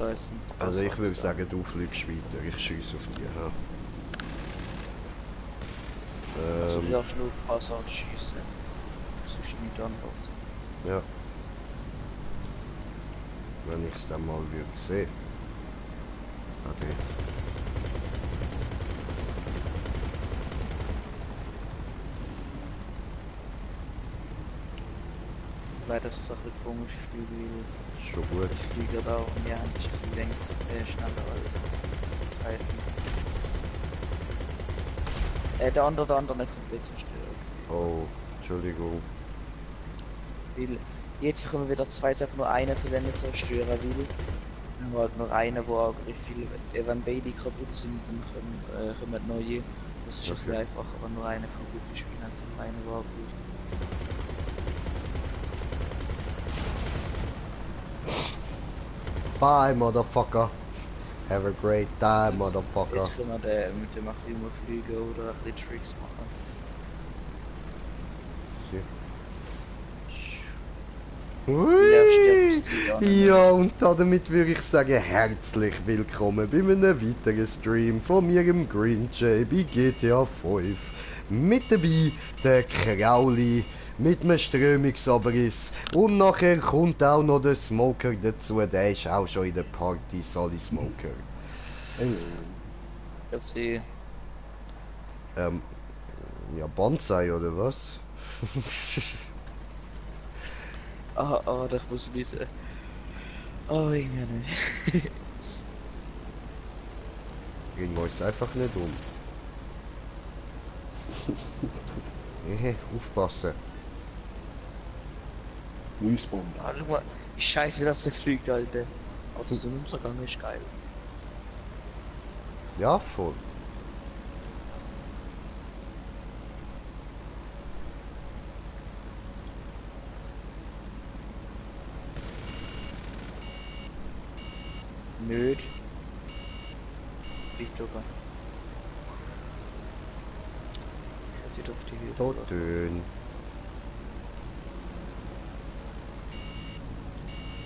Da ist ein Also ich würde Ersatz sagen, du fliegst weiter, ich schieße auf die. Ja. da. Also du darfst nur Passat schießen. Sonst nicht anderes. Ja. Wenn ich es dann mal würde sehen. Ah, dort. Weil das ist auch ein komisches Flügel. Ist schon gut. Ich fliege da und ja, nicht längst schneller als Reifen. Der andere nicht komplett zerstört. Oh, Entschuldigung. Weil jetzt können wir wieder zwei, einfach nur einen von denen zerstören, weil dann haben wir halt nur einen, wo Angriffe, wenn beide kaputt sind, dann kommen neue. Das ist ein bisschen Okay. einfacher, wenn nur einer kaputt ist, wie wenn es noch einer war. Bye, motherfucker. Have a great time, motherfucker. Jetzt können wir mit dem ein bisschen fliegen oder ein bisschen Tricks machen. Hui. Ja, Ja, und damit würde ich sagen, herzlich willkommen bei einem weiteren Stream von mir im Green Jay bei GTA 5. Mit dabei der Krauli mit einem Strömungsabriss und nachher kommt auch noch der Smoker dazu, der ist auch schon in der Party, Solly Smoker. dass sie Ja, Bonsai oder was? das muss ich nicht. Oh, irgendwie nicht. Bringen wir uns einfach nicht um. Aufpassen. Respawn. Guck mal, wie scheiße, dass der fliegt, Alter. Aber das im Untergang ist geil. Ja, voll. Nöd. Fliegt sogar. Er sieht auf die Höhe. Todön.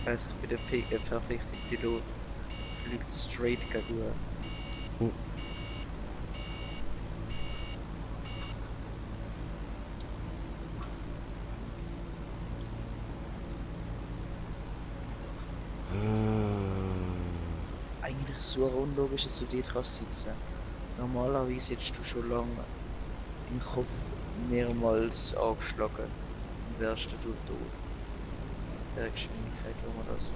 Das ist wieder perfekte Pilot. Fliegt straight gegen Eigentlich so unlogisch, dass du dort kannst sitzen. Normalerweise sitzt du schon lange im Kopf mehrmals angeschlagen und wärst du tot. Der Geschwindigkeit, wo wir das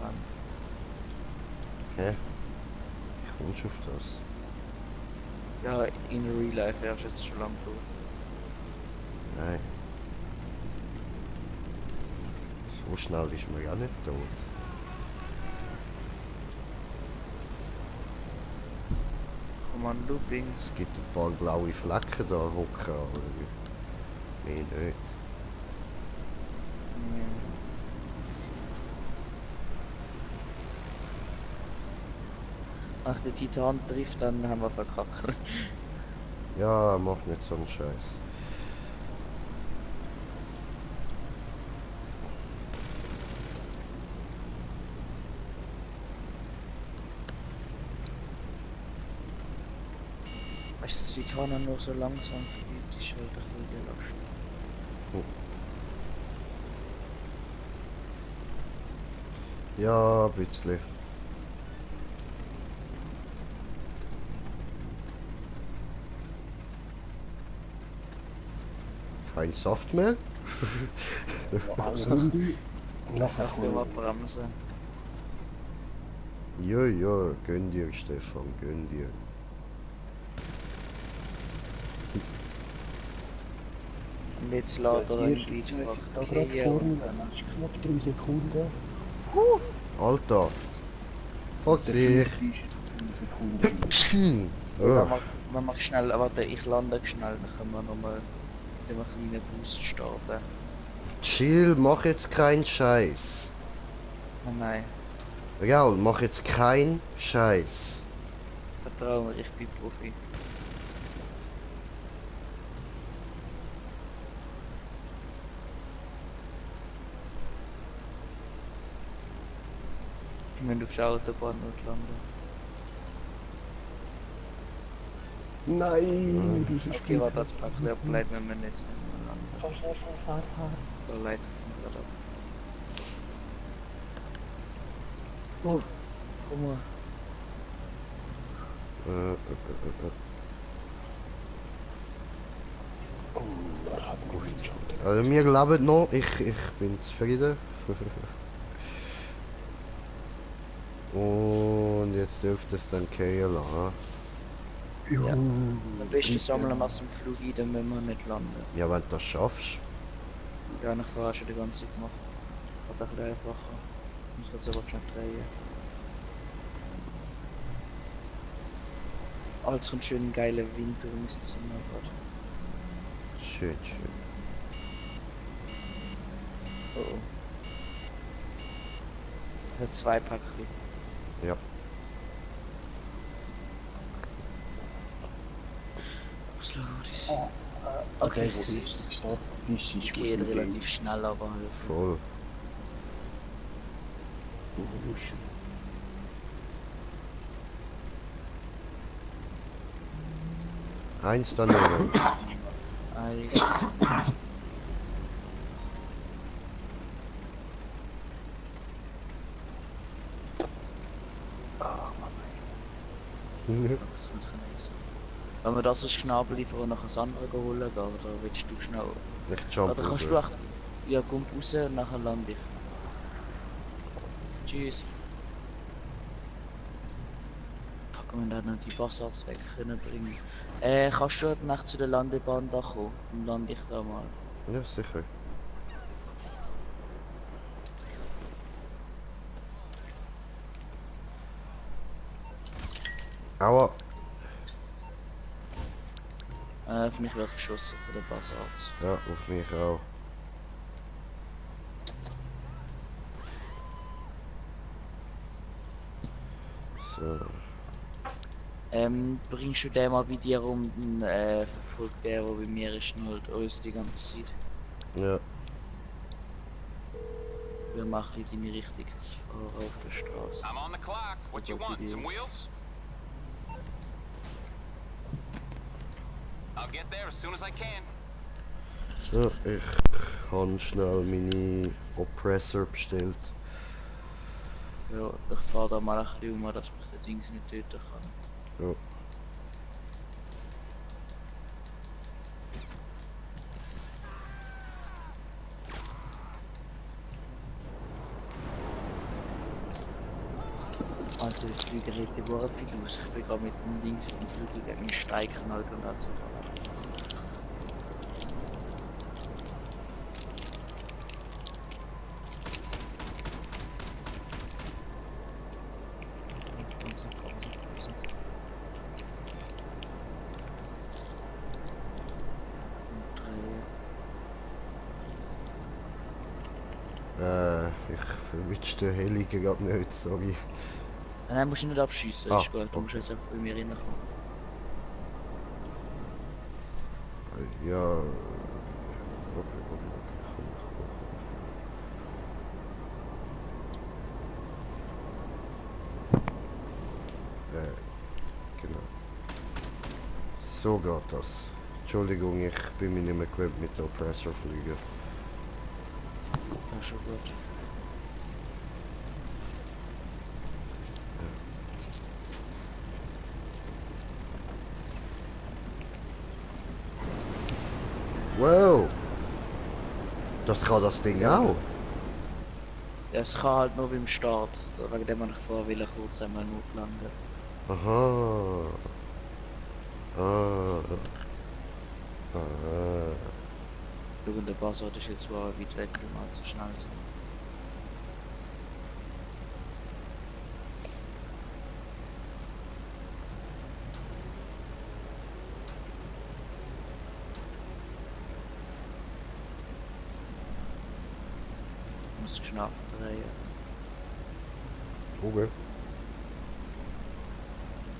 haben. Hä? Ich kommst auf das? Ja, in Real Life wärst du jetzt schon lange tot. Nein. So schnell ist man ja nicht tot. Kommando Bing. Es gibt ein paar blaue Flecken da hocken, aber mehr nicht. Ach, der Titan trifft, dann haben wir verkackt. Ja, mach nicht so einen Scheiß. Weißt du, dass Titan nur so langsam fliegt, ist halt ein bisschen belastend. Ja, ein bisschen. Kein Saft mehr? Runde. Nachher Ach, wir mal kommen bremsen. Ja, ja, gönn dir, Stefan, gönn dir. Und jetzt lädt er wir. ein Jetzt Lied weiss ich da einfach gerade gehen vor und mir. dann... Das ist knapp 3 Sekunden. Alter! Fuck Der sich! fünfte ist 3 Sekunden. Man macht schnell, warte, ich lande schnell, dann können wir nochmal mit einem kleinen Boost starten. Chill, mach jetzt keinen Scheiß. Oh nein, Raul, mach jetzt keinen Scheiß. vertrau mir, ich bin Profi. müssen auf der Autobahn und landen. Nein, du bist Okay, warte, das Päckchen abgeleitet, wenn wir nicht mehr landen. Fahr. Da leitet es nicht gerade ab. Oh, komm mal. Oh, er hat mich eingeschaltet. Also wir leben noch, ich bin zufrieden. Und jetzt dürfte es dann gehen lassen. Ja. Am besten sammeln wir es im Flug ein, dann müssen wir nicht landen. Ja, wenn du das schaffst. Ja, ich vorher schon die ganze Zeit gemacht. Hat ein bisschen einfacher. Ich muss das aber schon drehen. Alles kommt schön geiler Wind durch mein Zimmer gerade. Schön, schön. Oh. Ich habe 2 Päckchen. Ja. Was los? Okay, ich wo sehe ist es. da? Bis Ich gehe relativ schnell, aber halt. Voll. Eins daneben. Wenn wir das als Schnabel liefern und nachher das andere holen gehen, oder willst du schnell? Ich jump Oder kannst du echt... Ja, komm raus und nachher lande ich. Tschüss. Fuck, wir da noch die Bassards weg können bringen. Kannst du heute Nacht zu der Landebahn da kommen? Dann lande ich da mal. Ja, sicher. Aua. Auf mich wird geschossen von den Bassards. Ja, auf mich auch. So. Bringst du den mal bei dir um, dann verfolgt der bei mir ist und halt uns die ganze Zeit. Ja. Wir machen in deine Richtung zu fahren auf der Straße. I'm on the clock. What you want? Some wheels? I'll get there as soon as I can. So, ich habe schnell meine Oppressor bestellt. Ja, ich fahre da mal ein bisschen um, dass mich der Dings nicht töten kann. Ja. Also das Flügerät, die war viel aus. Ich bin gerade mit dem Dings mit dem Flügel gegen den Steig knallt und also. Ich verwünsche den Heli gerade nicht, sorry. Nein, musst du nicht abschießen, Ah, ist gut. Du musst okay. jetzt einfach bei mir reinkommen. Ja. Okay, komm. Genau. So geht das. Entschuldigung, ich bin mir nicht mehr gewöhnt mit der Oppressor fliegen. Ja, schon gut. Wow! Das kann das Ding auch? Ja, es kann halt nur beim Start. Wegen dem ich vorher will kurz einmal nur landen. Aha. Ah. Ah. Schau, der Bassard ist jetzt zwar weit weg, wenn wir zu schnell sind. Ich muss schnell drehen. Okay.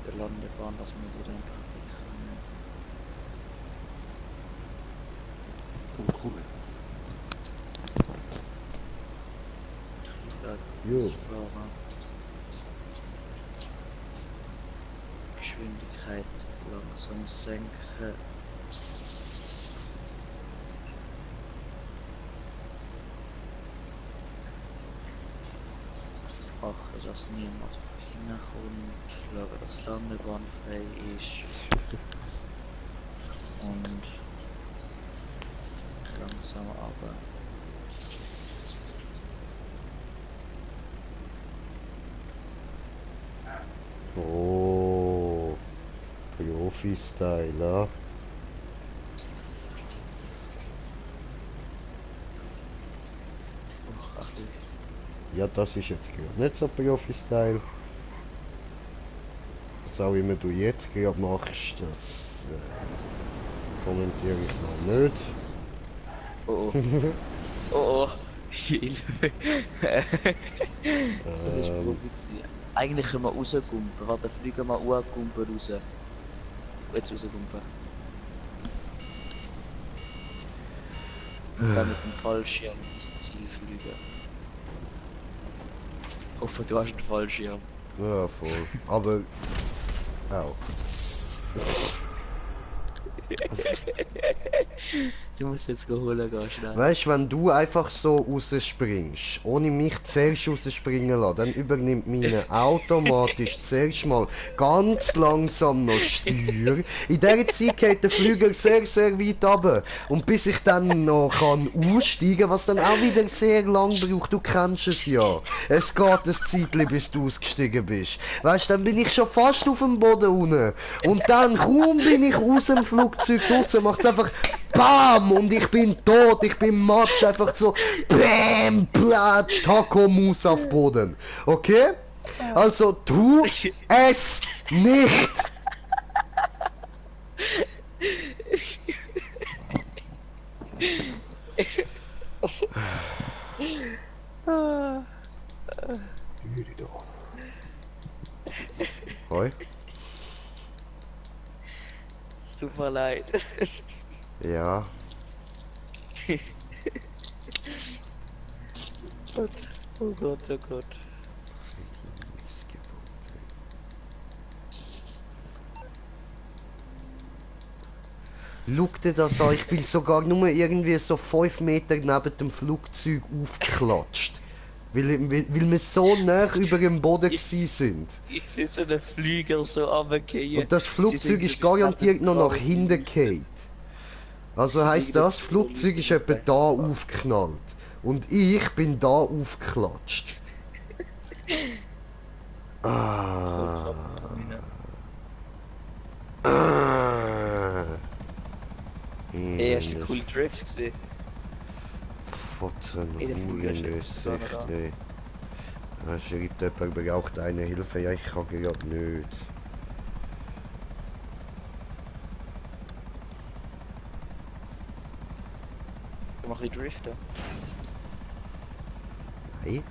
Der Landebahn, dass wir die dann einfach weg können. Oh, cool. Ich will Jo. das fahren. muss senken. Achte, dass niemand hineinkommt, schaue, dass die Landebahn frei ist und langsam runter. Oh, Profi-Style, ja. Ach, ein bisschen. Ja, das ist jetzt gerade nicht so Profi-Style. Was auch immer du jetzt gerade machst, das kommentiere ich mal nicht. Oh oh. Oh oh. Hilfe. Das ist Profi gewesen. Eigentlich können wir rausgumpen. Warte, fliegen wir gumpen raus. Jetzt rausgumpen. Und dann mit dem Fallschirm ins Ziel fliegen. Hoffe, du hast einen Fallschirm. Ja, voll. Aber. Auch. Du musst jetzt holen gehen, schnell. Weißt du, wenn du einfach so rausspringst, ohne mich zuerst rausspringen lassen, dann übernimmt meine automatisch zuerst mal ganz langsam noch Steuer. In dieser Zeit geht der Flüger sehr, sehr weit runter. Und bis ich dann noch kann aussteigen, was dann auch wieder sehr lang braucht, du kennst es ja. Es geht ein Zeitchen, bis du ausgestiegen bist. Weißt du, dann bin ich schon fast auf dem Boden unten. Und dann, kaum bin ich aus dem Flugzeug draussen, macht es einfach BAM! Und ich bin tot, ich bin Matsch, einfach so BÄM! Platsch, Taco-Mus auf Boden. Okay? Also, tu es nicht! Müde da. Hoi? Es tut mir leid. Ja. Gott. Oh Gott, oh Gott. Schau dir das an, ich bin sogar nur irgendwie so 5 Meter neben dem Flugzeug aufgeklatscht. Weil wir so nah über dem Boden gsi sind. Ich bin so ein Flüger so runtergefallen. Und das Flugzeug ist garantiert noch nach hinten gefallen. Also heisst das, Flugzeug ist etwa da aufgeknallt. Und ich bin da aufgeklatscht. Ah. Ey, hast du einen coolen Drift gesehen? Fotzen, Ey, der Flüger ist Uhrenlös, echt echt, da. ey. Da schreibt jemand, braucht eine Hilfe. Ja, ich kann gerade nicht. Ich mach ein bisschen Driften. Nein.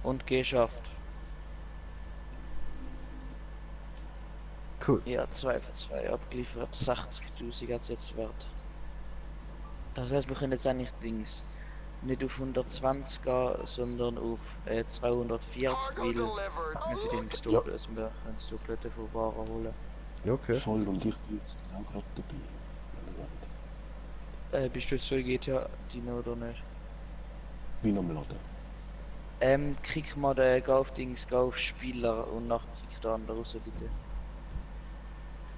Und geschafft. Cool. Ja, 2 von 2 abgeliefert. 60.000 hat es jetzt wert. Das heißt, wir können jetzt eigentlich Dings nicht auf 120 gehen, sondern auf 240, Cargo weil delivered. wir für den das Ja. Doppelte, also wir können das Doppelte von Waren holen. Okay. Voll und ich bin jetzt auch gerade dabei. Wenn ihr wollt. Bist du so GTA Dino oder nicht? Bin am Laden. Krieg mal den geh auf Dings, geh auf Spieler und nachher krieg den anderen raus, bitte.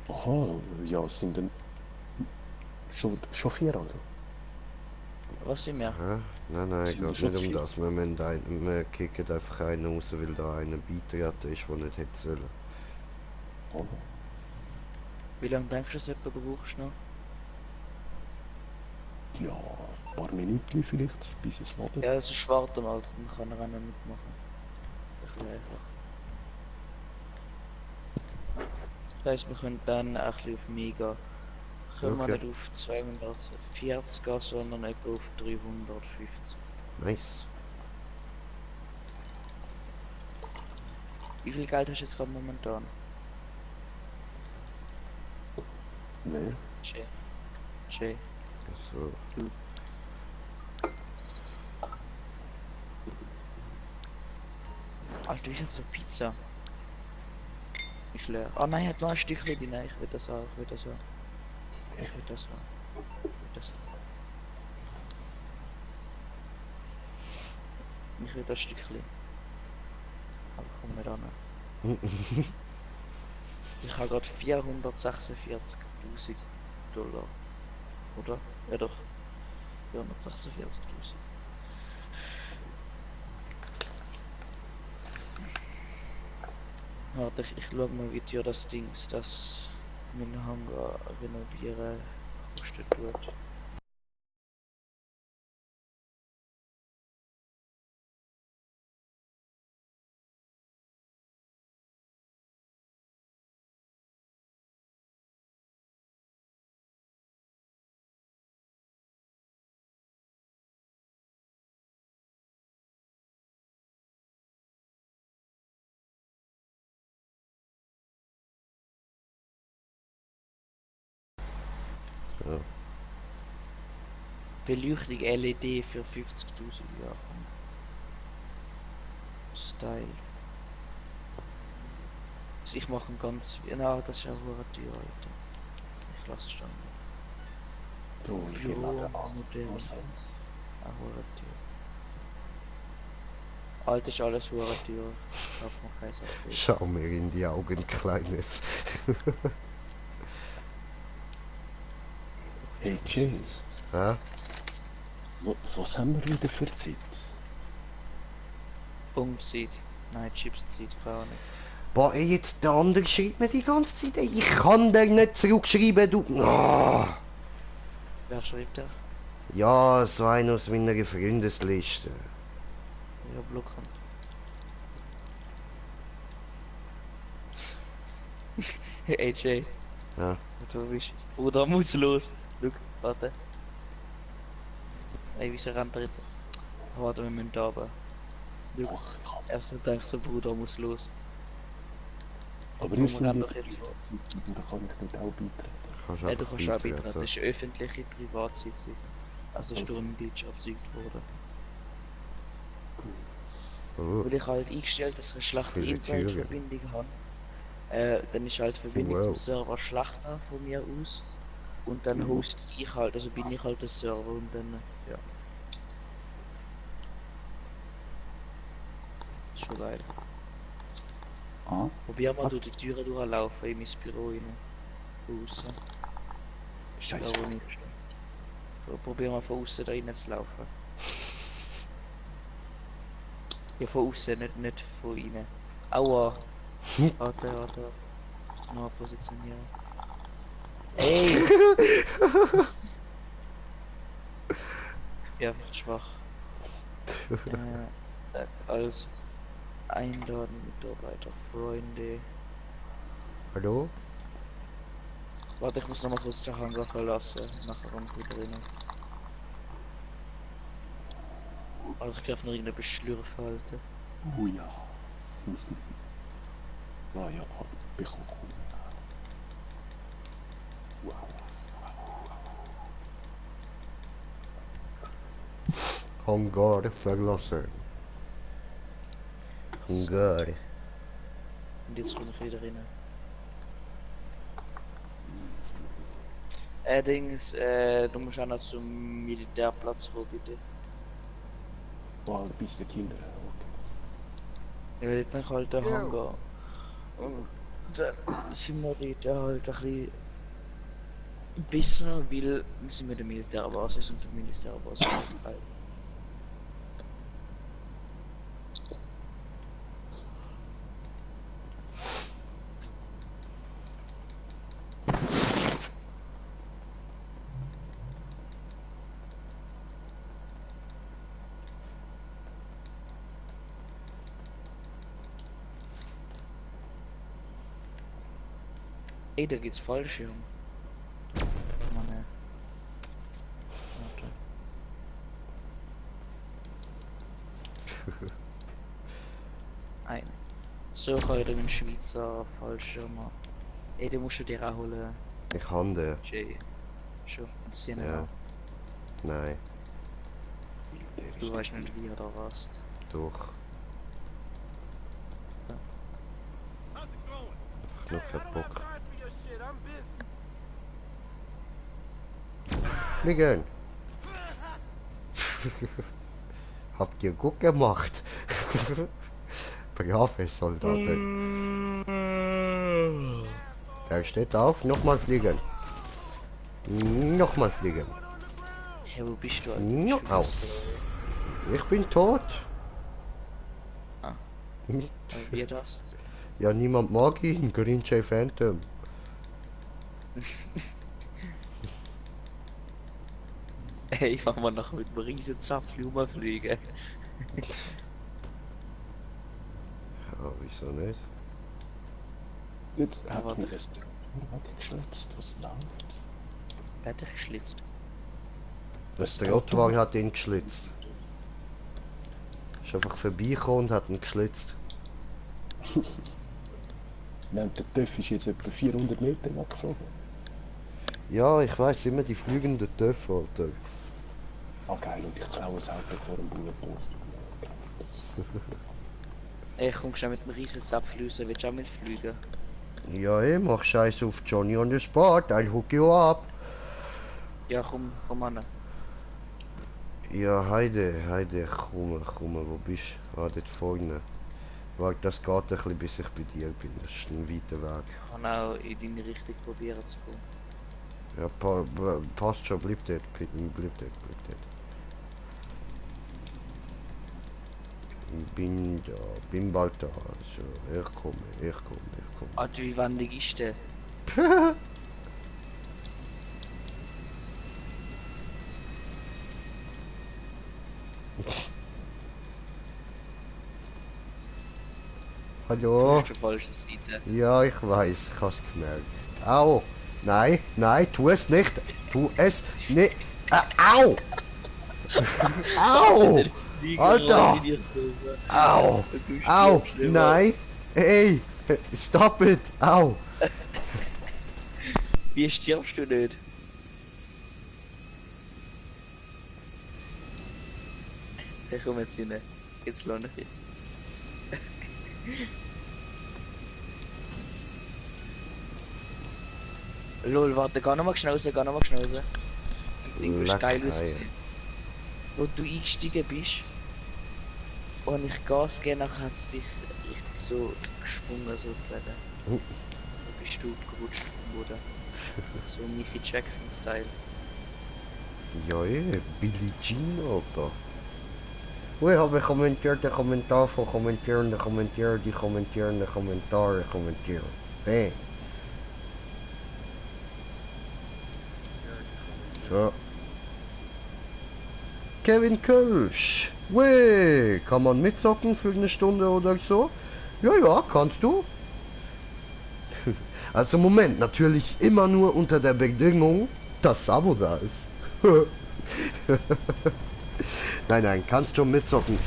Aha, ja, es sind dann schon 4 also. Was sind wir? Aha. Nein, Sind geht wir nicht um schon das. Wir kicken einfach einen raus, weil da einer beitreten ist, der nicht hätte sollen. Aha. Wie lange denkst du, dass du etwa brauchst noch? Ja, ein paar Minuten vielleicht, bis es ladet. Ja, das ist warten mal, dann kann er auch noch mitmachen. Das ist einfach. Das heisst, wir können dann ein bisschen auf mich gehen. Können wir Okay. nicht auf 240 gehen, sondern etwa auf 350. Nice. Wie viel Geld hast du jetzt gerade momentan? Nee, Jay. Jay. So. Alter, wie ist jetzt so Pizza? Ist leer. Ah nein, hat noch ein Stückchen drin. Ich will das haben, ich will das haben. Ich will das haben. Ich will das haben. Ich will das Stückchen. Aber ich komme nicht an. Ich habe gerade 446.000 Dollar. Oder? Ja doch. 446.000. Warte, ich schau mal, wie teuer das Ding ist, das mein Hangar renovieren kostet tut. Ja. Beleuchtung LED für 50.000, ja komm. Style. Also ich mache einen ganz... Na, das ist ja hure teuer, Alter. Ich lasse es dann. Du, ich gebe mal den 80%. Auch hure teuer. Alter, ist alles hure teuer. Ich hab noch kein Sache. Schau mir in die Augen, Kleines. Hey Jay, Ja? was haben wir wieder für Zeit? Punktszeit. Nein, Chipszeit, keine Ahnung. Boah, ey, jetzt der andere schreibt mir die ganze Zeit, ey, ich kann dir nicht zurückschreiben, du... Ah. Wer schreibt der? Ja, so einer aus meiner Freundesliste. Ja, blocken. Hey AJ. Ja. Du bist... Bruder, muss los. Look, warte. Ey, wieso rennt er jetzt? Warte, wir müssen da oben. Look, Ach, ich hab... er sagt einfach so, Bruder, muss los. Aber Komm, wir sind renn jetzt doch in jetzt. Privatsitzung, da kann ich nicht auch beitreten. Kannst Du einfach kannst auch beitreten. beitreten. Das ist eine öffentliche Privatsitzung. Also ist durch einen Glitch erzeugt worden. Oh, Weil ich halt eingestellt, dass ich eine schlechte viele Türen. Internetverbindung habe. Dann ist halt die Verbindung zum Wow. Server schlechter von mir aus. Und dann host ich halt, also bin ich halt der Server und dann, ja. Ist schon geil. Ah, Probier mal durch die Türen durchlaufen in mein Büro rein. Aussen. scheiße. Da wo ich stehe. So, probier mal von außen da rein zu laufen. Ja, von außen, nicht von innen. Aua! Warte, warte. Noch positionieren. Ey! Ja, schwach. Also, einladen, Mitarbeiter, Freunde. Hallo? Warte, ich muss noch mal kurz den Hangar verlassen. Nachher komme ich wieder rein. Also, ich darf noch irgendeine Beschlürfe halten. Oh ja. Ah ja, bekommen. Wow. Hangar verlassen. Hangar. Und jetzt komme ich wieder rein. Dings, du musst auch noch zum Militärplatz kommen, bitte. Wow, du bist der Kinder. Okay. Ich will jetzt nicht halt den Hangar. Und dann sind wir dort halt ein bisschen besser, weil wir sind mit der Militärbasis und der Militärbasis ist geil. Ey, da geht's Fallschirm. Mann, ey. Warte. Eine. So kann ich den Schweizer Fallschirm haben. Ey, den musst du dir auch holen. Ich kann den. Jay. Schon. Das sind Ja. ja. Nein, Der Du ist weißt nicht nicht wie oder was. doch. echt noch keinen Bock. Fliegen! Habt ihr gut gemacht? Brave Soldaten. Der steht auf, nochmal fliegen. Nochmal fliegen. Hey, wo bist du? No, Bist du au. das, Ich bin tot. Ah. oder wie das? Ja, niemand mag ihn. Green Jay Phantom. Hey, ich mach mal noch mit einem riesen Zapfli rumfliegen. Ja, wieso nicht? Jetzt hat warte. mir das weggeschlitzt, was läuft. Wer hat dich geschlitzt? Das Trottoir hat ihn geschlitzt. Ist einfach vorbeigekommen und hat ihn geschlitzt. Der TÜV ist jetzt etwa 400 Meter weggeflogen. Ja, ich weiß immer die fliegenden Töpfe, Alter. Ah geil, und ich klaue es Auto vor dem Bullenpost. Ey, komm schnell mit einem riesen Zapfli raus, willst du auch mitfliegen? Ja, ey, mach Scheiß auf Johnny on the spot, I'll hook you up. Ja, komm an. Ja, Heide, komm, wo bist du? Ah, dort vorne. Warte, das geht ein bisschen, bis ich bei dir bin, das ist ein weiter Weg. Ich kann auch in deine Richtung probieren zu kommen. Ja, passt schon, bleib dort, bleib dort. Bin bald da, also, ich komme. Alter, wie wendig ist der? Hallo? Auf der falschen Seite. Ja, ich weiß, ich hab's gemerkt. Au! Nein, tu es nicht! Tu es nicht! Au! Au! Alter! Au! Au! Nein! Ey! Stop it! Au! Wie stirbst du nicht? Ich komm jetzt rein. Jetzt lohne ich dich. Lol, warte, geh nochmal schnell raus. Das Ding ist geil ausgesehen. Wo du eingestiegen bist und ich Gas gegeben, nachher hat es dich richtig so geschwungen sozusagen. Da bist du gerutscht vom Boden. So Mickey Jackson-Style. Ja, Billie Jean, Alter. Ich habe kommentiert, der Kommentar von kommentieren, die kommentierende Kommentare kommentieren. Hey. So. Kevin Kölsch. Weh, kann man mitzocken für eine Stunde oder so? Ja, kannst du. Also Moment, natürlich immer nur unter der Bedingung, dass Abo da ist. Nein, kannst schon mitzocken.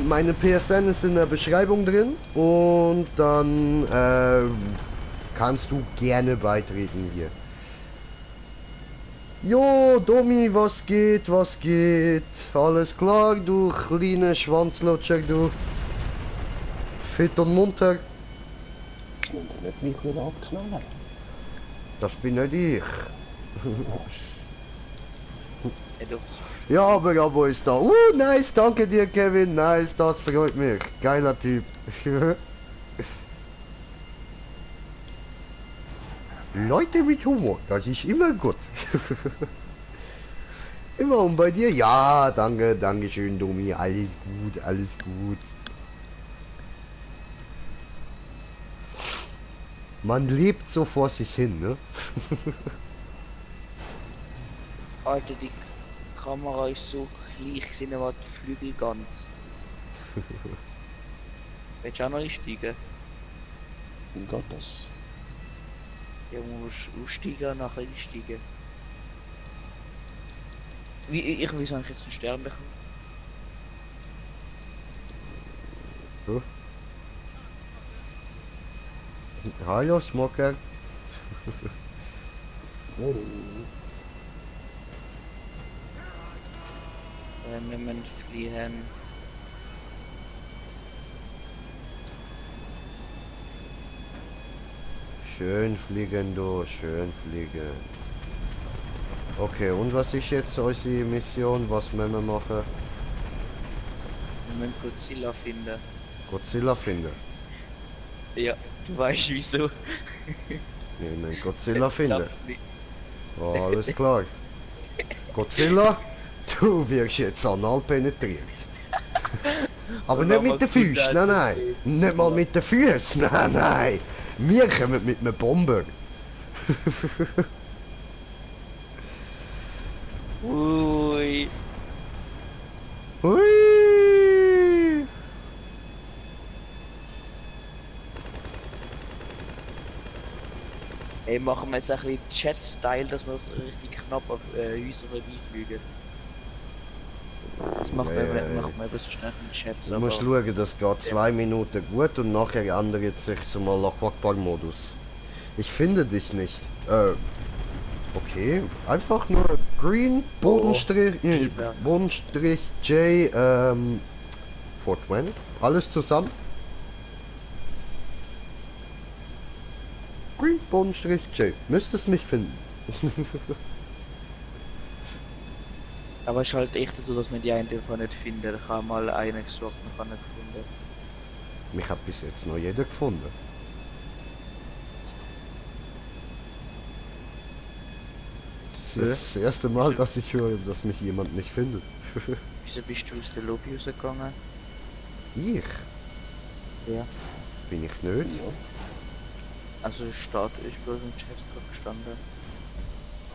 Meine PSN ist in der Beschreibung drin und dann kannst du gerne beitreten hier. Jo, Domi, was geht? Alles klar, du kleine Schwanzlutscher, du. Fit und munter. Und nicht mich wieder abknallen. Das bin nicht ich. Ey, du, Ja, aber Abo ist da. Nice, danke dir, Kevin. Nice, das freut mich. Geiler Typ. Leute mit Humor, das ist immer gut. Immer und bei dir? Ja, danke schön, Domi. Alles gut. Man lebt so vor sich hin, ne? Alter, die Kamera ist so klein, ich sehe was die Flügel ganz. Willst du auch noch einsteigen? Wie geht das? Ja, man muss aussteigen und nachher einsteigen. Ich will eigentlich jetzt einen Stern bekommen. So. Hallo, Smoker. Rennen, fliehen. Schön fliegen, du, schön fliegen. Okay, und was ist jetzt unsere Mission? Was müssen wir machen? Wir müssen Godzilla finden. Godzilla finden. Ja, du weißt wieso. Wir müssen Godzilla finden. Zapfli. Oh, alles klar. Godzilla, du wirst jetzt anal penetriert. Aber Und nicht nochmal mit den Füßen, nein, nein. Nicht mal mit den Füßen, nein, nein. Wir kommen mit einem Bomber. Ui. Hui. Ey, machen wir jetzt ein bisschen Chat-Style, dass wir so richtig knapp auf Häuser vorbeifliegen. Das machen Ja, wir, ja, ja. machen wir eben so schnell mit Chats. Du musst schauen, das geht 2 Minuten gut und nachher ändert sich zum Allah-Akbar-Modus. Ich finde dich nicht. Okay, einfach nur Green, Bodenstrich, Bodenstrich J, 420, alles zusammen. Green, Bodenstrich J, müsstest mich finden. Aber es ist halt echt so, dass man die einen einfach nicht findet. Ich habe mal einen gesucht und habe nicht gefunden. Mich hat bis jetzt noch jeder gefunden. Das ist jetzt das erste Mal, dass ich höre, dass mich jemand nicht findet. Wieso bist du aus der Lobby rausgegangen? Ich? Ja. Bin ich nicht? Ja, Also Start ist bloß im Chat gerade gestanden.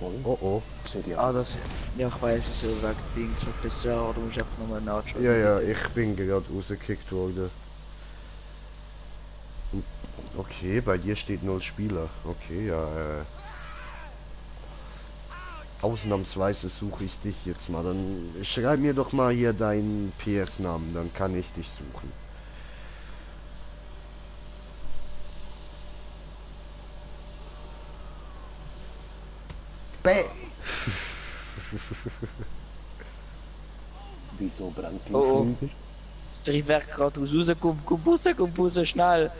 voll. Oh oh. Seht ihr? Ah, das... Ja, ich weiß es so wegen Dings auf das Jahr, oder musst einfach nochmal nachschauen. Ja, ja, ich bin gerade rausgekickt worden. Und- Okay, bei dir steht 0 Spieler. Okay, ja, ausnahmsweise suche ich dich jetzt mal. Dann schreib mir doch mal hier deinen PS-Namen, dann kann ich dich suchen. Bäh! Wieso brennt die Oh, oh. Flügel? Das Triebwerk gerade raus, komm Busse, schnell!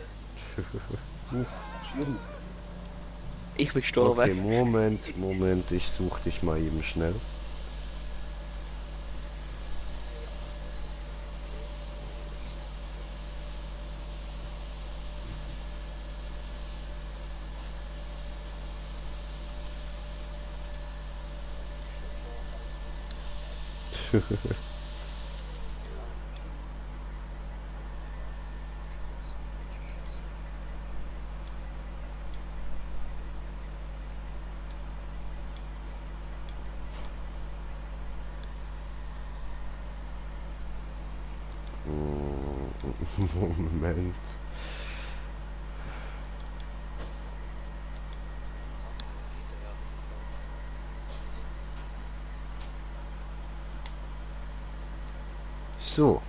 Schlimm. Ich bin gestorben. Okay, Moment, ich suche dich mal eben schnell. Moment. So,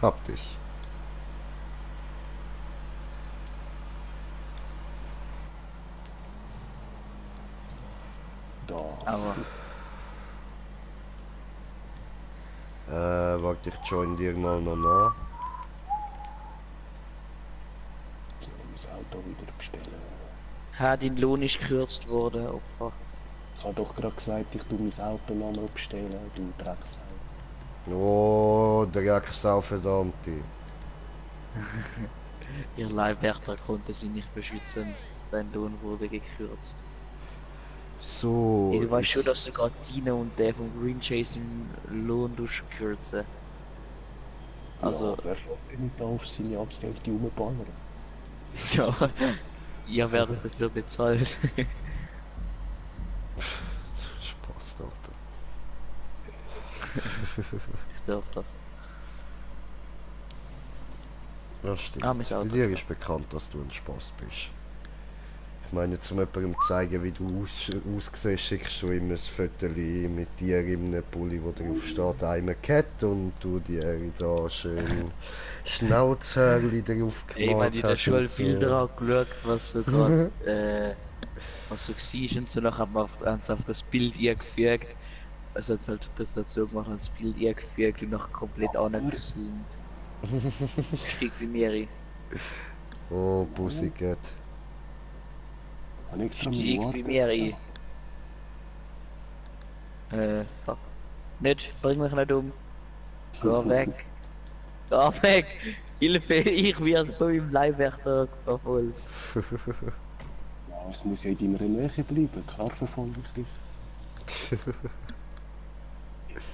hab dich. Da. Aber... Warte, ich join dir mal noch nach. Ich muss das Auto wieder bestellen. Ha, dein Lohn ist gekürzt worden, Opfer. Ich habe doch gerade gesagt, ich tue mein Auto nochmal bestellen, du Drecksau. Oh, Drecksau, verdammte. Ihr Leibwächter konnte sie nicht beschützen. Sein Lohn wurde gekürzt. So. Ich weiß schon, dass sogar Tina und der vom Green Chasing Lohn durchkürzen. Also, Ja, wer schaut denn da auf seine Angestellte rumballern? ja, ihr werdet dafür bezahlt. Spaß, Alter. Ich darf das. Ja, stimmt. Ah, mein Bei Auto. dir ist bekannt, dass du ein Spaß bist. Ich meine, zum jemandem zeigen, wie du aussiehst, schickst du ihm ein Foto mit dir in einem Pulli, wo drauf steht, I'm a cat, und du dir da schön Schnauzhörli drauf Ey, man, gemalt die da hast schon und so. Bilder angeschaut, was so gerade, was so war und so, nachher haben wir auf das Bild eingefügt. Also hat halt die Präsentation gemacht und das Bild eingefügt und nachher komplett angezoomt. Stieg wie Mary. Oh, Pussycat. Habe ich extra Stieg meine bei Warte. mir ein. Fuck. Nicht, bring mich nicht um. Geh weg. Geh weg! Hilfe, ich werde von meinem Leibwächter verfolgt. Ja, es muss ja in deiner Nähe bleiben. Klar verfolge ich dich.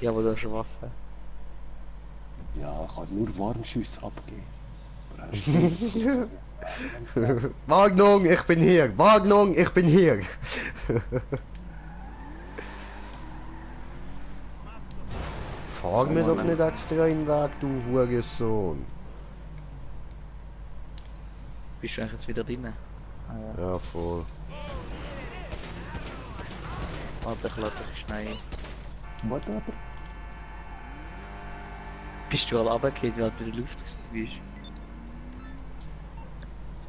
Ja, aber du hast eine Waffe. Ja, ich kann nur Warnschüsse abgeben. Aber hast du gesehen, das funktioniert. Warnung, ich bin hier! Warnung, ich bin hier! Fahr mir doch nicht extra in den Weg, du Hurensohn. Bist du eigentlich jetzt wieder drin? Ah ja. Ja, voll. Warte, ich lade dich schnell ein. Warte aber. Bist du alle runtergefallen, weil du in der Luft bist?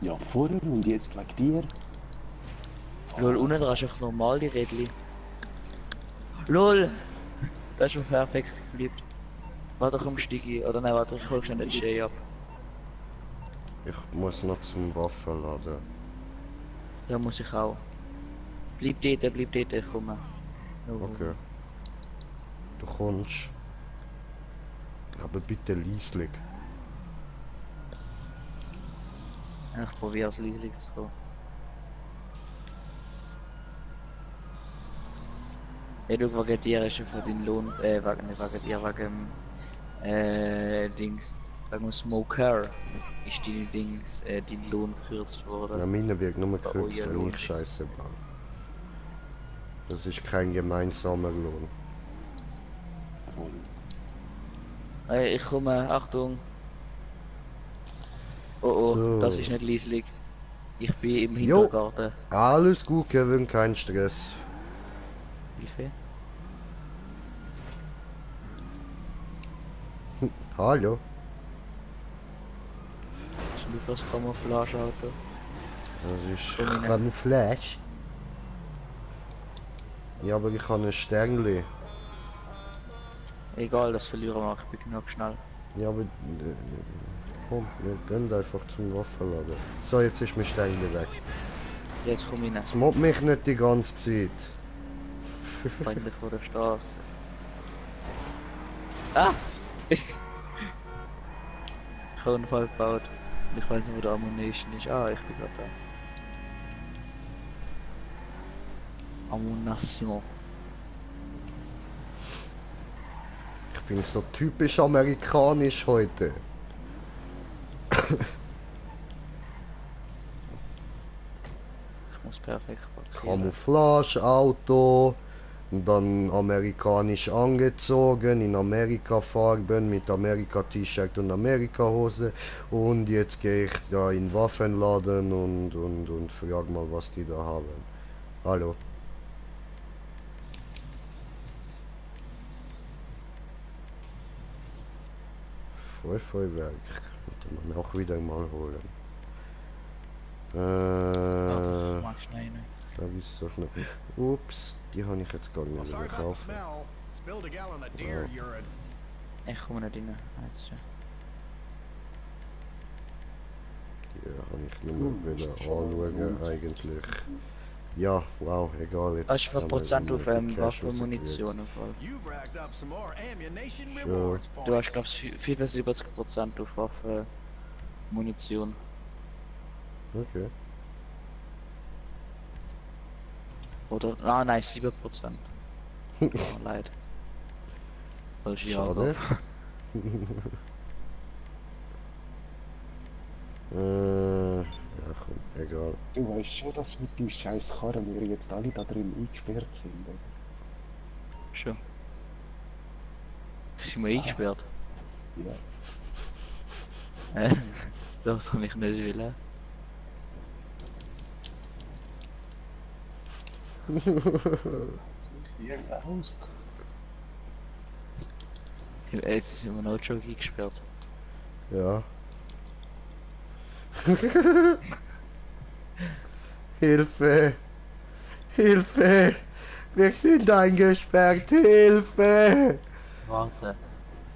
Ja, vorher und jetzt wegen dir. Lol, unten dran ist einfach normal die Rädchen. LOL! Das ist schon perfekt geflippt. Warte, komm, steig ein. Oder nein, warte, ich hol schnell den Shay ab. Ich muss noch zum Waffenladen. Ja, muss ich auch. Bleib dort, ich komme. No. Okay. Du kommst. Aber bitte leislich. Ich probiere es leislich zu kommen. Ja, du, wegen dir ist einfach dein Lohn, wegen dir, Dings, wegen dem Smoker ist dein Dings, dein Lohn gekürzt worden. Na, meine wird nur Oh, gekürzt, ja, wenn Lohn ich ist. Scheiße baue. Das ist kein gemeinsamer Lohn. Voll. Hey, ich komme, Achtung. Oh oh, So. das ist nicht leislich. Ich bin im Jo. Hintergarten. Alles gut, Kevin, kein Stress. Hilfe. Hallo. Das ist nur das Camouflage-Auto. Das ist Komm rein. Camouflage. Ja, aber ich habe ein Sternli. Egal, das verlieren wir, ich bin genug schnell. Ja, aber... komm, wir gehen einfach zum Waffenladen. So, jetzt ist mein Sternli weg. Jetzt komm rein, Jetzt mobbt mich nicht die ganze Zeit. bring dich vor der Straße. Ah! Ich habe einen Fall gebaut. Ich weiß nicht, wo der Ammunition ist. Ah, ich bin gerade da. Ammunition. Ich bin so typisch amerikanisch heute. Ich muss perfekt parkieren. Camouflage, Auto, und dann amerikanisch angezogen, in Amerika-Farben, mit Amerika-T-Shirt und Amerika-Hose. Und jetzt gehe ich da in den Waffenladen und frag mal, was die da haben. Hallo. Feuerwerk. Könnte man auch wieder mal holen. Ah, das mag ich schnell nicht. Da ist so schnell. Ups, die habe ich jetzt gar nicht Well, mehr sorry about the gekauft. smell. Spilled a gallon of deer urine. Ich komme nicht rein. Jetzt schon. Die habe ich nicht mehr wieder anschauen eigentlich. Ja, wow, egal jetzt. Hast du haben wir 5% auf die Cash Waffenmunition im Fall? You've racked up some more ammunition Sure. rewards Du hast points. glaube ich 75% auf Waffenmunition. Okay. Oder? Ah nein, 7%. Oh, leid. Falsche Schade. Ja, komm, egal. Du weißt schon, dass mit dem scheiß Karren wir jetzt alle da drin eingesperrt sind, oder? Schon. Sind wir eingesperrt? Ja. Das kann ich nicht wollen. Hier raus. Jetzt sind wir noch schon eingesperrt. Ja. Hilfe! Hilfe! Wir sind eingesperrt! Hilfe! Warte.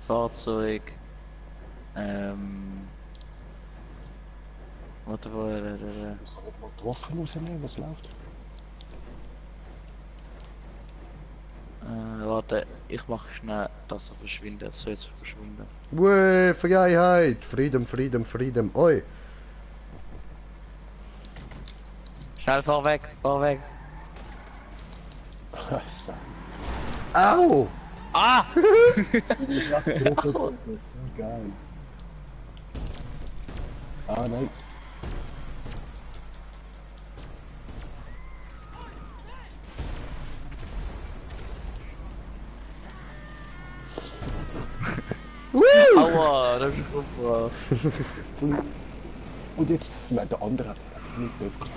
Fahrzeug. Warte, wo Soll ich mal die Waffen rausnehmen? Was läuft? warte, ich mach schnell, dass er verschwindet. So jetzt verschwunden. Ue, Freiheit! Freedom, Freedom, Freedom. Oi! Schnell, fahr weg, fahr weg. Scheiße. Au! Ah! Das ist so geil. Ah, nein. Woo! Aua, da hab ich umgebracht. Und jetzt, nein, der andere hat nicht dürfen.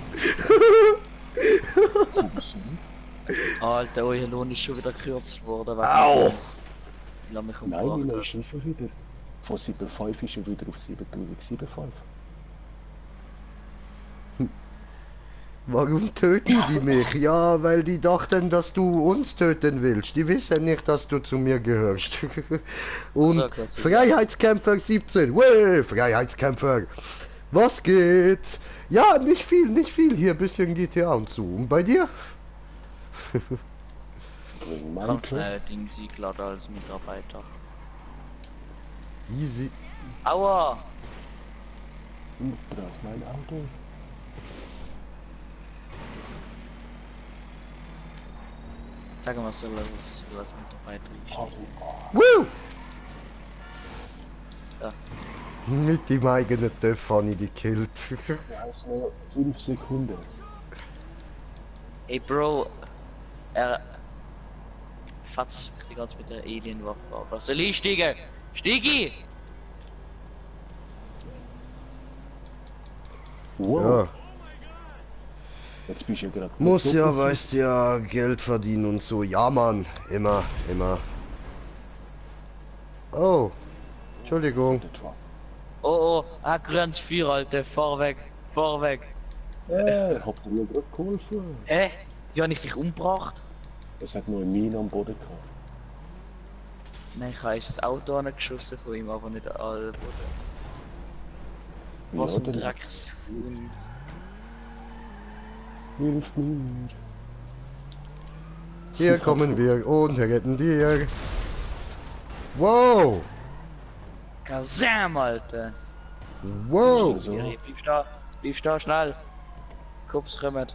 Alter, euer Lohn ist schon wieder gekürzt worden. Au! Lass mich Nein, umgebracht. meine ist schon so wieder. Von 7,5 ist er wieder auf 7.7,5. Warum töten die mich? Ja, weil die dachten, dass du uns töten willst. Die wissen nicht, dass du zu mir gehörst. Und Sag das so. Freiheitskämpfer 17. Weh, Freiheitskämpfer. Was geht? Ja, nicht viel. Hier, bisschen GTA und so. Und bei dir? Bring Kann Minecraft. schnell Dingsy glatt als Mitarbeiter. Easy. Aua! Ich brauch mein Auto. Sag mal, soll das Mitarbeiter ist. Auto. Woo! Ja. Mit dem eigenen Töpf habe ich die gekillt. Ja, ist noch 5 Sekunden. Ey Bro, er fatz kriegt ganz mit der Alienwaffe auf. Was soll ich stiegen? Stiegi! Wow. Ja. Jetzt bist du ja gerade. Muss ja, weißt ja, Geld verdienen und so. Ja, Mann. Immer. Oh. Entschuldigung. Oh, Grund 4, Alter, fahr weg. Habt ihr mir gerade geholfen? Die hab ich dich umgebracht? Es hat nur eine Mine am Boden gehabt. Nein, ich habe das Auto angeschossen von ihm, aber nicht alle Boden. Was ein denn? Drecks. Hilf mir. Hier kommen wir und retten dir. Wow. Kazam, Alter. Wow. So. Bleib da, schnell. Kups kommen.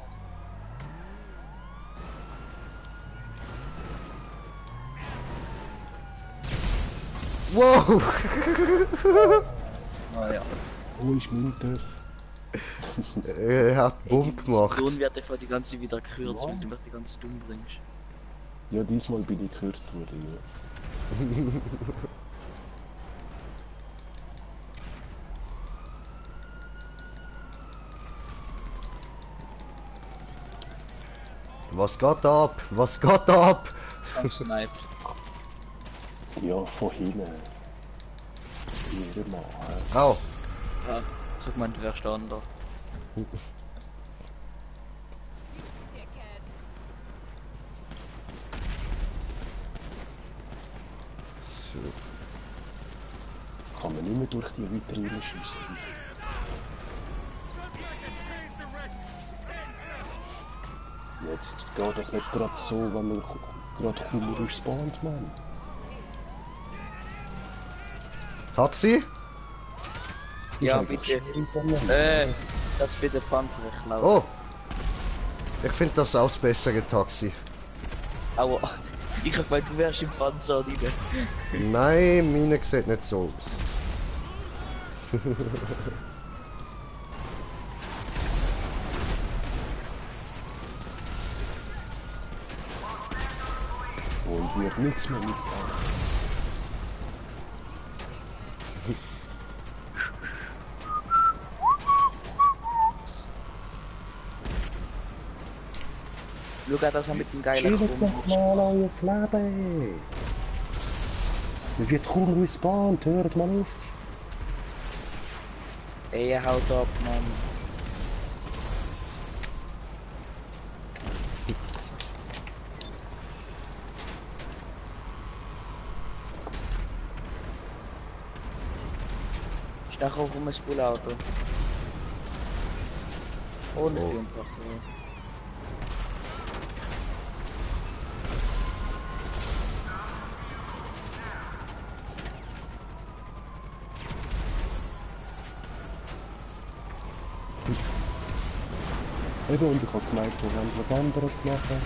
Wow. Ah ja. Wo ist mein Töff? Er hat Bumm gemacht. Lohn wird einfach die ganze wieder gekürzt, Ja. weil du mich die ganze dumm bringst. Ja, diesmal bin ich gekürzt worden, ja. Was geht ab? Was geht ab? Sniped. Ja, von hinten. Ihre Mann. Au. Ja, ich hab gemeint, du wärst da andere. So. Kann man nicht mehr durch die Vitrine schiessen. Jetzt geht doch nicht gerade so, wenn man gerade kaum respawnt, Mann. Taxi? Ja, Ist einfach bitte. schön sammeln. Das für den Panzer wegklauen. Oh. Ich finde das auch das bessere Taxi. Aua. Ich hab gemeint, du wärst im Panzer rein. Nein, meine sieht nicht so aus. Und wird nichts mehr mitgebracht. Schau, dass er mit dem geilen Chillt Krumm doch mal euer Leben! Man wird kaum respawnt, hört mal auf! Ey, haut ab, Mann. Ist nachher auch um ein Bullauto. Ohne Oh. Filmpack, Eben, und ich habe gemeint, wir wollen was anderes machen.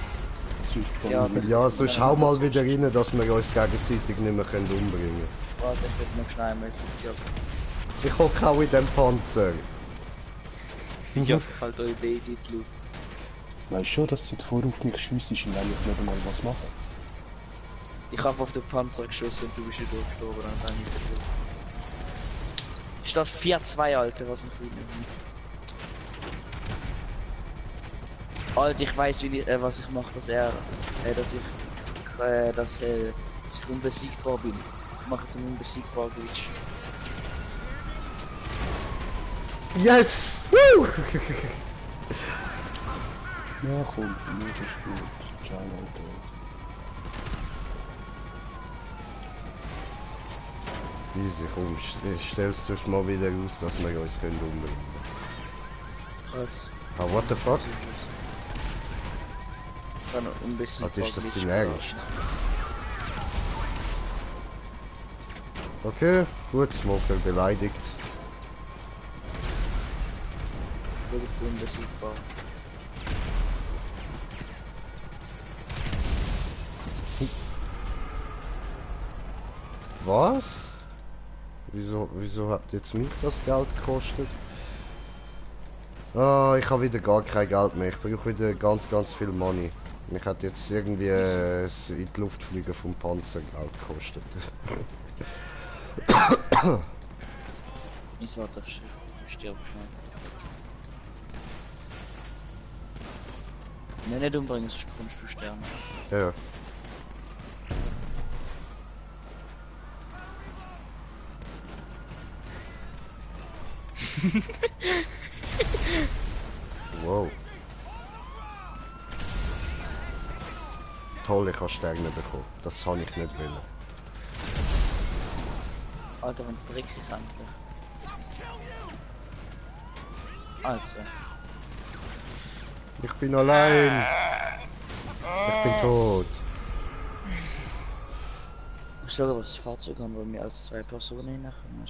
Sonst Ja, gehen wir Ja, sonst hau mal wieder rein, dass wir uns gegenseitig nicht mehr umbringen können. Warte, ich will noch schnell mit. Ich hocke auch in dem Panzer. Ich hoffe halt eure beide in die Luft. Weißt schon, dass du vor auf mich schiessest und eigentlich nicht einmal was machen? Ich habe auf den Panzer geschossen und du bist wieder gestorben und dann nicht tot. Statt 4-2, Alter, was ein Frieden. Alter, ich weiß, wie ich, was ich mache, dass ich unbesiegbar bin. Ich mache jetzt einen unbesiegbar Glitch. Yes! Woo! Ja, komm, mir ist gut. Ciao, Leute. Easy, komm, stellt es mal wieder aus, dass wir uns können umbringen. Was? Ah, what the fuck? Dann unbesiegbar Was ist das Glitch. dein Ernst? Okay, gut, Smoker beleidigt. Wirklich unbesiegbar. Was? Wieso hat jetzt mich das Geld gekostet? Ah, ich habe wieder gar kein Geld mehr. Ich brauche wieder ganz viel Money. Mich hat jetzt irgendwie das in die Luft fliegen vom Panzer Geld gekostet. Ich sag das, ich sterbe schnell. Wenn nicht umbringen, sonst bekommst du Sterne. Ja. Wow. Toll, ich habe Sterne bekommen. Das habe ich nicht wollen. Alter, wenn Brick ich endlich. Also. Ich bin allein. Ich bin tot. Ich muss schauen, was das Fahrzeug haben, weil wir als 2 Personen hineinkommen.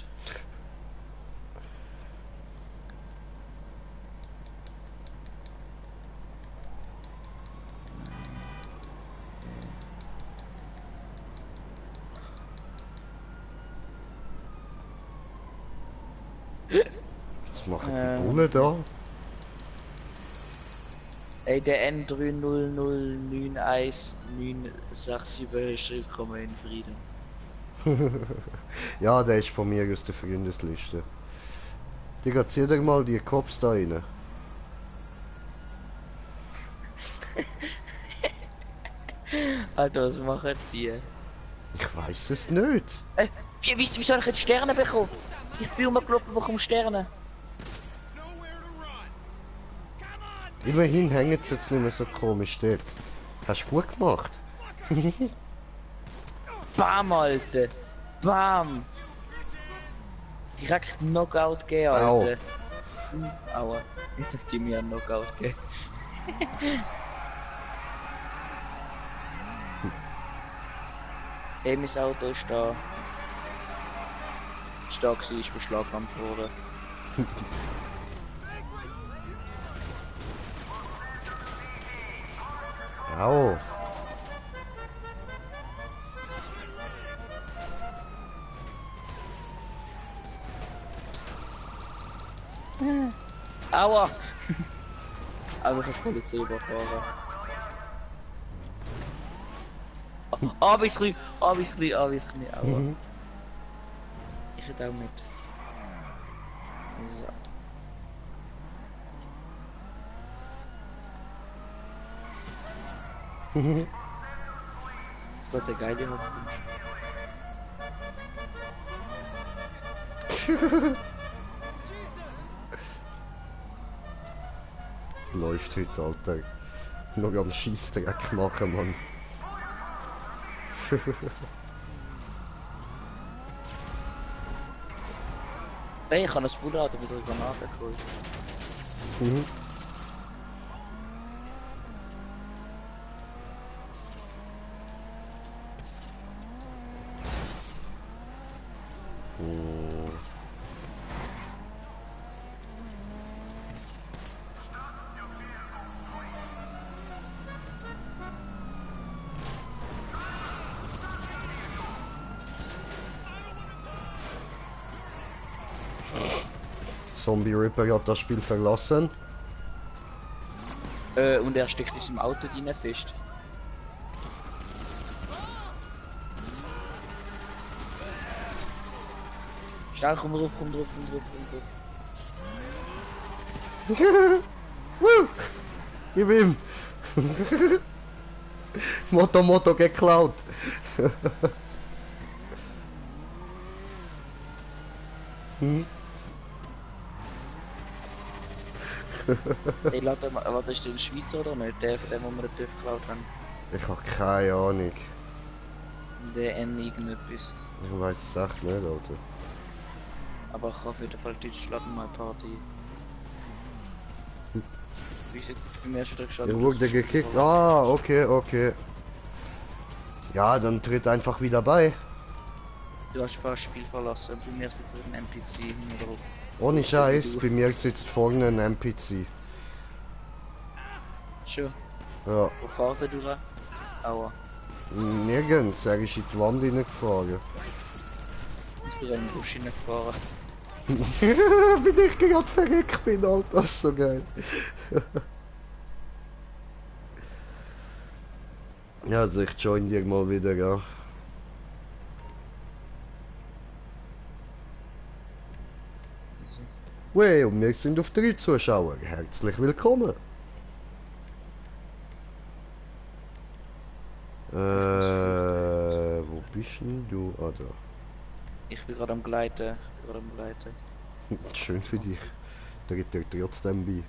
Was machen die Bullen da? Ey, der N30091967 ist willkommen in Frieden. Ja, der ist von mir aus der Freundesliste. Digga, zieh dir mal die Cops da rein. Alter, was machen die? Ich weiß es nicht. Wie soll ich jetzt Sterne bekommen? Ich bin rumgelaufen, bekomme Sterne. Immerhin hängen sie jetzt nicht mehr so komisch dort. Hast du gut gemacht. Bam, Alter! Bam! Direkt Knockout gehen, Au. Alter. Aua. Jetzt hat sie mir einen Knockout gegeben. Hey, mein Auto ist da. Stark, sie ist beschlagnahmt worden. Au. Aua! Aber ich hab Polizei überfahren. Obviously, aua. Ich hätte auch mit. So. Gott, der geile Hauptwunsch. Läuft heute, Alter. Noch am Scheissdreck machen, Mann. Hey, ich habe das Bruder wieder Granaten geholt. Mhm. Zombie Ripper hat das Spiel verlassen. Und er steckt in im Auto drin fest. Schnell, komm drauf, komm drauf, komm drauf, komm drauf. Woo! Gib ihm! Motto geklaut! hm? Ey, warte, ist der Schweizer oder nicht? Der, von dem, wo wir den TÜV geklaut haben. Ich hab keine Ahnung. Der N irgendetwas. Ich weiß es echt nicht, Alter. Aber ich habe auf jeden Fall Deutschland mal Party. Wie viel? Ich bin mir schon geschaut. Er wurde gekickt. Ah, okay. Ja, dann tritt einfach wieder bei. Du hast fast das Spiel verlassen. Bei mir sitzt ein NPC hinten drauf. Ohne Scheiß, bei mir sitzt vorne ein NPC. Schon. Ja. Wo fährt er durch? Aua. Nirgends, er ist in die Wand reingefahren. Ich bin in den Busch hineingefahren. Wie ich gerade verreckt bin, Alter, das ist so geil. Ja, also ich join dir mal wieder, ja. Wey, und wir sind auf 3 Zuschauer. Herzlich willkommen. Wo bist denn du? Ah, da. Ich bin gerade am Gleiten. Schön für dich. Tritt dir trotzdem bei.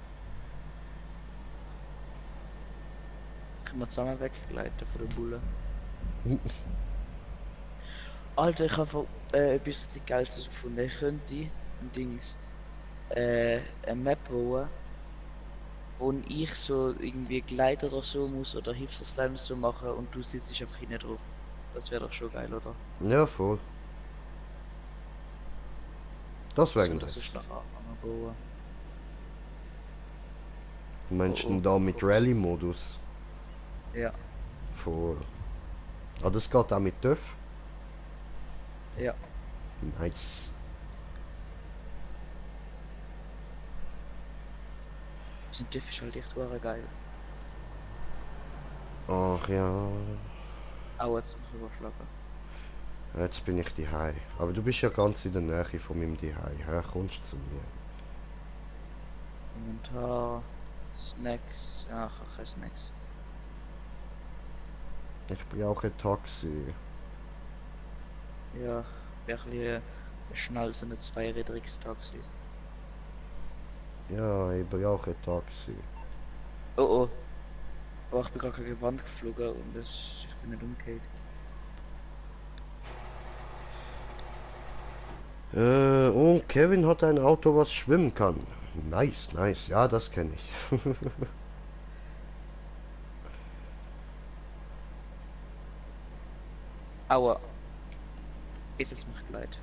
Können wir zusammen weggleiten von den Bullen. Alter, ich habe etwas richtig Geiles gefunden. Ich könnte ein Dings eine Map bauen, wo ich so irgendwie Gleit oder so muss oder Hipster Slime so machen und du sitzt einfach hinten drauf. Das wäre doch schon geil, oder? Ja, voll. Das wäre So, das. ist noch bauen. Du meinst Oh, denn da mit Rally-Modus? Ja, Voll. Ah, das geht auch mit TÜV? ja. Nice. Sind die Fische halt echt geil. Ach ja. Auch jetzt muss ich überschlagen. Jetzt bin ich daheim. Aber du bist ja ganz in der Nähe von meinem daheim. Ja, kommst zu mir. Inventar, Snacks, ja, ich habe keine Snacks. Ich brauche ein Taxi. Ja, wäre ein bisschen schnell so ein zweirädriges Taxi. Ja, ich brauche ein Taxi. Oh oh. Aber ich bin gerade gegen die Wand geflogen und ich bin nicht umgekehrt. Und Kevin hat ein Auto, was schwimmen kann. Nice. Ja, das kenne ich. Aua. Ist jetzt macht leid.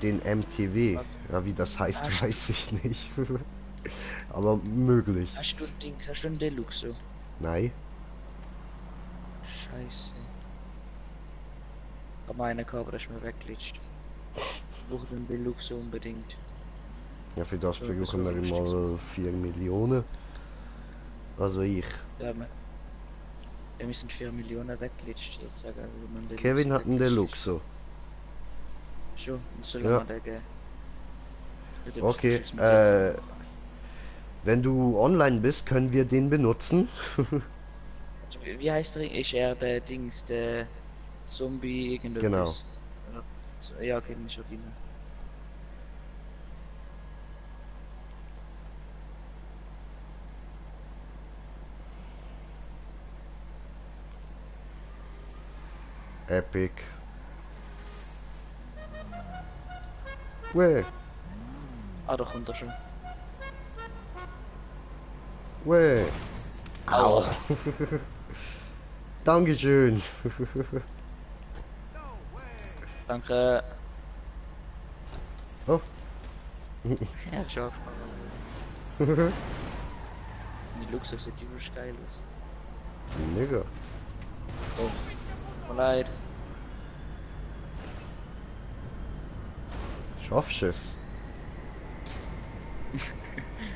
Den MTW. Ja, wie das heißt, weiß ich nicht. Aber möglich. Hast du ein Ding, hast du einen Deluxe? Nein. Scheiße. Ich hab meine gehabt, aber das ist mir wegglitscht. Ich brauche den Deluxe unbedingt. Ja, für das Ja, brauchen wir das war mal 4 Millionen. Also ich. Ja, wir sind 4 Millionen wegglitscht sozusagen. wenn man Deluxe Kevin hat einen wegglitscht ist. Deluxe. Schon, soll Ja. man den geben. Mit dem Okay, Stück mit wenn du online bist, können wir den benutzen. Wie heißt der? Ist er der Dings, der Zombie irgendetwas? Genau. Ja, kenn ich schon rein. Epic. Weh, Ah, da kommt er schon. weh. Au. Dankeschön. Danke. Oh. Ja, schon. Die Luxus sieht übelst geil aus. Mega. Oh, tut mir leid. Schaffst es?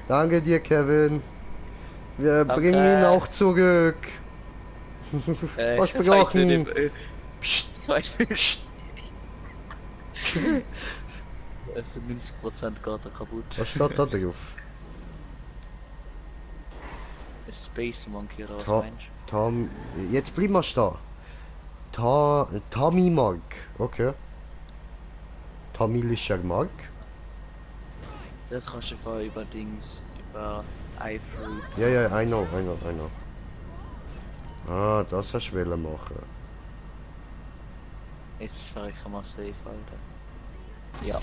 Danke dir, Kevin. Wir Danke. bringen ihn auch zurück. Ich weiß Versprochen. nicht, Psst, ich weiß nicht. psst. Also 90% geht er kaputt. Was steht da drauf? Ein Space Monkey oder was Ta meinst du? Tom, jetzt blieb mal da. Tommy Mark, okay. Tamilischer Mark. Das kannst du fahren über Dings, über iFruit. Ja, ja, I know. Ah, das hast du wollen machen. Jetzt fahre ich mal safe, Alter. Ja.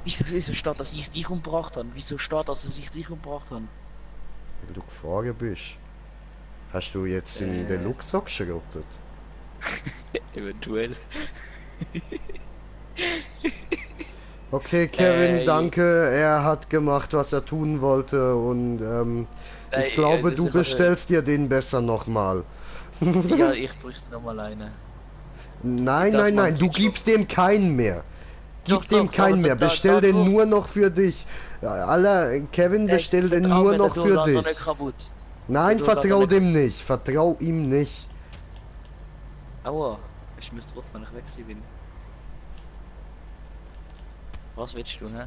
Wieso steht, dass ich dich umgebracht habe? Wieso steht, dass ich dich umgebracht habe? Weil du gefahren bist. Hast du jetzt in den Luxor geschrottet? Eventuell. Okay, Kevin, danke. Er hat gemacht, was er tun wollte und ich glaube, du bestellst dir den besser nochmal. Ja, ich bräuchte nochmal eine. Nein, Das nein, nein, macht du schon. gibst dem keinen mehr. Gib Doch, dem doch, keinen aber mehr. da- Bestell den da- nur noch für dich. Aller, Kevin, bestell den Vertrau nur mir, noch der für tut dich. andere kaputt. Nein, der tut vertrau andere- dem nicht. Vertrau ihm nicht. Aua, ich mich drauf, wenn ich weg sie bin. Was willst du, hä?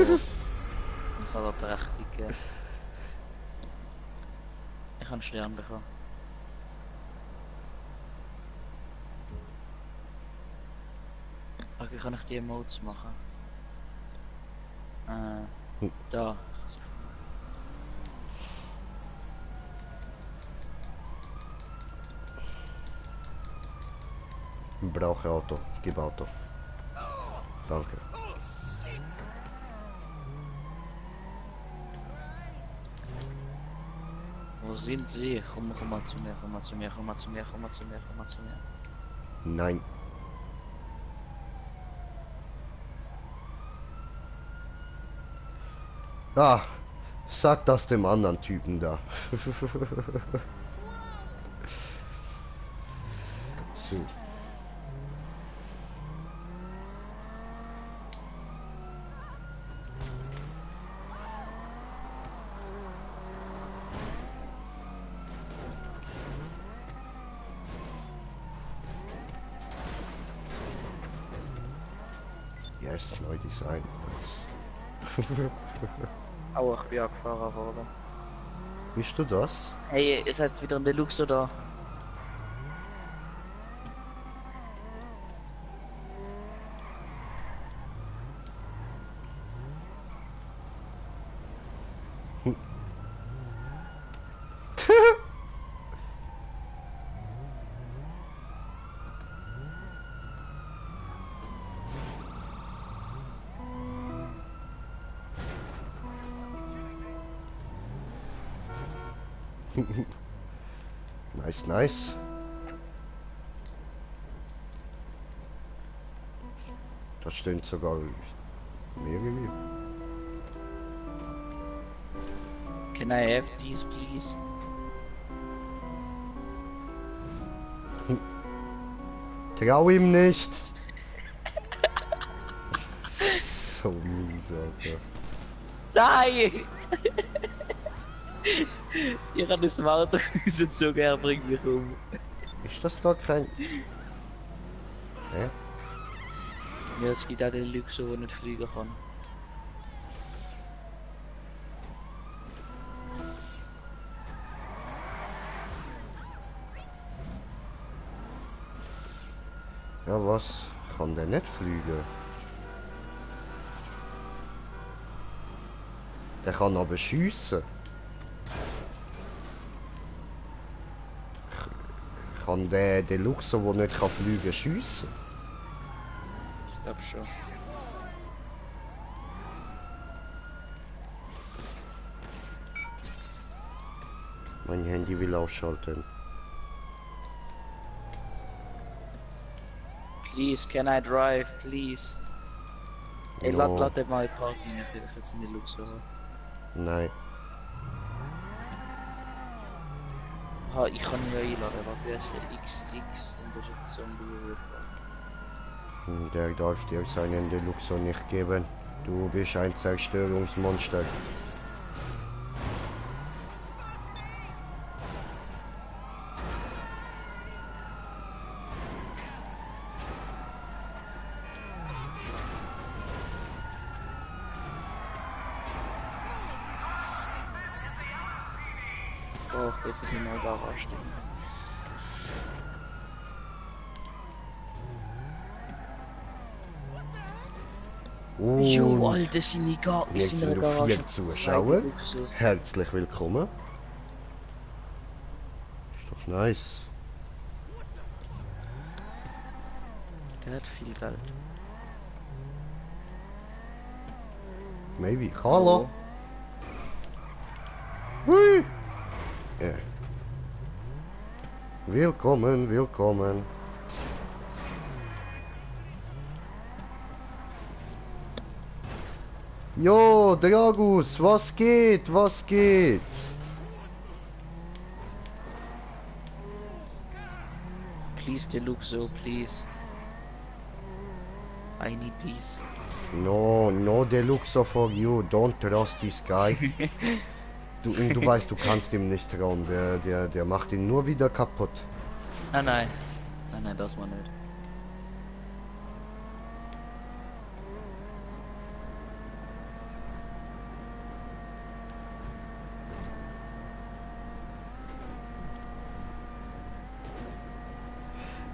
Ich habe prächtig. Ich habe einen Stern bekommen. Okay, kann ich die Emotes machen? Da. Ich brauche Auto. Gib Auto. Danke. Wo sind sie? Komm mal zu mir, komm mal zu mir, komm mal zu mir, komm mal zu mir, komm mal zu mir. Nein. Ah, sag das dem anderen Typen da. So. Yes, neu Design. Nice. Aua, ich bin angefahren worden. Bist du das? Hey, ihr seid wieder in der Luxor da. Nice, nice. Da stehen sogar mehrere. Can I have these, please? Trau ihm nicht. So mies, Alter. Nein! Ihr habt das Auto rausgezogen, er bringt mich um. Ist das gar kein... Hä? Ja, es gibt auch den Luxor, der nicht fliegen kann. Ja, was? Kann der nicht fliegen? Der kann aber schiessen. Kann der Luxor, der nicht kann fliegen, schiessen? Ich glaube schon. Mein Handy will ausschalten. Please, can I drive, please? Ey, Ja. lad den mal in die Party rein, vielleicht jetzt in die Luxor. Nein. Ha, ich kann ihn ja einladen, warte, erst XX und das ist so ein Beruf. Der darf dir seinen Deluxo nicht geben. Du bist ein Zerstörungsmonster. Oh, jetzt ist eine neue Garage stehen. Jo, Und Alter, seine wir sind auf 4 Zuschauer. Herzlich willkommen. Ist doch nice. Der hat viel Geld. Maybe. Hallo. Hui. Ja. Willkommen, willkommen. Jo, Dragus, was geht? Was geht? Please, Deluxo, please. I need these. No, no Deluxo for you. Don't trust this guy. Du weißt, du kannst ihm nicht trauen. Der macht ihn nur wieder kaputt. Nein, nein. Nein, nein, das war nicht.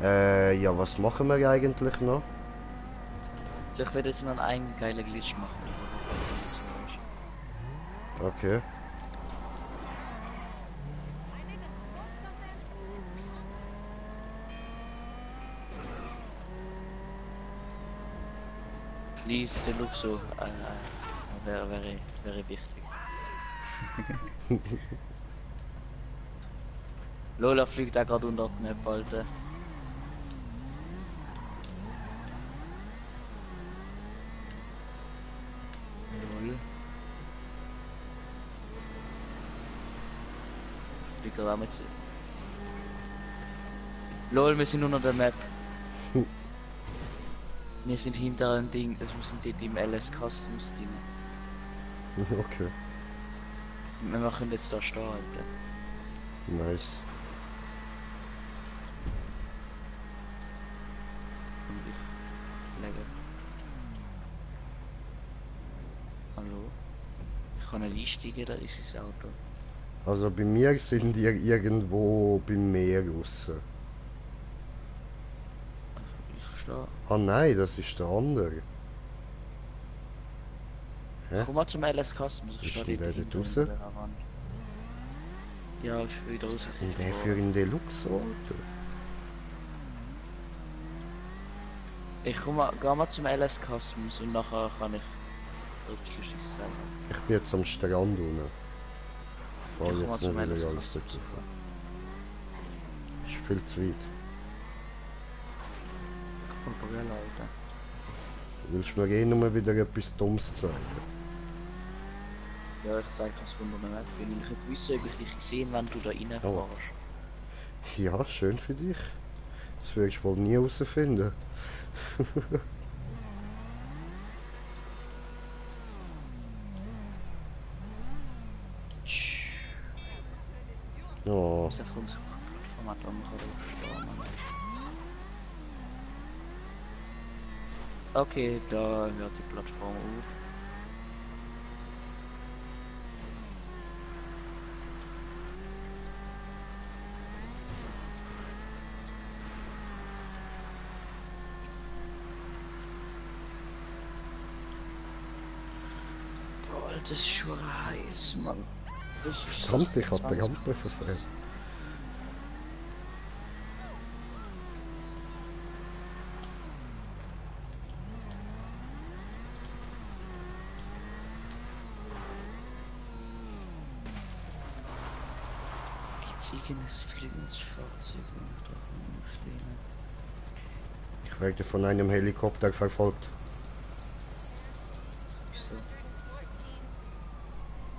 Ja, was machen wir eigentlich noch? Ich werde jetzt noch einen geilen Glitch machen. Okay. Please, Deluxo. Wäre wichtig. Lola fliegt da gerade unter den Map, Alter. Lol. Fliegt gerade mit. Lol, wir sind unter der Map. Wir sind hinter ein Ding, das wir sind dort im LS Customs drin. Okay. Wir machen jetzt da stehen, Alter. Nice. Und ich lege. Hallo? Ich kann nicht einsteigen, da ist das Auto. Also bei mir sind die irgendwo beim Meer raus. Also ich stehe. Ah nein, das ist der andere. Hä? Komm mal zum LS Customs, Ist ich stehe denn der dort dort hinten raus? an der Wand. Ja, ich will wieder raus. Und der für einen Deluxe, Alter. Ich geh mal zum LS Customs und nachher kann ich etwas Lustiges sagen. Ich bin jetzt am Strand unten. Ich fahr Ich komm mal jetzt zum nicht LS wieder alles Customs. dort. Ist viel zu weit. Kulturell, Alter. Willst du mir eh nur wieder etwas Dummes zeigen? Ja, ich sag das von der Map, weil ich nicht wissen, ob ich dich gesehen, wenn du da reinfährst. Oh. Ja, schön für dich. Das wirst du wohl nie herausfinden. Oh, Das ist einfach unser Format, wo man stehen kann. Okay, da hört die Plattform auf. Boah, das ist schon heiß, Mann. Das ist verdammt, ich hab die 20. Rampe verfehlt. Eigenes Flügelsfahrzeug und Fliegen. Ich werde von einem Helikopter verfolgt.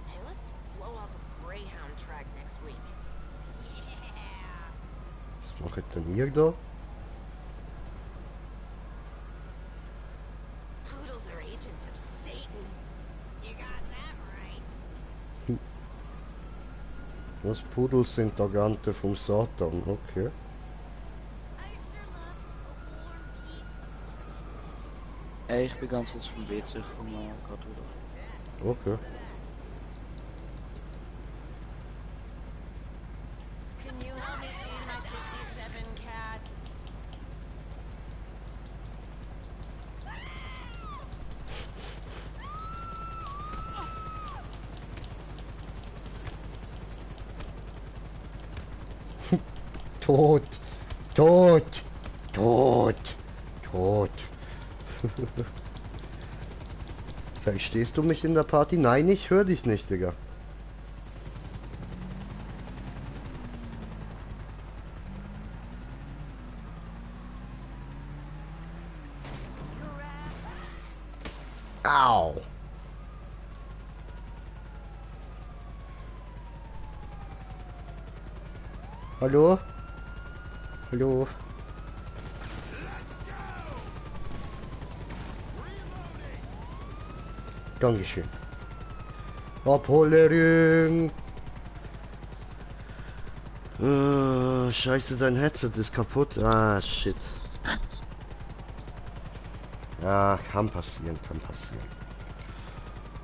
Hey, let's blow up a Greyhound track next week. Yeah. Was macht denn ihr da? Poodles are agents of Satan. You got that right. Was, Pudels sind Agenten vom Satan, okay. I sure love a warm piece of church's Ey, ich bin ganz kurz vom WC, ich komme gerade wieder. Okay. Can you help me feed my 57 cats? Tot! Tot! Tot! Tot! Verstehst du mich in der Party? Nein, ich höre dich nicht, Digga. Au! Hallo? Hallo? Dankeschön. Abholen! Scheiße, dein Headset ist kaputt. Ah, shit. Ja, kann passieren, kann passieren.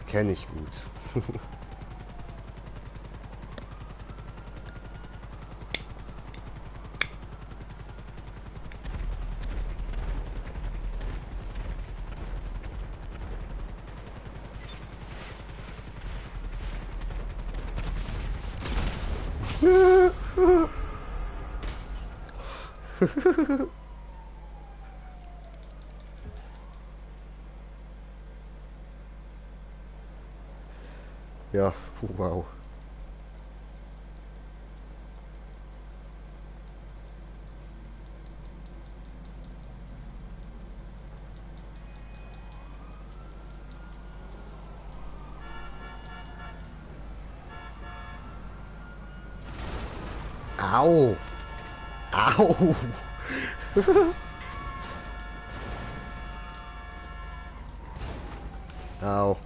Kenn ich gut. Ja, wow. Au! Au! Au.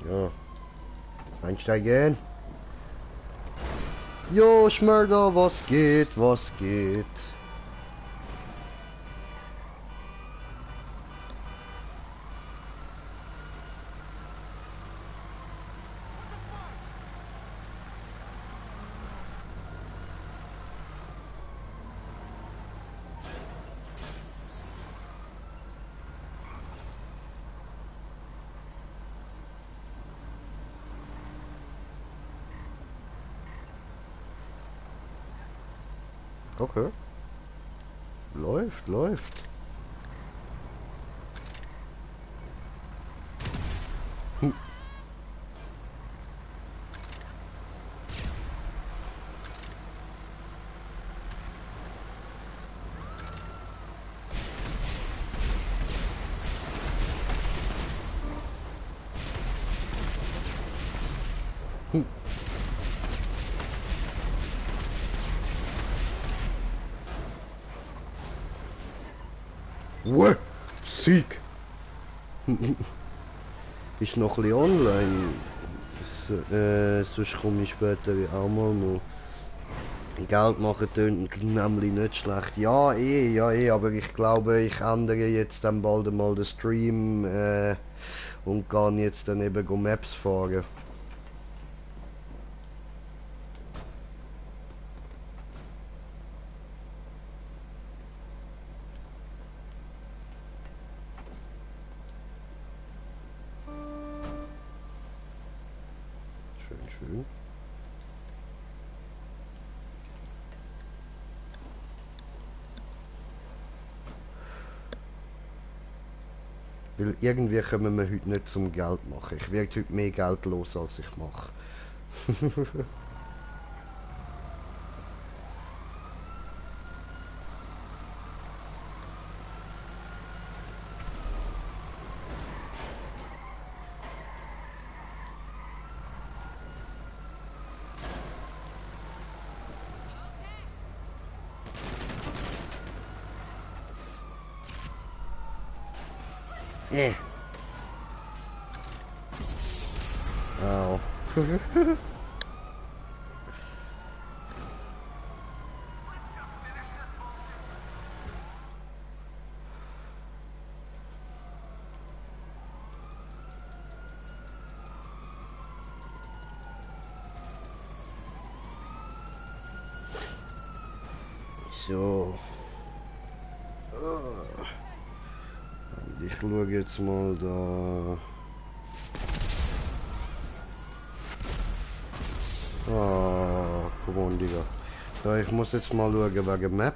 Ja. Einsteigen. Jo, Schmörder, was geht, was geht? Okay. Läuft, läuft. Hm. Hm. Uah, Sieg! Ist noch ein bisschen online. Sonst komme ich später auch mal noch. Geld machen tönt nämlich nicht schlecht. Ja, aber ich glaube, ich ändere jetzt dann bald einmal den Stream und gehe jetzt dann eben Maps fahren. Schön, schön. Weil irgendwie kommen wir heute nicht zum Geld machen. Ich werde heute mehr Geld los, als ich mache. Au. So. Und ich schaue jetzt mal da. Ah, komm on, Digga. Ja, ich muss jetzt mal schauen wegen Map.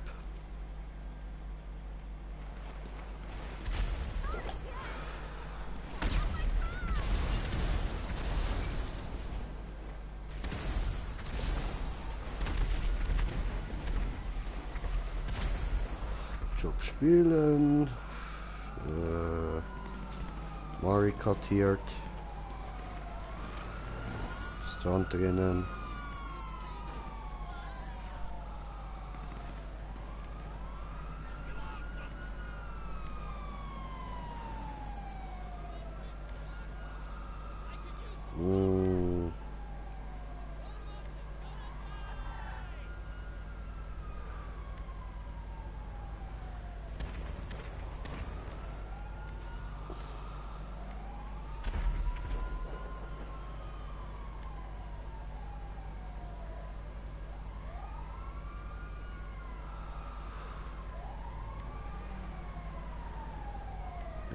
Job spielen. Mari kartiert. Stand drinnen.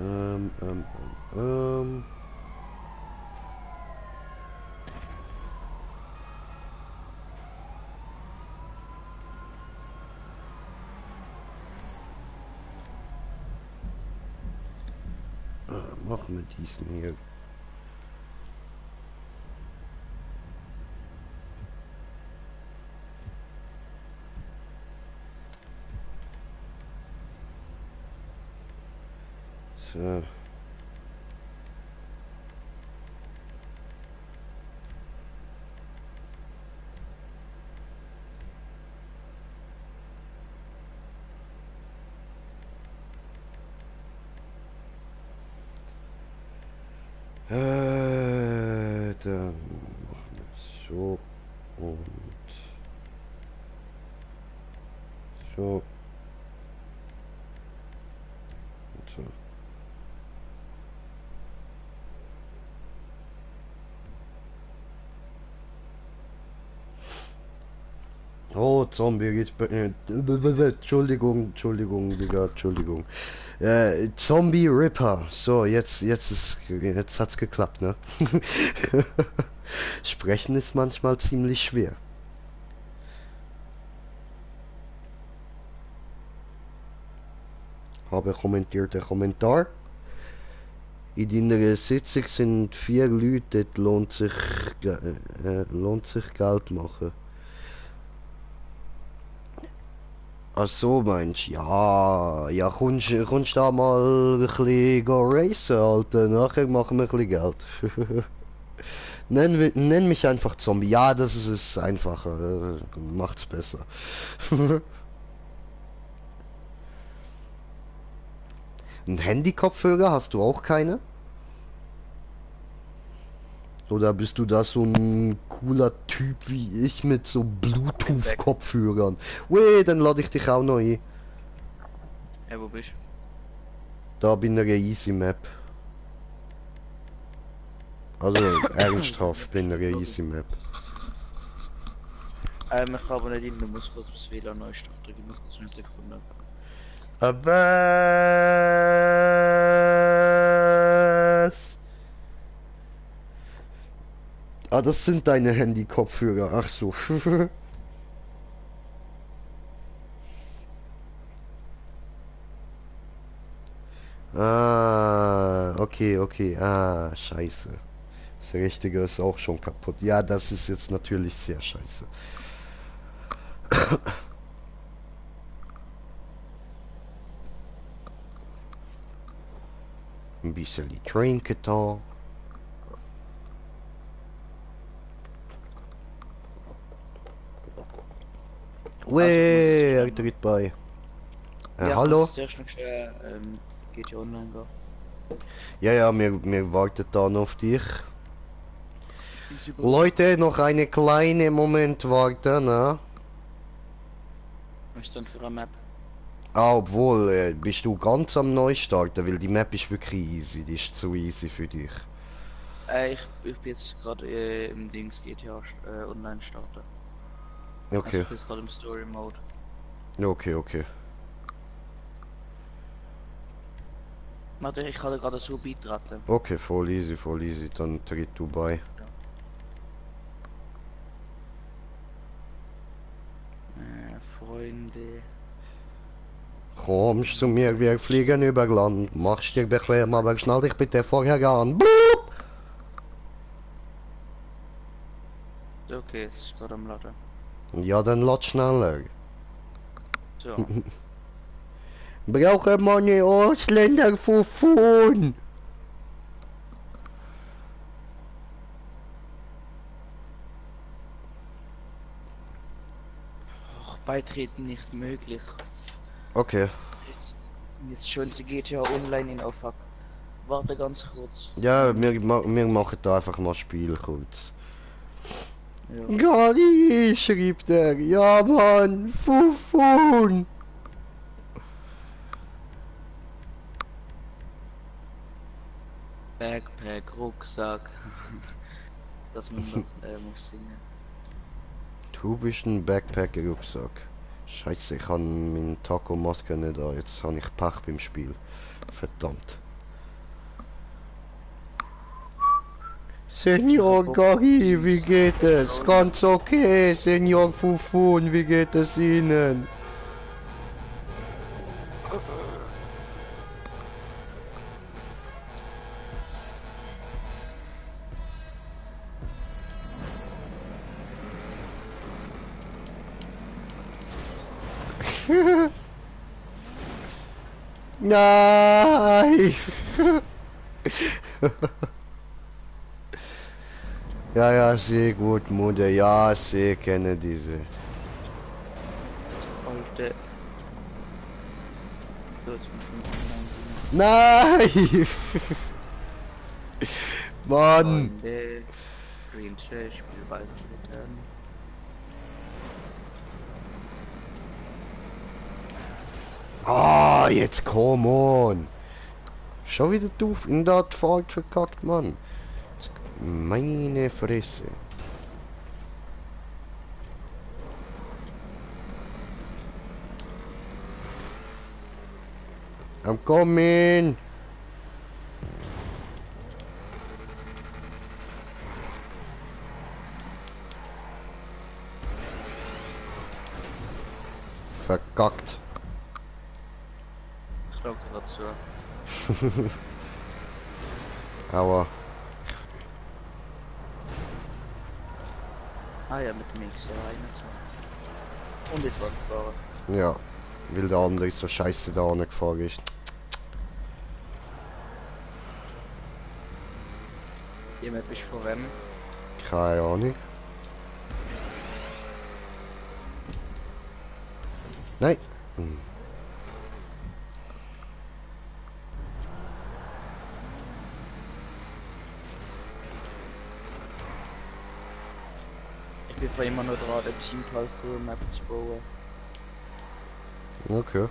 Ähm, ähm, ähm. Machen wir diesen hier. So. Dann machen wir es so und so und so. Oh, Zombie, Entschuldigung, Digga, Entschuldigung. Zombie Ripper. So, jetzt hat's geklappt, ne? Sprechen ist manchmal ziemlich schwer. Habe kommentierte Kommentar. In deiner Sitzung sind 4 Leute, dort lohnt sich Geld machen. Ach so, meinst du? Ja, ja, kommst da mal ein bisschen racen, Alter. Nachher machen wir ein bisschen Geld. Nenn mich einfach Zombie. Ja, das ist es einfacher. Macht's besser. Ein Handy-Kopfhörer hast du auch keine? Oder bist du da so ein cooler Typ wie ich mit so Bluetooth-Kopfhörern? Weh, dann lade ich dich auch noch ein. Ja, wo bist du? Da bin ich Easy Map. Also ernsthaft bin ich Easy Map. Ich kann aber nicht hin, du musst kurz das WLAN neu starten, gib mir kurz eine Sekunde. Was? Ah, das sind deine Handy-Kopfhörer. Ach so. Ah. okay, okay. Ah, scheiße. Das Richtige ist auch schon kaputt. Ja, das ist jetzt natürlich sehr scheiße. Ein bisschen die Trinken da. Weh, er tritt bei. Ja, Hallo? kannst du zuerst noch schnell GTA Online gehen. Ja, ja, wir warten da noch auf dich. Easy Bro. Leute, noch eine kleine Moment warten, ne? Was ist denn für eine Map? Ah, obwohl, bist du ganz am Neustarten, weil die Map ist wirklich easy, die ist zu easy für dich. Ich bin jetzt gerade im Dings GTA Online starten. Also Okay, ich bin jetzt gerade im Story Mode. okay, okay. Warte, ich kann da gerade so beitreten. Okay, voll easy, dann tritt du bei. Freunde. Kommst zu mir, wir fliegen über Land. Machst dir bequem, aber schnall dich bitte vorher an. Blub! Okay, es ist gerade am Laden. Ja, dann lad schneller. So. Brauche meine Ausländer Fufun. Ach, beitreten nicht möglich. Okay. Jetzt schon zu GTA Online in Aufhack. Warte ganz kurz. Ja, wir machen da einfach mal Spiel kurz. Ja. Gary, schrieb der. Ja, Mann. Fufun. Backpack, Rucksack. Dass man noch muss singen. Du bist ein Backpacker-Rucksack. Scheiße, ich habe meine Taco-Maske nicht da. Jetzt habe ich Pech beim Spiel. Verdammt. Senor Gary, wie geht es? Ganz okay, Senor Fufun, wie geht es Ihnen? Nein! Ja, ja, sehr gut, Mutter. Ja, sehr kenne diese. Alte. So, jetzt muss ich online singen. Nein! Mann! Freunde. Green Shell, Spiel beitreten. Ah, jetzt come on! Schon wieder du in der Fahrt verkackt, Mann. Meine Fresse. I'm coming! Verkackt. Ich glaube dir dazu. Aua. Ah ja, mit dem XR 21. Und etwa gefahren. Ja, weil der andere so scheiße da gefahren ist. Die Map ist von wem? Keine Ahnung. Nein. Hm. Ich bin vor immer nur dran, den Team Parkour Map zu bauen. Okay.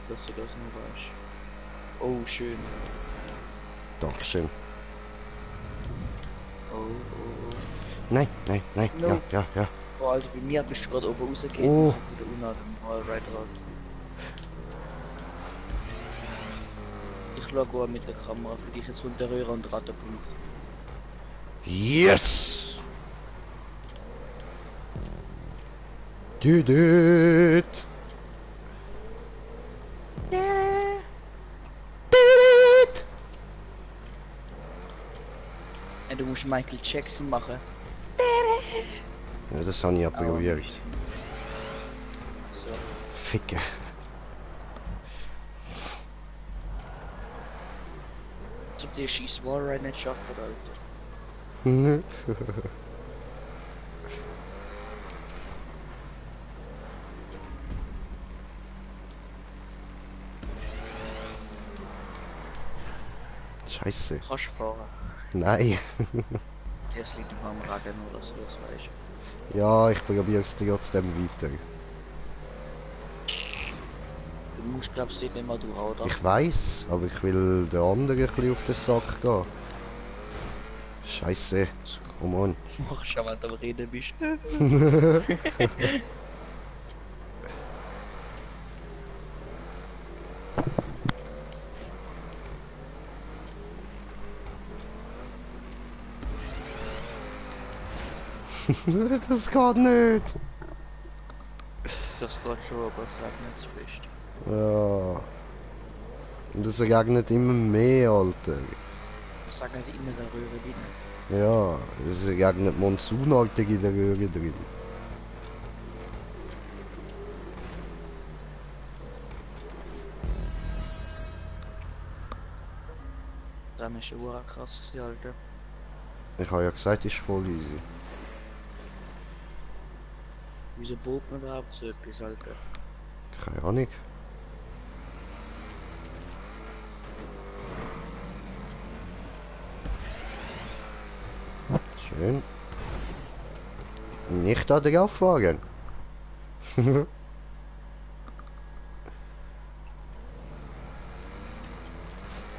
Dass du das nur weißt. Oh, schön. Dankeschön. Oh, oh, oh. Nein. No. Ja. Oh, Alter, bei mir bist du gerade oben rausgegangen. Oh. Ich bin wieder unten am Right raus. Ich schaue gut mit der Kamera, für dich ist unter Röhre und Rattenpunkt. Yes! Did it! Did it! Ja, du musst Michael Jackson machen. Ja, das habe ich ja probiert. So. Ficke. Als ob die scheiß Wallride nicht schaffen, Alter. Scheiße. Kannst du fahren. Nein. Erst liegt auf einem Regen oder so, das weiß ich. Ja, ich probiere es trotzdem weiter. Du musst glaubst du nicht mehr durch, oder? Ich weiß, aber ich will der andere ein bisschen auf den Sack gehen. Scheiße. Komm on. Mach schon, wenn du am Reden bist. Das geht nicht. Das geht schon, aber es regnet zu fest. Ja. Und es regnet immer mehr, Alter. Das sagt nicht immer der Röhre drin. Ja, es regnet monsunartig in der Röhre drin. Dann ist schon krass gewesen, Alter. Ich habe ja gesagt, es ist voll easy. Wieso baut man überhaupt so etwas, Alter? Keine Ahnung. Schön. Nicht da drauf fahren. Dann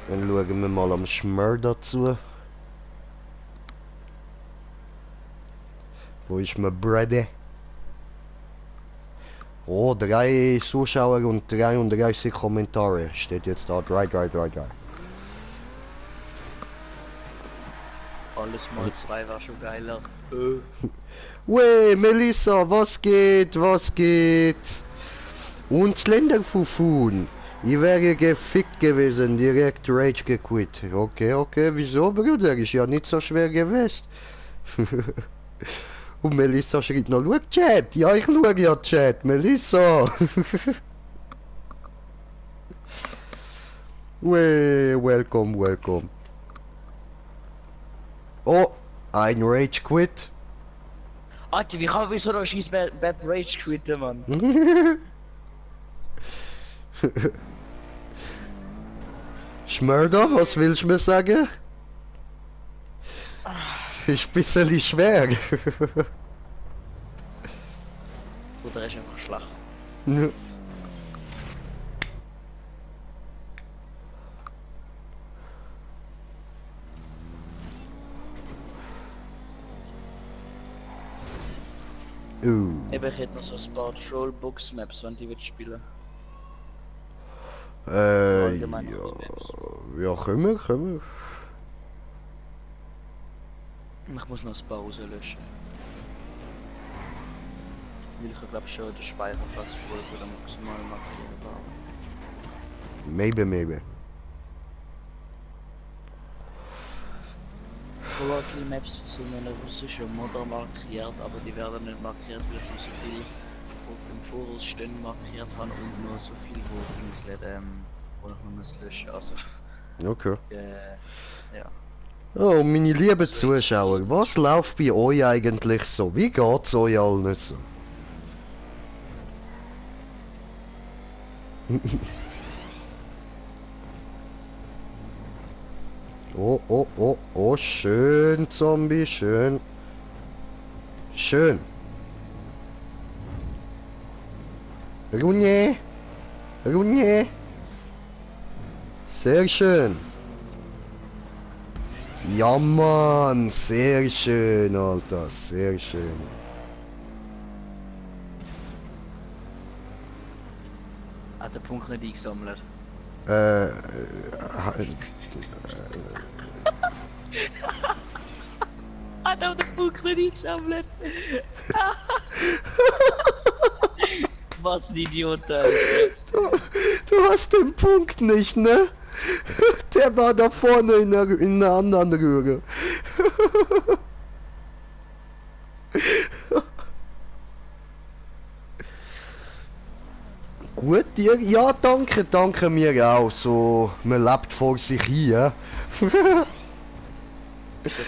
schauen wir mal am Schmör dazu. Wo ist mein Brady? Oh, 3 Zuschauer und 33 Kommentare. Steht jetzt da 3. Alles mal 2 war schon geiler. Wey, Melissa, was geht? Was geht? Und Länderfufun. Ich wäre gefickt gewesen, direkt Rage gequit. Okay, wieso, Bruder? Ist ja nicht so schwer gewesen. Und Melissa schreibt noch, schau Chat. Ja, ich schaue ja Chat, Melissa. Wey, welcome. Oh, ein Rage quit. Alter, wie kann man wieso noch scheiß Bad Rage quitten, Mann? Schmörder, was willst du mir sagen? Es ist ein bisschen schwer. Oder ist einfach schlecht. Eben, ich hätte noch so ein paar Trollbox Maps, wenn die spielen. Allgemein Ja. noch die Maps. Ja, können wir. Ich muss noch ein paar rauslöschen. Weil ich glaube schon den Speicherplatz voll für den maximalen markieren war. Maybe. Volatile Maps sind in der russischen Modder markiert, aber die werden nicht markiert, weil ich noch so viel auf dem Voraus stehen markiert habe und nur so viel, wo ich wo ich noch muss löschen. Also, Okay. ja. Oh, meine lieben Zuschauer, was läuft bei euch eigentlich so? Wie geht's euch allen so? Oh, schön, Zombie, schön. Runje. Sehr schön. Ja, Mann, sehr schön, Alter, sehr schön. Hat der Punkt nicht eingesammelt? Hat er den Punkt nicht eingesammelt? Was ein Idiot, Alter. Du hast den Punkt nicht, ne? Der war da vorne in einer anderen Röhre. Gut, dir? Ja, danke, danke mir auch. So, man lebt vor sich hin, ja? Bitte,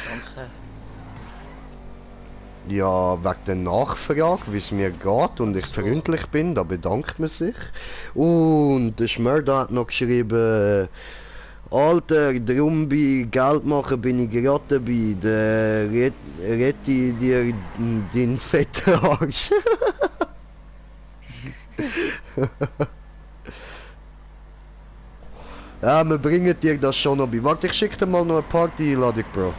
danke. Ja, wegen der Nachfrage, wie es mir geht und ich freundlich bin, da bedankt man sich. Und der Schmörder hat noch geschrieben, Alter, drum bei Geld machen bin ich gerade dabei, der rette dir den fetten Arsch. Ja, wir bringen dir das schon noch bei. Warte, ich schicke dir mal noch eine Party-Einladung, Bro.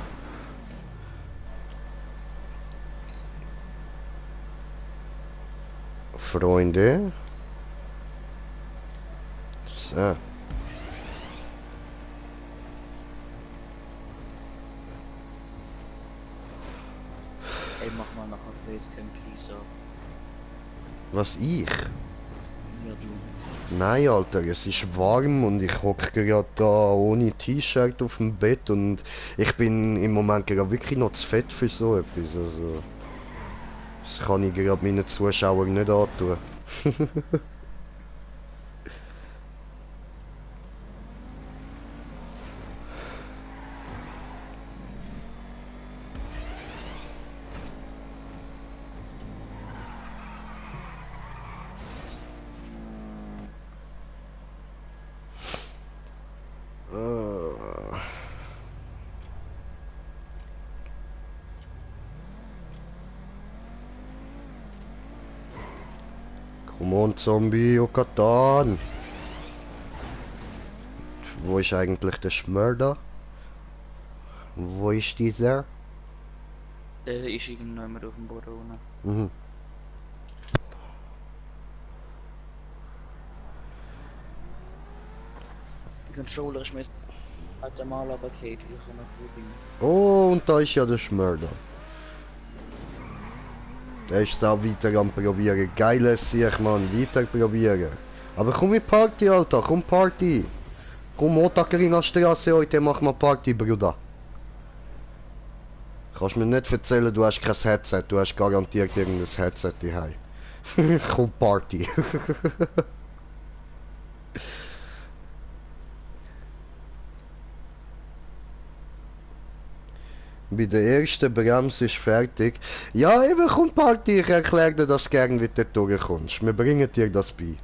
Freunde. So. Ey, mach mal nachher Facecam, please. Was ich? Ja, du. Nein, Alter, es ist warm und ich hocke gerade da ohne T-Shirt auf dem Bett und ich bin im Moment gerade wirklich noch zu fett für so etwas. Also, das kann ich gerade meinen Zuschauern nicht antun. Come on, Zombie, Okatan. Wo ist eigentlich der Schmörder? Wo ist dieser? Der ist irgendjemand auf dem Boden unten. Mhm. Der Controller ist mir hat der Mal aber geht, ich kann noch probieren. Oh, und da ist ja der Schmörder. Der ist auch weiter am probieren. Geiles Sieg, Mann. Weiter probieren. Aber komm mit Party, Alter. Komm Party. Komm, Otakarina Straße heute, mach mal Party, Bruder. Kannst mir nicht erzählen, du hast kein Headset. Du hast garantiert irgendein Headset daheim. Komm Party. Bei der ersten Bremse ist fertig. Ja, eben, komm Party, ich erkläre dir das gern, wie du durchkommst. Wir bringen dir das bei.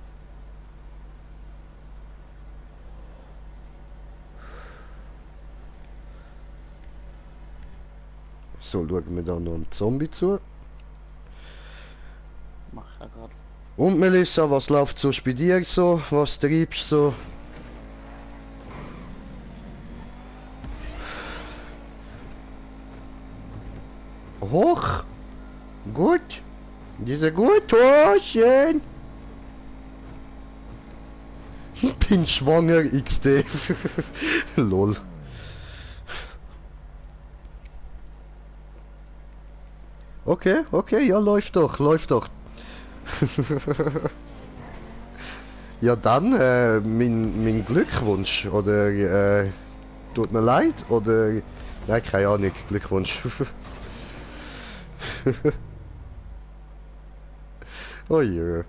So, schauen wir da noch einen Zombie zu. Mach ich gerade. Und Melissa, was läuft so bei dir so? Was treibst du so? Hoch! Gut! Diese gut, oh, schön! Bin schwanger, XD. Lol. Okay, okay, ja, läuft doch, läuft doch. Ja dann, mein Glückwunsch, oder, tut mir leid, oder, nein, keine Ahnung, Glückwunsch. Oh je.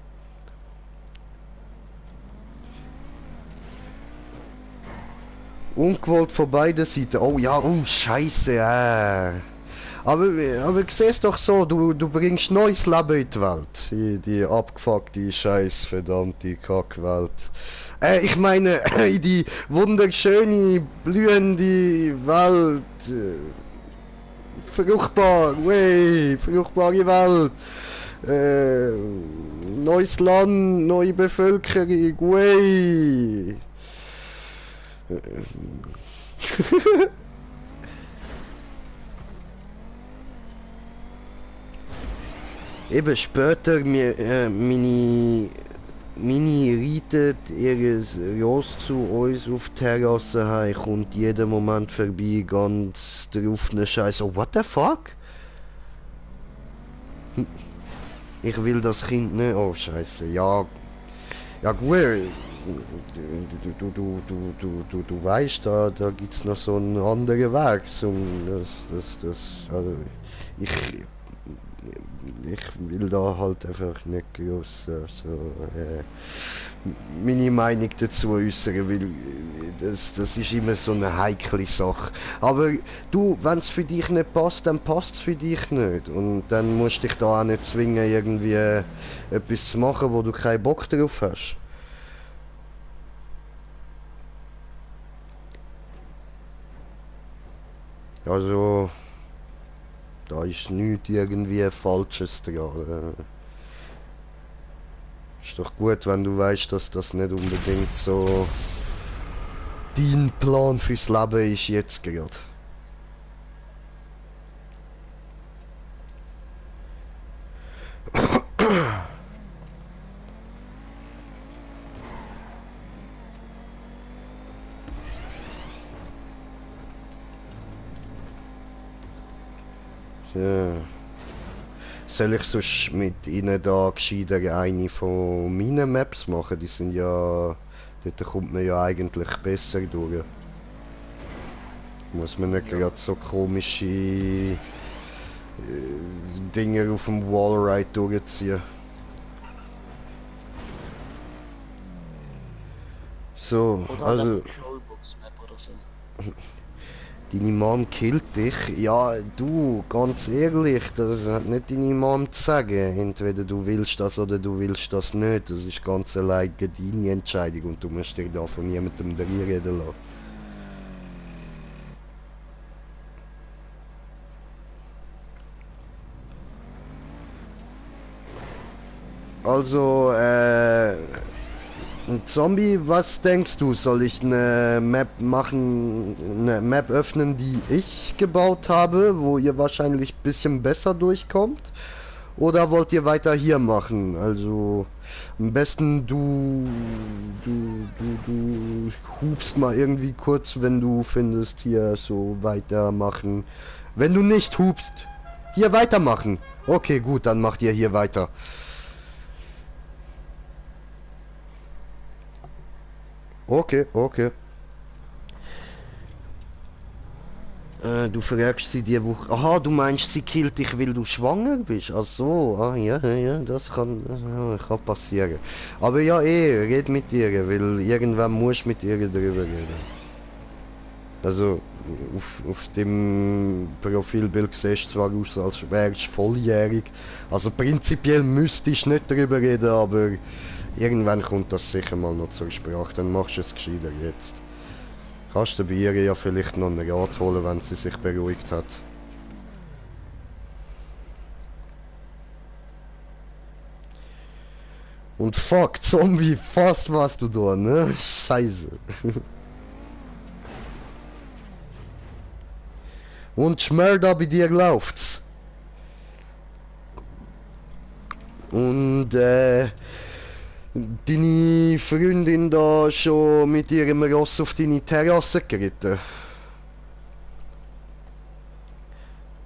Ungewollt von beiden Seiten, oh ja, oh scheiße, Aber du siehst doch so, du bringst neues Leben in die Welt. In die abgefuckte, scheiß verdammte Kackwelt. Ich meine, in die wunderschöne, blühende Welt. Fruchtbar, wey, fruchtbare Welt. Neues Land, neue Bevölkerung, wey. Eben später, meine reitet ihres Ross zu uns auf die Terrasse heim, kommt jeden Moment vorbei, ganz drauf ne Scheiße. Oh, what the fuck? Ich will das Kind nicht. Oh, Scheiße, ja. Ja, gut. du weißt, da gibt's noch so einen anderen Weg also ich, ich will da halt einfach nicht groß meine Meinung dazu äußern, weil das ist immer so eine heikle Sache. Aber du, wenn es für dich nicht passt, dann passt es für dich nicht. Und dann musst du dich da auch nicht zwingen, irgendwie etwas zu machen, wo du keinen Bock drauf hast. Also, da ist nichts irgendwie Falsches dran. Ist doch gut, wenn du weißt, dass das nicht unbedingt so dein Plan fürs Leben ist jetzt gerade. Ja. Soll ich sonst mit ihnen da gescheiter eine von meinen Maps machen? Die sind ja... Dort kommt man ja eigentlich besser durch. Muss man nicht gerade so komische Dinge auf dem Wallride durchziehen. So, Oder also... eine Controlbox-Map oder so. Deine Mom killt dich? Ja, du, ganz ehrlich, das hat nicht deine Mom zu sagen. Entweder du willst das oder du willst das nicht. Das ist ganz allein deine Entscheidung und du musst dich da von niemandem reden lassen. Also, Zombie, was denkst du? Soll ich eine Map machen, eine Map öffnen, die ich gebaut habe, wo ihr wahrscheinlich ein bisschen besser durchkommt? Oder wollt ihr weiter hier machen? Also, am besten du hupst mal irgendwie kurz, wenn du findest, hier so weitermachen. Wenn du nicht hupst, hier weitermachen. Okay, gut, dann macht ihr hier weiter. Okay, okay. Du fragst sie dir, wo... Aha, du meinst, sie killt dich, weil du schwanger bist? Ach so, ja, das kann passieren. Aber ja, red mit ihr, weil irgendwann musst du mit ihr darüber reden. Also, auf dem Profilbild siehst du zwar aus, als wärst du volljährig. Also prinzipiell müsstest du nicht darüber reden, aber... Irgendwann kommt das sicher mal noch zur Sprache, dann machst du es gescheiter jetzt. Kannst du bei ihr ja vielleicht noch einen Rat holen, wenn sie sich beruhigt hat. Und fuck, Zombie, fast warst du da, ne? Scheiße. Und Schmerda, bei dir läuft's. Und deine Freundin da schon mit ihrem Ross auf deine Terrasse geritten?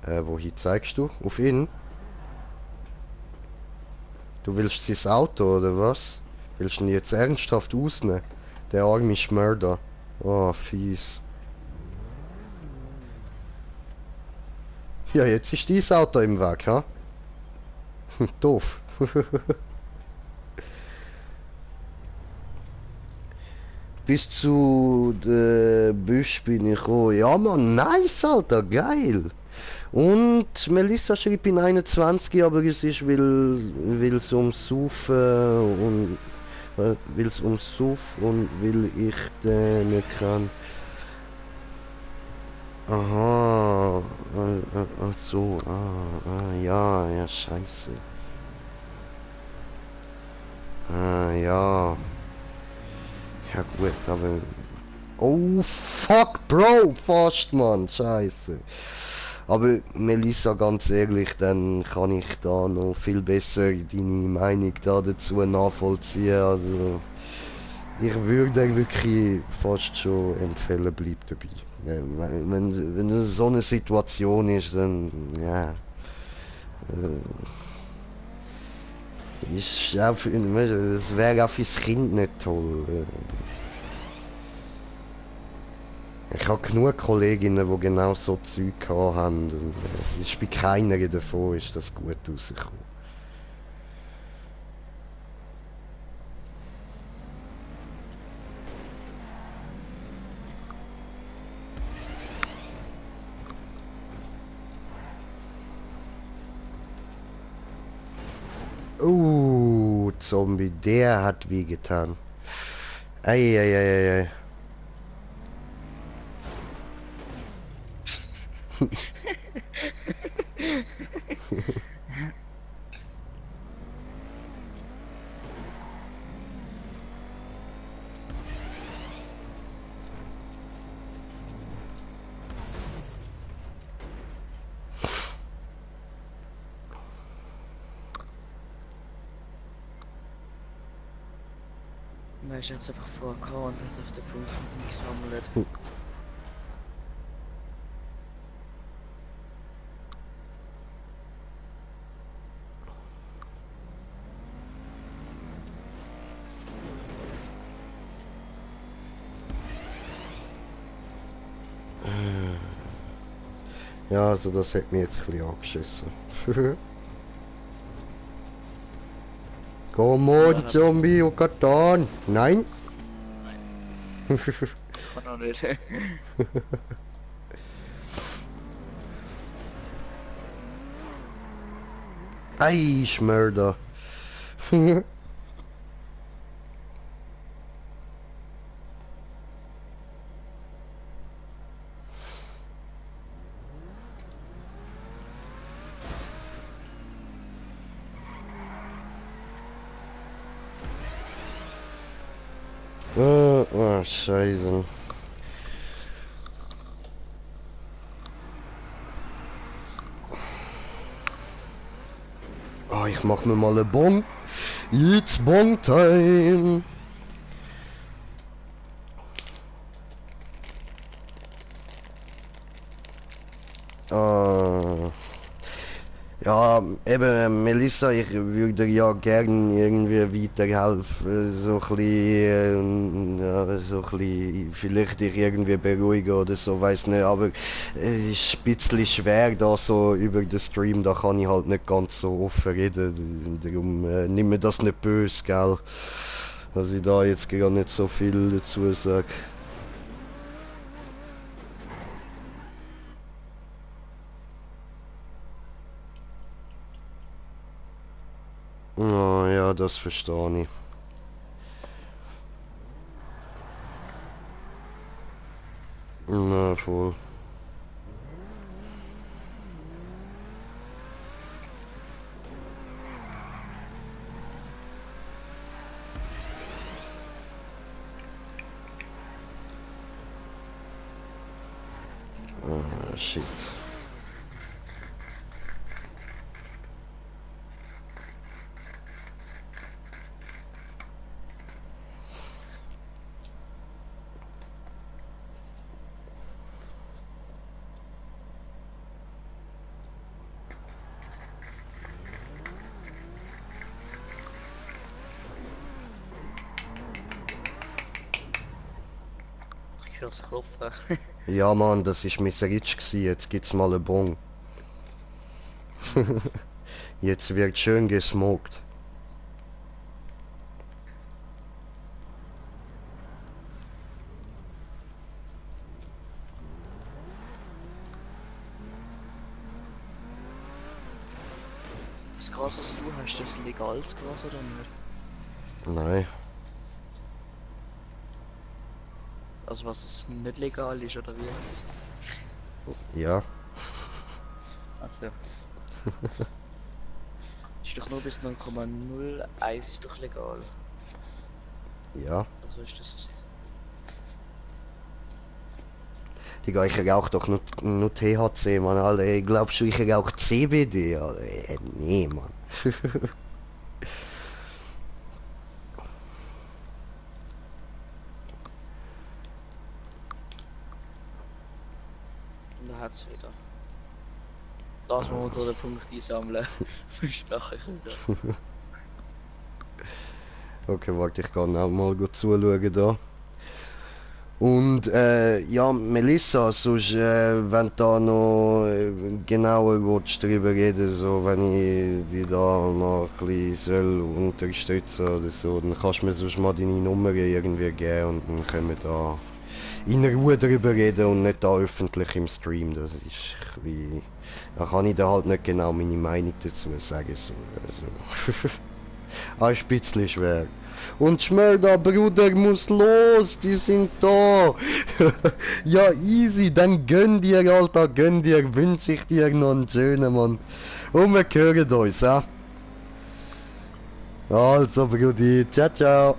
Wohin zeigst du? Auf ihn? Du willst sein Auto, oder was? Willst du ihn jetzt ernsthaft ausnehmen? Der arme Schmörder. Oh, fies. Ja, jetzt ist dein Auto im Weg, ha? Doof. Bis zu der Büsch bin ich gekommen. Ja, man, nice, Alter, geil. Und Melissa schrieb in 21, aber es ist, weil es ums Saufen und weil es ums Sauf und weil ich den nicht kann. Aha, ach so, ja, scheiße. Ja. Ja gut, aber... Oh, fuck, Bro, fast, Mann, scheiße. Aber Melissa, ganz ehrlich, dann kann ich da noch viel besser deine Meinung da dazu nachvollziehen. Also, ich würde wirklich fast schon empfehlen, bleib dabei. Wenn es so eine Situation ist, dann, ja... Ist auch für, das wäre auch fürs Kind nicht toll. Ich habe genug Kolleginnen, die genau so Zeug haben. Und es ist bei keiner davon ist das gut rausgekommen. Zombie, der hat wehgetan. Eieieiei. Man ist jetzt einfach vorgekommen und hat auf den Punkten gesammelt. Ja, also das hat mich jetzt ein bisschen angeschissen. Komm on, Zombie, oh Katan. Nein? Kann auch nicht. Eichmörder. Oh, Scheiße. Oh, ich mach mir mal eine Bon. It's Bon Time. Ja, eben, Melissa, ich würde ja gern irgendwie weiterhelfen, so ein bisschen, ja, so ein bisschen, vielleicht dich irgendwie beruhigen oder so, weiß nicht, aber es ist ein bisschen schwer da so über den Stream, da kann ich halt nicht ganz so offen reden, darum nimm mir das nicht böse, gell, dass ich da jetzt gar nicht so viel dazu sage. Oh, ja, das verstehe ich. Na, voll. Ah, shit. Ich hör's klopfen. Ja, Mann, das ist mein Ritsch gsi. Jetzt gibt's mal einen Bon. Jetzt wird schön gesmoked. Das Gras, was du hast, das legales Gras oder nicht? Nein. Also was es nicht legal ist, oder wie? Ja. Also. Ist doch nur bis 0,01 ist doch legal. Ja. Also ist das. Digga, ich rauch doch nur THC, Mann, Alter. Ich glaub schon, ich rauch CBD, Alter. Nee, Mann. Und da hat's wieder. Da muss man so den Punkt einsammeln. Sonst nachher wieder. Okay, warte, ich kann auch mal gut zuschauen da. Und ja, Melissa, sonst, wenn du da noch genauer willst drüber reden, so, wenn ich dich da noch ein bisschen soll unterstützen oder so, dann kannst du mir sonst mal deine Nummer irgendwie geben und dann können wir da in Ruhe drüber reden und nicht da öffentlich im Stream. Das ist ein bisschen, da kann ich da halt nicht genau meine Meinung dazu sagen. So, also. Ein bisschen schwer. Und Schmelder, Bruder, muss los, die sind da. Ja, easy, dann gönn dir, Alter, gönn dir, wünsche ich dir noch einen schönen Mann. Und wir hören uns, ja? Also, Brudi, ciao, ciao.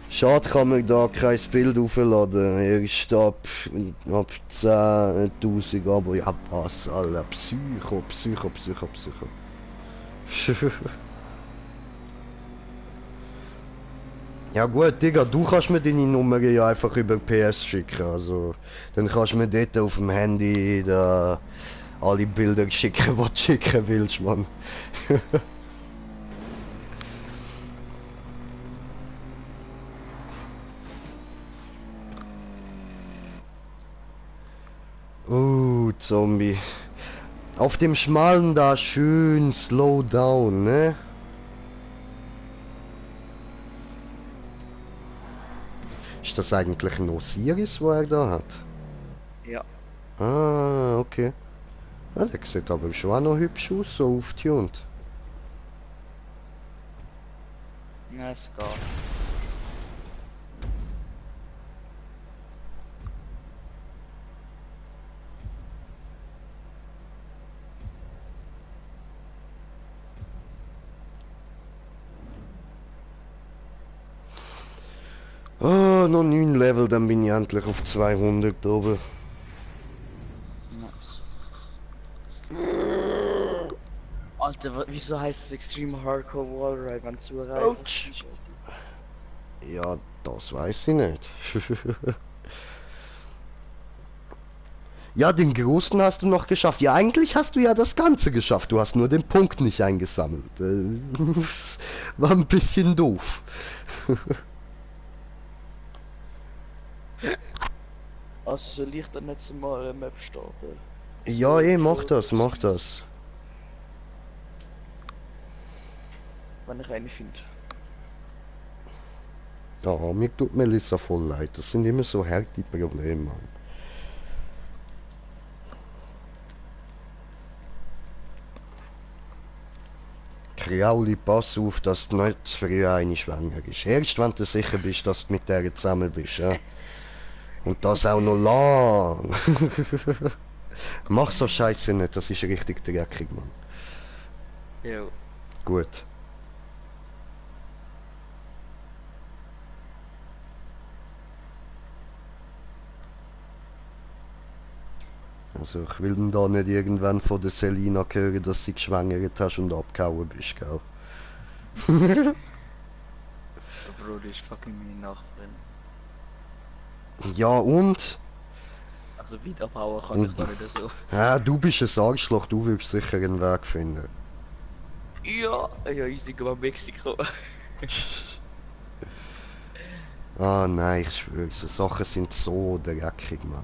Schade kann man da kein Bild aufladen. Er ist ab 10.000, aber ja, was, Alter, Psycho. Ja gut, Digga, du kannst mir deine Nummer ja einfach über PS schicken, also dann kannst du mir dort auf dem Handy da alle Bilder schicken, die du schicken willst, Mann. Zombie. Auf dem Schmalen da schön slow down, ne? Ist das eigentlich ein Osiris, wo er da hat? Ja. Ah, okay. Ja, der sieht aber schon auch noch hübsch aus, so aufgetunt. Na, es geht. Ah, noch 9 Level, dann bin ich endlich auf 200 oben. Nice. Alter, wieso heißt es Extreme Hardcore Wallride, wenn zu erreichen ist? Ja, das weiß ich nicht. Ja, den großen hast du noch geschafft. Ja, eigentlich hast du ja das Ganze geschafft. Du hast nur den Punkt nicht eingesammelt. War ein bisschen doof. Also soll ich dann jetzt mal eine Map starten? Ja, mach das, mach das. Wenn ich eine finde. Ja, mir tut Melissa voll leid. Das sind immer so harte Probleme, Mann. Krauli, pass auf, dass du nicht zu früh eine schwanger ist. Erst wenn du sicher bist, dass du mit der zusammen bist, ja. Und das auch noch lang. Mach so Scheiße nicht, das ist richtig dreckig, Mann. Jo. Gut. Also ich will da nicht irgendwann von der Selina hören, dass sie geschwängert hast und abgehauen bist, gell? Der Bruder ist fucking meine Nachbarin. Ja und? Also weit abhauen kann ich da nicht so. Ja, du bist ein Arschloch, du wirst sicher einen Weg finden. Ja, ich denke mal Mexiko. Ah nein, ich schwöre, so Sachen sind so dreckig, Mann.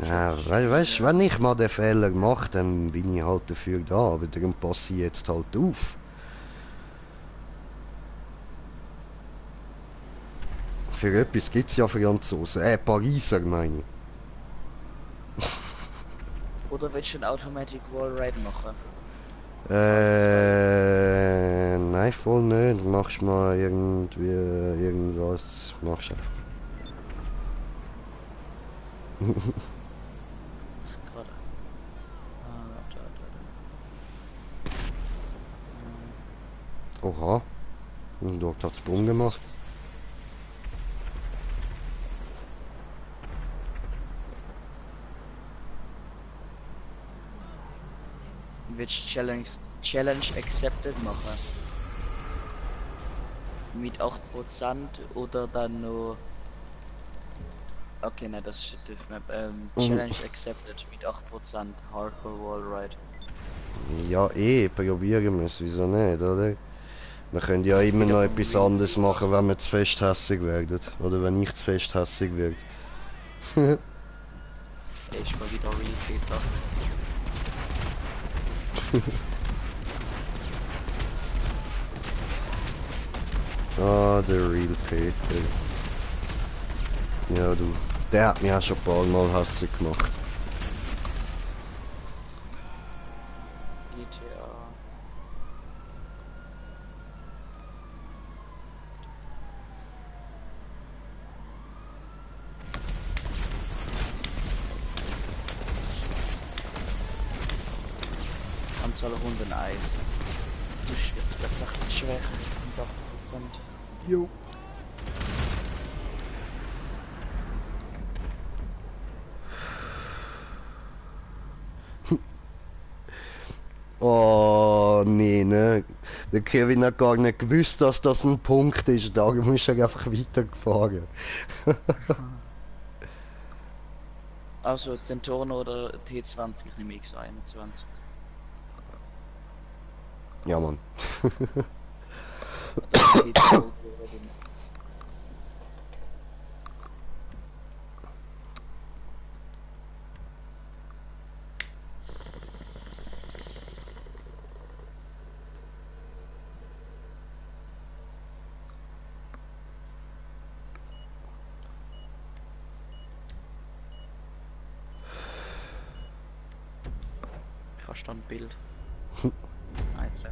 Ja, weißt du, wenn ich mal den Fehler mache, dann bin ich halt dafür da, aber darum passe ich jetzt halt auf. Für etwas gibt's ja Franzosen, Pariser meine ich. Oder willst du ein Automatic Wallride machen? Nein, voll nicht. Machst mal irgendwie irgendwas. Machst einfach. Gerade. Da. Oha. Und dort hat's Bumm gemacht. Willst du Challenge Accepted machen? Mit 8% oder dann nur Okay, ne, das ist die Map. Mhm. Challenge accepted mit 8% Hardcore Wallride. Ja, probieren wir es, wieso nicht, oder? Wir können ja immer Wieder noch vom etwas Real. anderes machen, wenn wir zu fest hässig werden. Oder wenn ich zu fest hässig werde. Ich mal wieder Real Peter. Ah, der Real Peter. Ja, du. Der hat mich auch schon ein paar Mal hässig gemacht. GTA. Anzahl Runden Eis. Das ist jetzt tatsächlich schwächer mit 8%. Jo. Oh, nee, ne? Der Kevin hat gar nicht gewusst, dass das ein Punkt ist. Darum ist er einfach weitergefahren. Also Zentoren oder T20, ich nehme X21. Ja, Mann. Das ist T12 oder den. Standbild. Einzel.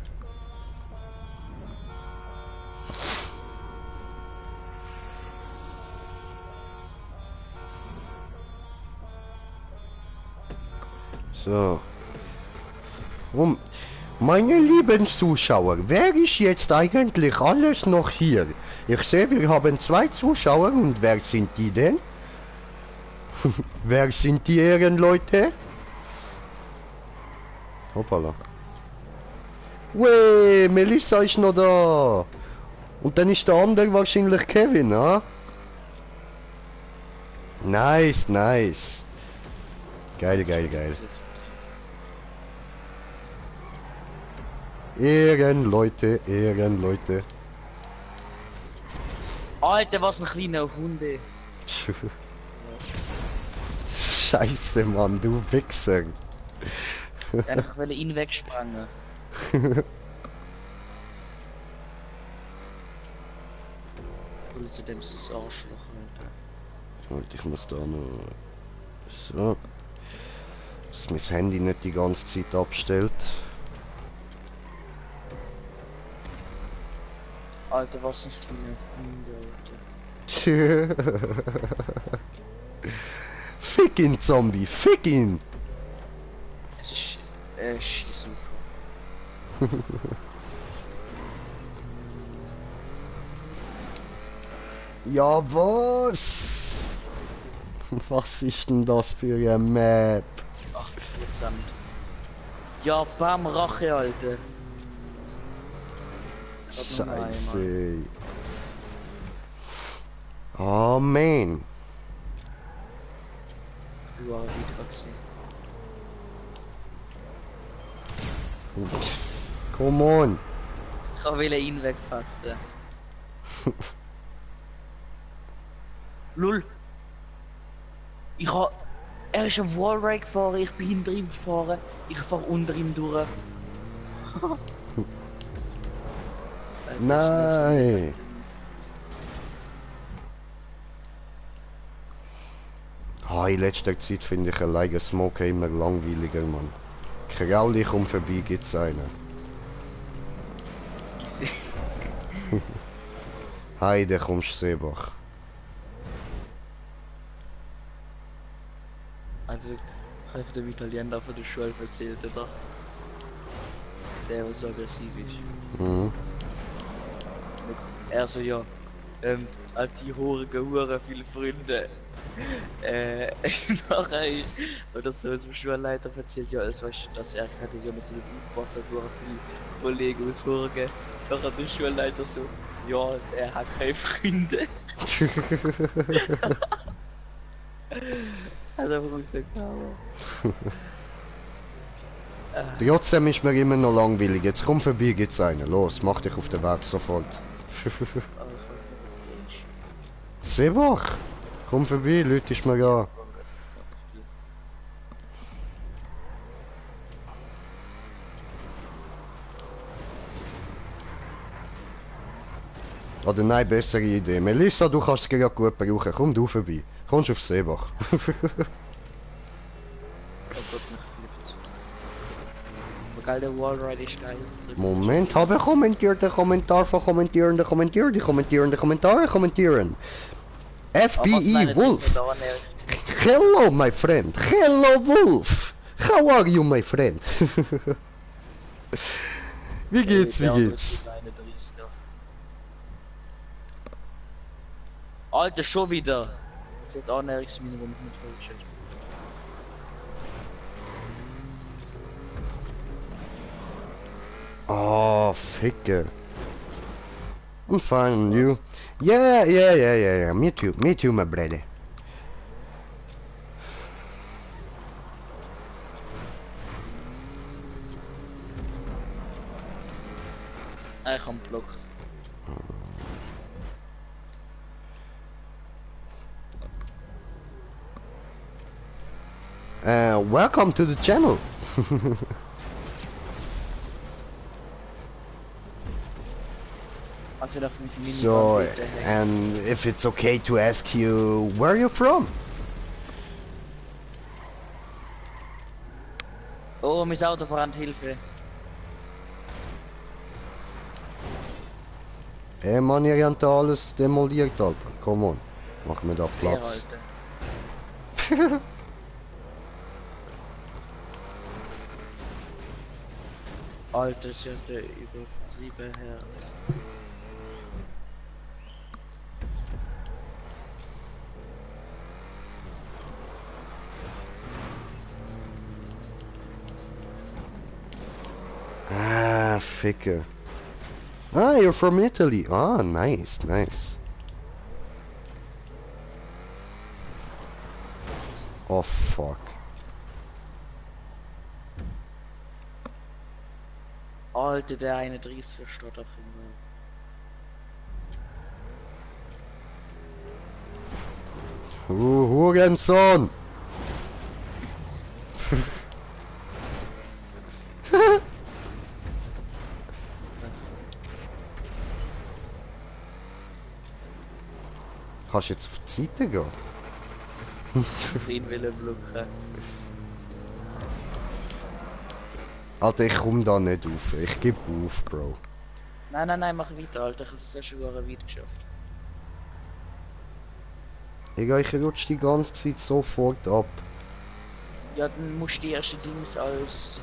So. Meine lieben Zuschauer, wer ist jetzt eigentlich alles noch hier? Ich sehe, wir haben 2 Zuschauer und wer sind die denn? Wer sind die Ehrenleute? Hoppala. Weh, Melissa ist noch da. Und dann ist der andere wahrscheinlich Kevin, ha? Nice, nice. Geil, geil, geil. Ehrenleute, Ehrenleute. Alter, was ein kleiner Hunde. Scheiße, Mann, du Wichser. Einfach weil ihn wegsprangen. Außerdem ist das Arschloch, Alter. Warte, ich muss da noch... So. Dass mein Handy nicht die ganze Zeit abstellt. Alter, was ein kleiner Hunde, Alter. Fick ihn, Zombie, fick ihn! Es ist, Schießen. Ja, was? Was ist denn das für eine Map? 8%. Ja, bam, Rache, Alter. Scheiße. Oh, man. Du hast wieder gesehen. Come on. Ich will ihn wegfatzen. Lull. Er ist am Wallride gefahren, ich bin hinter ihm gefahren, ich fahre unter ihm durch. Nein. In letzter Zeit finde ich alleine Smoke immer langweiliger, Mann. Krauli kommt vorbei, gibt's einen. Hi, der kommst Seebach. Also, ich habe dem Italiener von der Schule erzählt, oder? Der was aggressiv ist. Mhm. Er so, ja, hat die Hure viele Freunde. Nachher oder so zum Schulleiter erzählt, ja, also, dass er gesagt hat, ja, wir sind aufpassen, viele Kollegen aus Hurge. Nachher der Schulleiter so, ja, er hat keine Freunde. Also rausgehauen. Trotzdem ist mir immer noch langweilig. Jetzt komm vorbei, gibt's einen. Los, mach dich auf den Weg sofort. Sebach, komm vorbei, Leute, ist mir an. Oder nein, bessere Idee. Melissa, du kannst es gerade gut brauchen. Komm du vorbei. Kommst auf Seebach. Oh Gott, mich flippt. Aber geil, der Wallride ist geil. Moment, habe kommentiert, der Kommentar von Kommentierende kommentiert, die kommentierende Kommentare kommentieren. FBE Wolf. Hello, my friend. Hello, Wolf. How are you, my friend? Wie geht's, wie geht's? Alter, schon wieder. Jetzt hat Annäherungsminimum mit Bullshit. Oh, Ficke. I'm fine, and you? Yeah. Me too, my brother. Ich hab blockt. Welcome to the channel. So, and if it's okay to ask you, where are you from? Oh, mein Auto brennt, Hilfe. Ey Mann, ihr habt da alles demoliert, Alter. Come on, mach mir da Platz. Alter, ist ja der übertriebene Herd. Ah, Ficke. Ah, you're from Italy. Ah, nice. Oh, fuck. Alter, der 31er Stotter finden. Hurensohn! Kannst du jetzt auf die Seite gehen? Den will blocken. Alter, ich komm da nicht auf. Ich geb auf, Bro. Nein, mach weiter, Alter. Ich habe es ja schon gar weit geschafft. Ich rutsch die ganze Zeit sofort ab. Ja, dann musst du die erste Dings als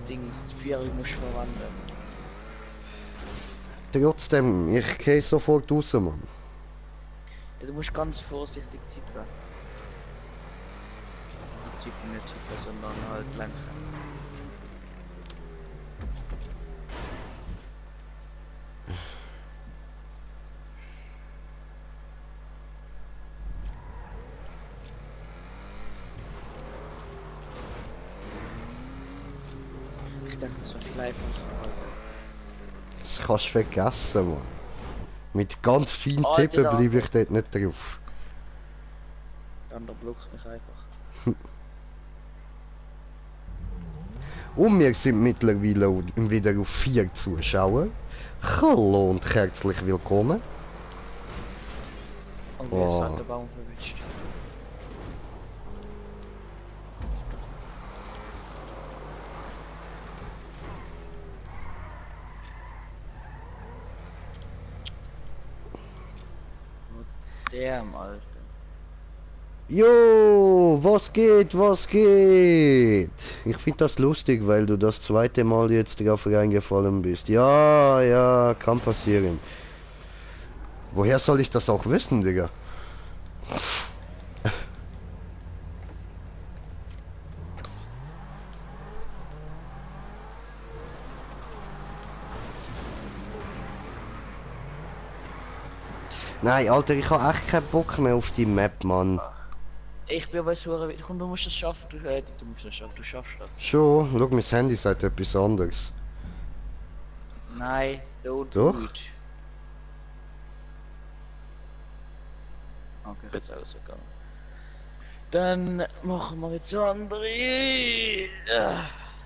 Dings, die Führung musst du verwandeln. Trotzdem, ich geh sofort raus, Mann. Ja, du musst ganz vorsichtig tippen. Nicht tippen, sondern halt lenken. Ich dachte, das war viel einfacher. Das kannst du vergessen, Mann. Mit ganz vielen Alter, Tippen da. bleibe ich dort nicht drauf. Der andere blockt mich einfach. Und wir sind mittlerweile wieder auf 4 Zuschauer. Hallo und herzlich willkommen. Und wir sind der Baum verwünscht. Damn, Alter. Jo, was geht, was geht? Ich finde das lustig, weil du das zweite Mal jetzt drauf reingefallen bist. Ja, kann passieren. Woher soll ich das auch wissen, Digga? Nein, Alter, ich habe echt keinen Bock mehr auf die Map, Mann. Ich bin aber so, komm, du musst das schaffen, du musst das schaffen, du schaffst das. Schon, schau, mein Handy sagt etwas anderes. Nein, don't Doch. do it. Okay, jetzt alles gegangen. Dann machen wir jetzt andere.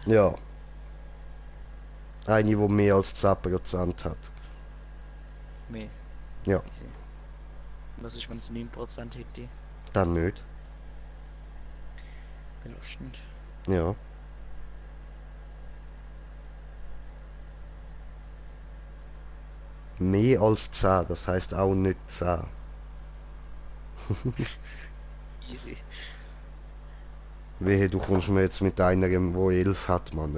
Ja. Eine, die mehr als 10% hat. Mehr. Ja, Easy. Was ist, wenn es 9% hätte? dann nicht. Belastend. Ja. Mehr als 10, das heißt auch nicht 10. Easy. Wehe, du kommst mir jetzt mit einer, wo 11 hat, Mann.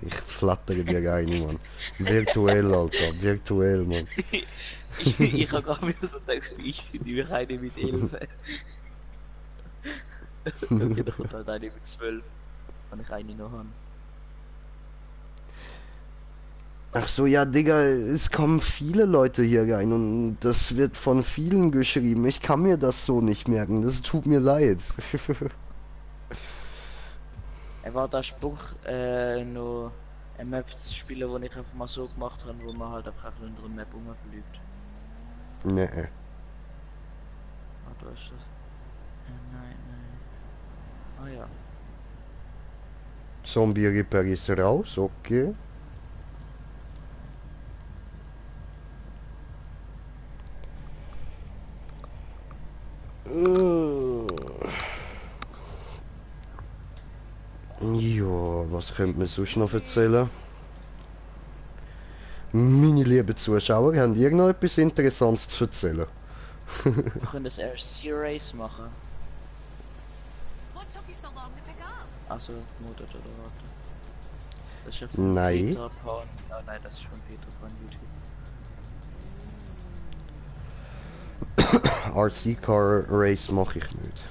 Ich flattere dir rein, Mann. Virtuell, Alter. Virtuell, Mann. Ich habe gerade wieder so gedacht, ich sind nämlich eine mit 11. Okay, da kommt halt eine mit 12. Wenn ich eine noch habe. Ach so, ja, Digga, es kommen viele Leute hier rein und das wird von vielen geschrieben. Ich kann mir das so nicht merken. Das tut mir leid. Er war der Spruch, noch ein Map zu spielen, wo ich einfach mal so gemacht habe, wo man halt einfach in der Map rumfliegt. Nee. Ah, da ist das. Nein, nein. Ah ja. Zombie Reaper ist raus, okay. Ja, was könnte man sonst noch erzählen? Meine lieben Zuschauer, haben irgendetwas Interessantes zu erzählen? Wir können das RC Race machen. What took you so long to pick up? Also, Mutter oder warte. Das ist ja von Nein. Peter Pan. Oh nein, das ist von Peter Pan YouTube. RC Car Race mache ich nicht.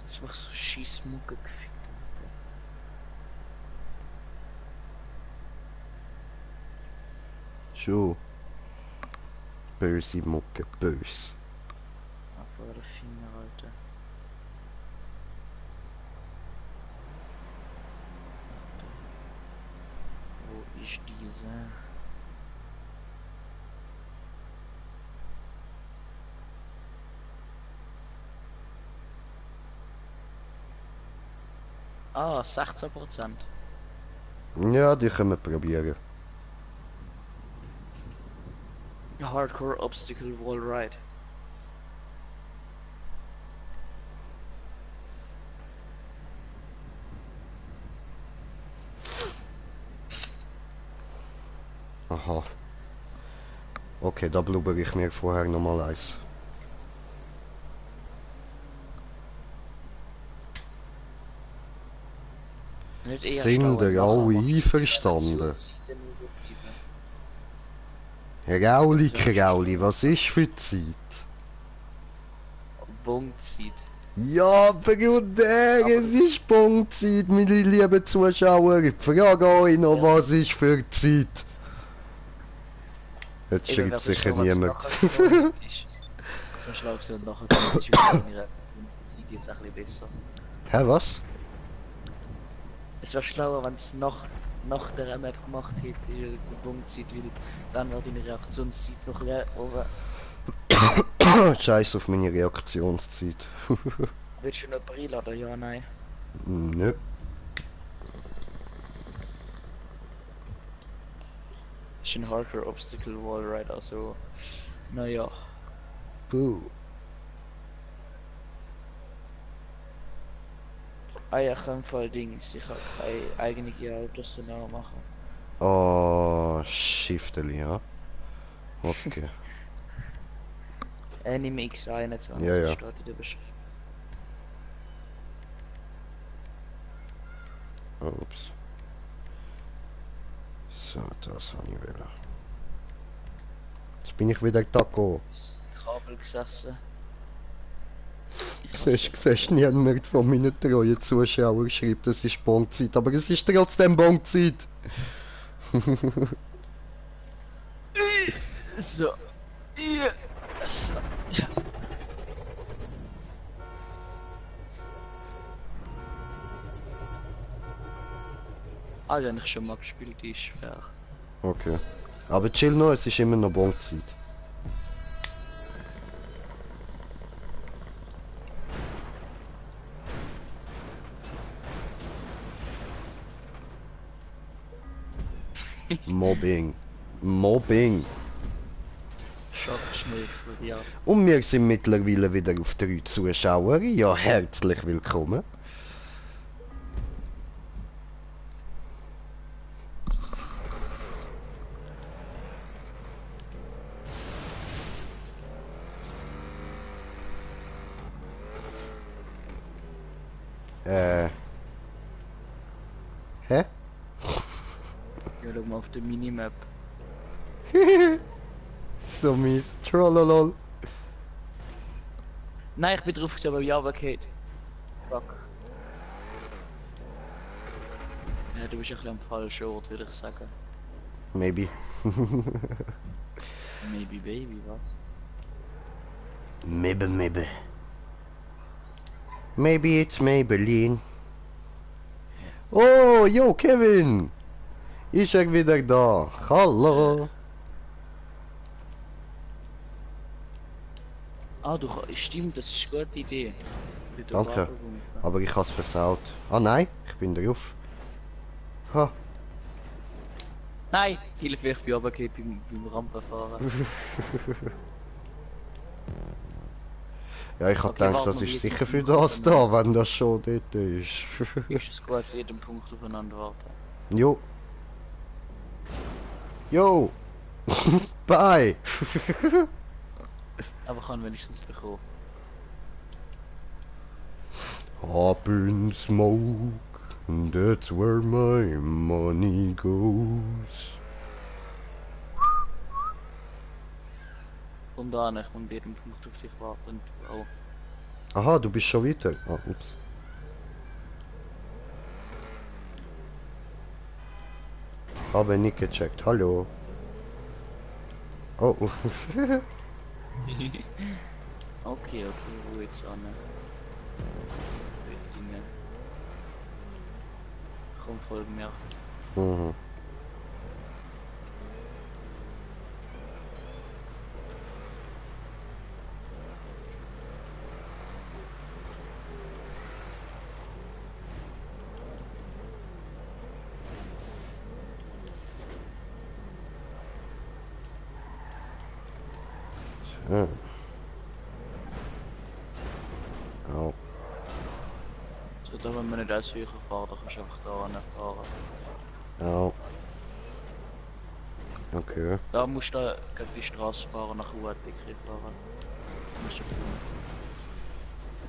Das war so Schießmucke gefickt. Schon. Böse Mucke, böse. Einfach der Finger, Alter. Wo ist diese? Ah, 16%. Ja, die können wir probieren. Hardcore Obstacle Wall Ride. Aha. Okay, da blubber ich mir vorher nochmal eins. Nicht eher Sind schlauer ihr nachher alle machen. einverstanden? Seite nur übertrieben. Rauli, Krauli, was ist für Zeit? Bongzeit. Ja, Bruder, es ist Punktzeit, meine lieben Zuschauer. Ich frage euch noch, Ja. was ist für Zeit? Jetzt Eben, schreibt wär's sicher schlau, wenn's niemand. nachher gewonnen ist. So schlau gewesen und nachher gewonnen ist ihre Seite jetzt ein bisschen besser. Hä, was? Es wäre schlauer, wenn es nach der Map gemacht hätte, die Bongzeit, weil dann wäre deine Reaktionszeit noch oben. Scheiß auf meine Reaktionszeit. Willst du noch einladen? Ja, nein. Nö. Ist ein Hardcore Obstacle Wall Ride, also. Naja. Puh. Ah ja, ich kann voll Dings. Ich kann keine eigene Autos genau machen. Oh, Shifteli, ja. Okay. Anime X21 Ja, ja. steht in der Beschreibung. Ups. So, das habe ich wieder. Jetzt bin ich wieder Taco. Kabel gesessen. Ich Siehst niemand von meinen treuen Zuschauern schreibt, es ist Bonzeit, aber es ist trotzdem Bonzeit. So. Ja. So. Ja. Ah, die habe ich schon mal gespielt, die ist schwer. Okay. Aber chill noch, es ist immer noch Bonzeit. Mobbing. Mobbing. Schock schnell explodiert. Und wir sind mittlerweile wieder auf 3 Zuschauer. Ja, herzlich willkommen. Hä? Ja, schau mal auf der Minimap. So mies. Trollolol. Nein, ich bin drauf gewesen, aber Java geht. Fuck. Ja, du bist ein bisschen am falschen Ort, würde ich sagen. Maybe. Maybe baby, was? Maybe, maybe. Maybe it's Maybelline. Oh, yo, Kevin! Ist er wieder da? Hallo! Ah, stimmt, das ist eine gute Idee. Bei der Danke. Wagenbombe. Aber ich hab's versaut. Ah nein, ich bin drauf. Ha. Nein, Hilfe, ich bin runtergefallen beim Rampenfahren. Ja, ich hab Okay, gedacht, warte das mal, ist wie sicher jetzt für noch das da, wenn das schon dort ist. Ist es gut, jeden Punkt aufeinander warten. Jo. Jo. Bye. Aber ich kann wenigstens bekommen. Up in smoke, that's where my money goes. Und dann, ich muss jeden Punkt auf dich warten. Oh. Aha, du bist schon weiter. Ah, ups. Habe nicht gecheckt. Hallo. Oh. Okay, wo jetzt an? Dinge. Komm, folg mir. Mhm. Ja. Au. So, da wenn wir nicht als höher fahren, dann kannst du einfach da anfahren. Au. Okay. Da musst du gegen die Straße fahren, nach UATK fahren. Das ist ja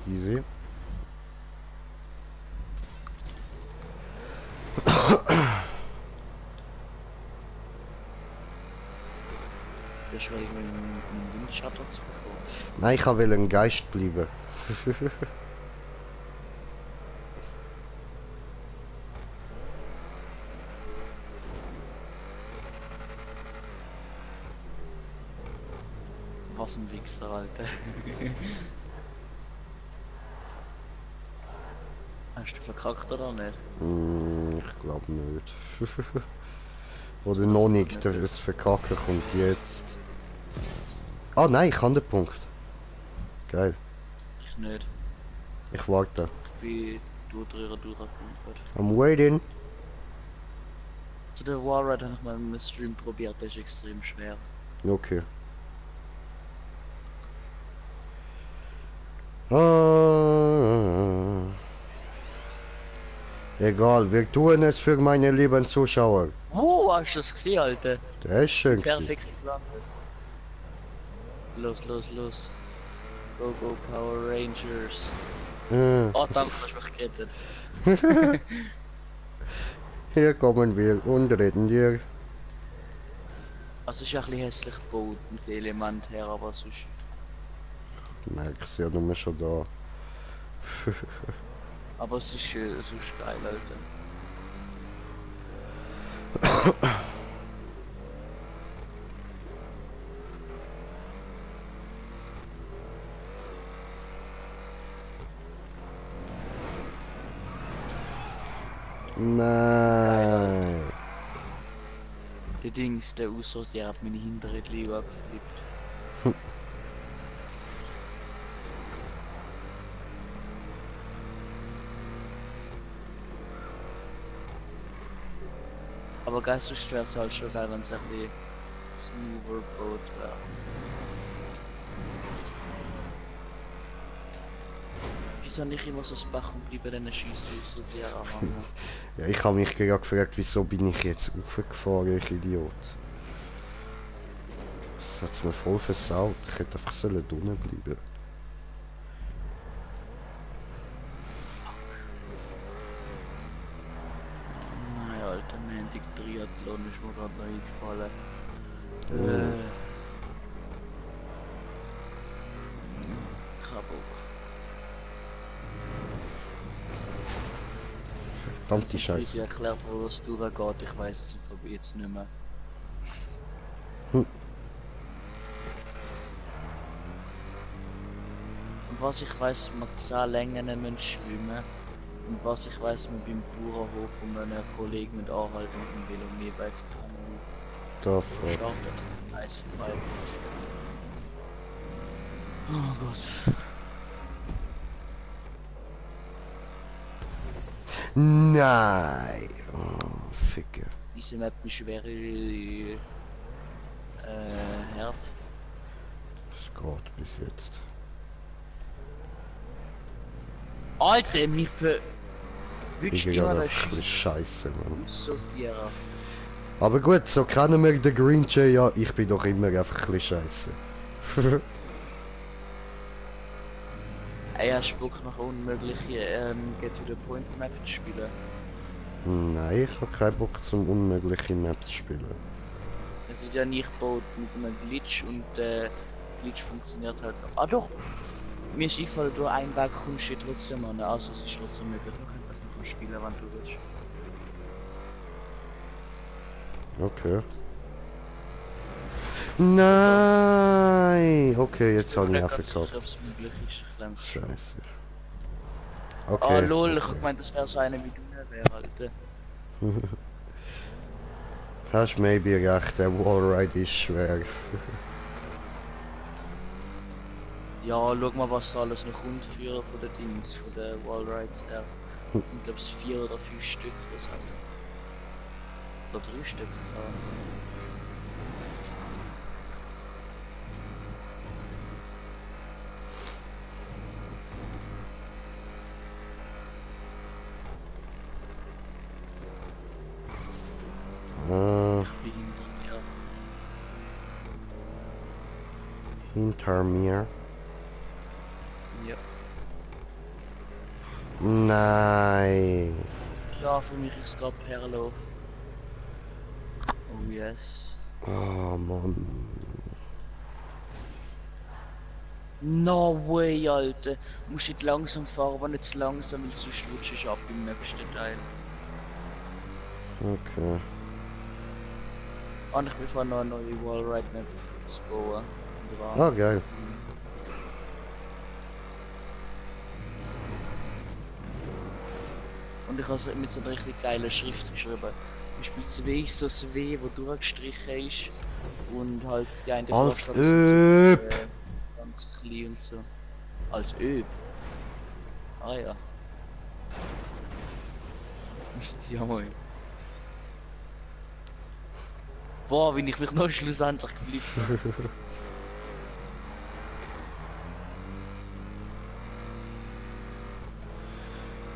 cool. Easy. Das ist wegen dem Windschatten zu bekommen. Nein, ich will ein Geist bleiben. Was ein Wichser, Alter. Hast du verkackt oder nicht? Ich glaube nicht. Oder noch nicht. Das Verkacken kommt jetzt. Ah nein, ich habe den Punkt. Geil. Ich nicht. Ich warte. Ich bin durchgekommen. I'm waiting. Zu der Warride habe ich mal im Stream probiert, das ist extrem schwer. Okay. Ah. Egal, wir tun es für meine lieben Zuschauer. Hast du das gesehen, Alter? Der ist schön gewesen. Perfekt gelandet. Los, los, los. Go, go, Power Rangers. Oh, danke, dass du mich gerettet. Hier kommen wir und reden dir. Also, es ist ein bisschen hässlich gebaut mit dem Element her, aber sonst. Merkst ja nur schon da. Aber es ist sonst geil, Alter. Nein. Der Dings, der Ausschuss, der hat meine hintere Liga geflippt. Aber geil, sonst wäre es halt schon geil, wenn es ein bisschen smoother Boot wäre. Wieso nicht immer so das Bach und bleiben dann schießen so die Arme? Ja, ich habe mich gerade gefragt, wieso bin ich jetzt raufgefahren, ich Idiot. Das hat's mir voll versaut. Ich hätte einfach sollen drinnen bleiben. Nein, Alter, Montag Triathlon ist mir gerade noch eingefallen. Kein Bock. Verdammte Ich Scheiße. erklärt, wo es durchgeht, ich weiß es jetzt nicht mehr. Hm. Und was ich weiß, man 10 Längen müssen schwimmen. Und was ich weiß, man beim Bauernhof von meiner Kollegen mit anhalten mit dem Velo jeweils kann. Da voll. Startet. Nice, frei. Oh Gott. Nein. Oh, Ficke. Diese Map ist schwer hart. Das geht bis jetzt. Alter, mich Ich wünscht bin immer gerade das einfach ein bisschen scheiße, Mann. Sortieren. Aber gut, so kennen wir den Green Jay ja. Ich bin doch immer einfach ein bisschen scheiße. Ey, hast du Bock nach unmögliche Get to the Point Map zu spielen? Nein, ich habe keinen Bock zum unmögliche Maps spielen. Es ist ja nicht gebaut mit einem Glitch und der Glitch funktioniert halt noch. Ah doch! Mir ist eingefallen, du einen Weg kommst du trotzdem an, also es ist trotzdem möglich, du kannst das noch spielen, wenn du willst. Okay. Nein! Okay, jetzt habe ich nicht einfach ganz sicher, gehabt. ob es möglich ist, ich denke schon. Scheiße. Ah Okay. lol, ich hab gemeint, das wäre so eine wie du nicht wär, Alter. Hast maybe recht, der Wallride ist schwer. Ja, schau mal, was da alles noch kommt für von den Dings, von den Wallrides her. Das sind glaube ich 4 oder 5 Stück, das hat. Oder 3 Stück, ja. Wie hinter mir. Hinter mir. Ja. Nein. Ja, für mich ist es gerade Perlo. Oh yes. Oh Mann. No way, Alter. Musst nicht langsam fahren, aber nicht zu langsam, weil sonst rutschst du ab im nächsten Teil. Okay. Und ich will vorhin noch eine neue Wallride Map zu bauen. Ah, geil. Und ich habe es mit so einer richtig geilen Schrift geschrieben. Zum Beispiel 2 ist so das W, wo durchgestrichen ist. Und halt die eine Als Buchstaben sind Öb. so, ganz klein und so. Als Öb. Ah ja. Ja moin. Boah, bin ich mich noch schlussendlich geblieben.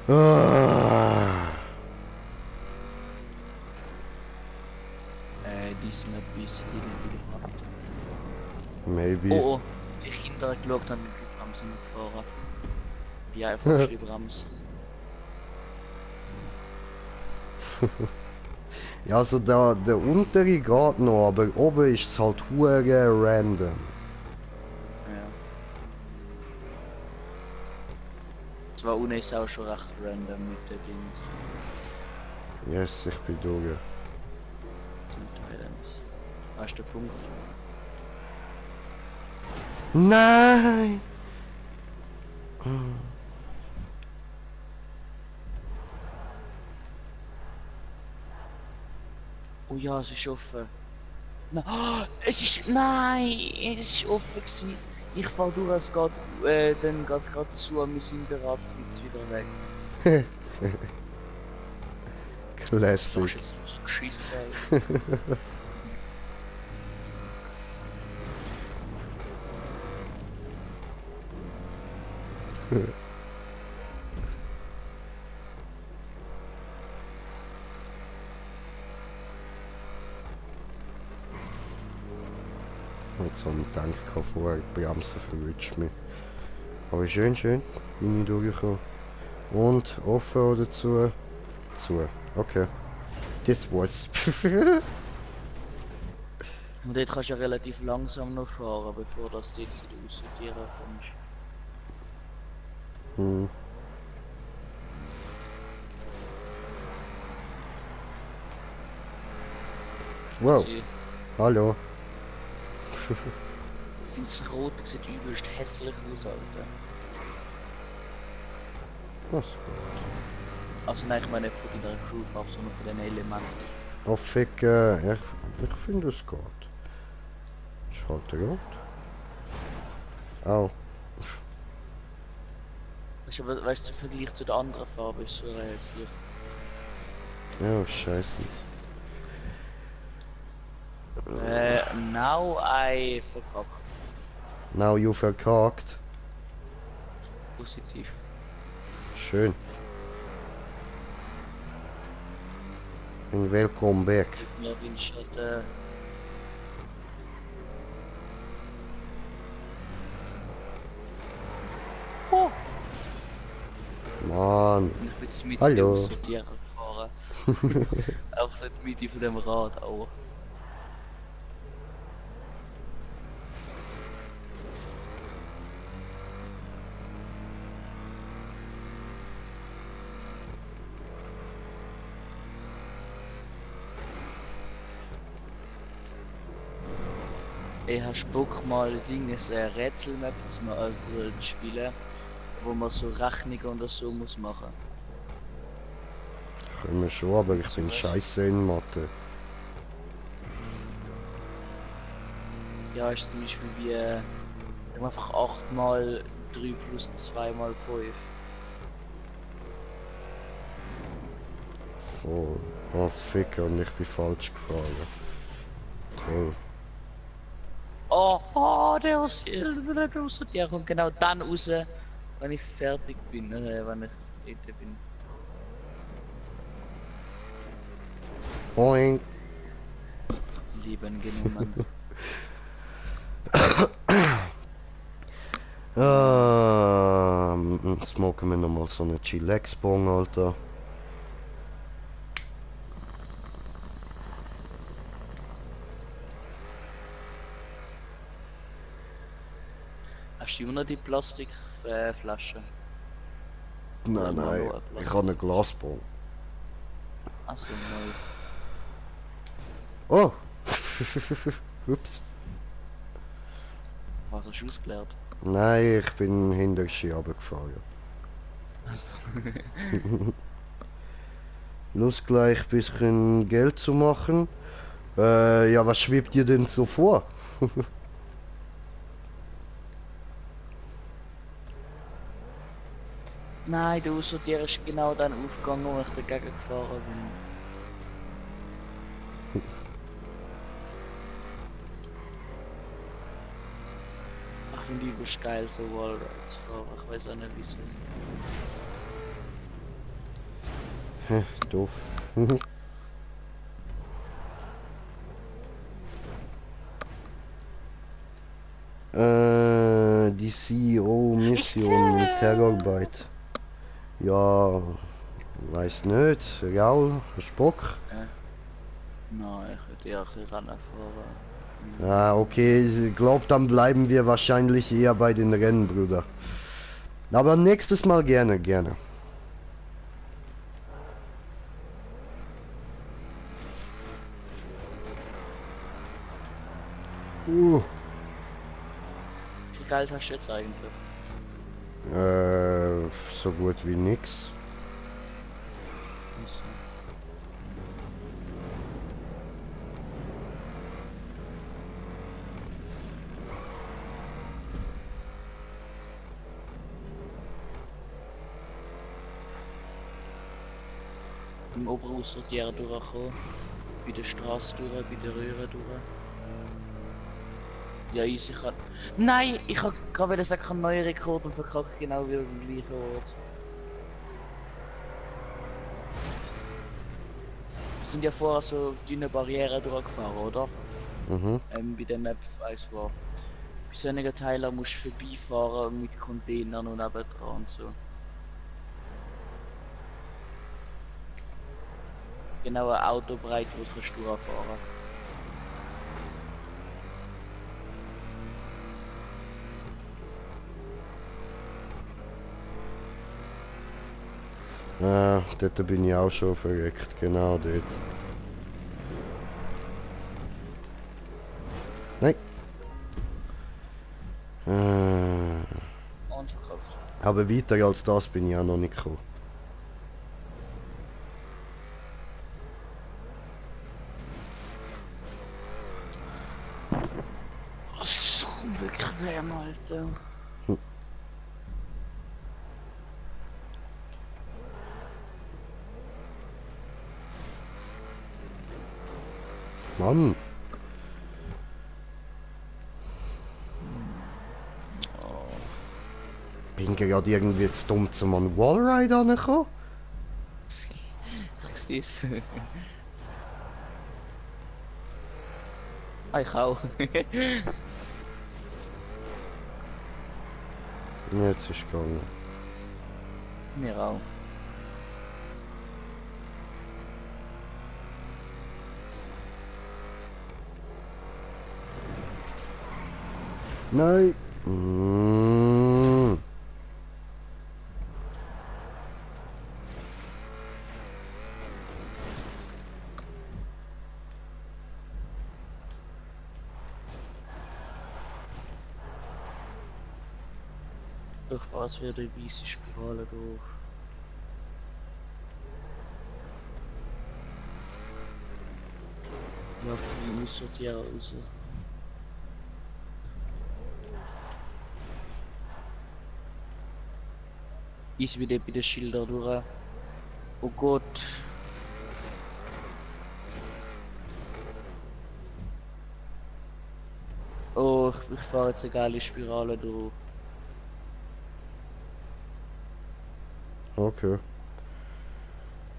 Ah. Dies Map ist irgendwie gehabt. Maybe. Oh oh, die Kinder geschaut haben mit die Bremsen gefahren. Die einfach die Bremse. Ja, also der untere geht noch, aber oben ist es halt hure random. Ja. zwar unten ist auch schon recht random mit den Dings. Yes, ich bin durch. Die Thailands. Hast du den Punkt? Nein! Oh ja, es ist offen. Na, es ist. Nein! Es ist offen gewesen. Ich fahr durch, es geht. Dann geht es gerade zu und wir sind der Rad fliegt wieder weg. Das Classic. ist jetzt so geschissen. Jetzt habe ich gedacht, ich kann vorher die Bremse verrutscht mich. Aber schön, schön. Bin ich durchgekommen. Und offen oder zu? Zu. Okay. Das war's. Und dort kannst du ja relativ langsam noch fahren, bevor das dort zu den Aussortieren kommst. Hm. Wow. Sie- Hallo. Ich finde das Rot sieht übelst hässlich aus, Alter. Was? Also nein, ich meine nicht von der Crewfarbe, sondern von den Elementen. Oh fick, ich finde es geht. Schaut er gut. Au. Weißt du, weißt du, im Vergleich zu der anderen Farbe ist es so hässlich. Ja, scheiße. Now I verkackt. Now you verkackt. Positiv. Schön. Und welcome back. Ich glaube, in Stadt, Oh! Mann. Ich bin jetzt mit Hallo. dem Aussortieren gefahren. Auch so die Mitte von dem Rad auch. Ich hast Bock mal Dinges Rätselmap zu machen, also spielen, wo man so Rechnungen oder so muss machen. Können wir schon, aber ich bin scheiße in Mathe. Ja, ist zum Beispiel wie einfach 8 mal 3 plus 2 mal 5. Voll. Was Ficker und ich bin falsch gefahren. Toll. Oh, der Aussortieren kommt genau dann raus, wenn ich fertig bin, wenn ich dort bin. Boing. Leben genommen. Smoken wir nochmal so eine Chillax-Bong, Alter. Hast du immer noch die Plastikflaschen? Nein, nein, ich habe eine Glasbong. Achso, neu. Oh! Ups. Was hast du ausgeleert? Nein, ich bin hinter den Ski runtergefahren. Also. Los gleich ein bisschen Geld zu machen. Ja, was schwebt dir denn so vor? Nein, der Aussortieren ist genau dann aufgegangen, wo ich dagegen gefahren bin. Ich finde übelst geil, so Wallrides zu fahren. Ich weiß auch nicht wieso. Doof. Die CEO-Mission mit Terrorbite. Ja, weiß nicht. Raul, hast du Bock? Nein, ich würde eher ein bisschen Rennen fahren. Ja, okay, ich glaube, dann bleiben wir wahrscheinlich eher bei den Rennen, Brüder. Aber nächstes Mal gerne, gerne. Wie viel Geld hast du jetzt eigentlich? So gut wie nix. Also, im Oberaussortieren durchkommen. Bei der Straße durch, bei der Röhre durch. Ja, easy kann. Nein, ich hab gerade sagen, ich habe einen neuen Rekord und verkacke genau wieder am gleichen Ort. Wir sind ja vorher so dünne Barrieren durchgefahren, oder? Mhm. Bei der Map weiß war. Bei solchen Teilen musst du vorbeifahren mit Containern und nebendran und so. Genau eine Autobreite, wo du kannst durchfahren. Dort bin ich auch schon verreckt, genau dort. Nein. Und verkackt. Aber weiter als das bin ich auch noch nicht gekommen. So bequem, Alter. Mann. Bin gerade irgendwie zu dumm zum an Wallride angekommen. Ich seh's. Ah, ich auch. Jetzt ist gegangen. Mir auch. Nein. Ich fahre jetzt wieder die weiße Spirale durch. Ja, ich muss sortieren raus. Ist wieder bei den Schildern durch. Oh Gott. Oh, ich fahre jetzt eine geile Spirale durch. Okay.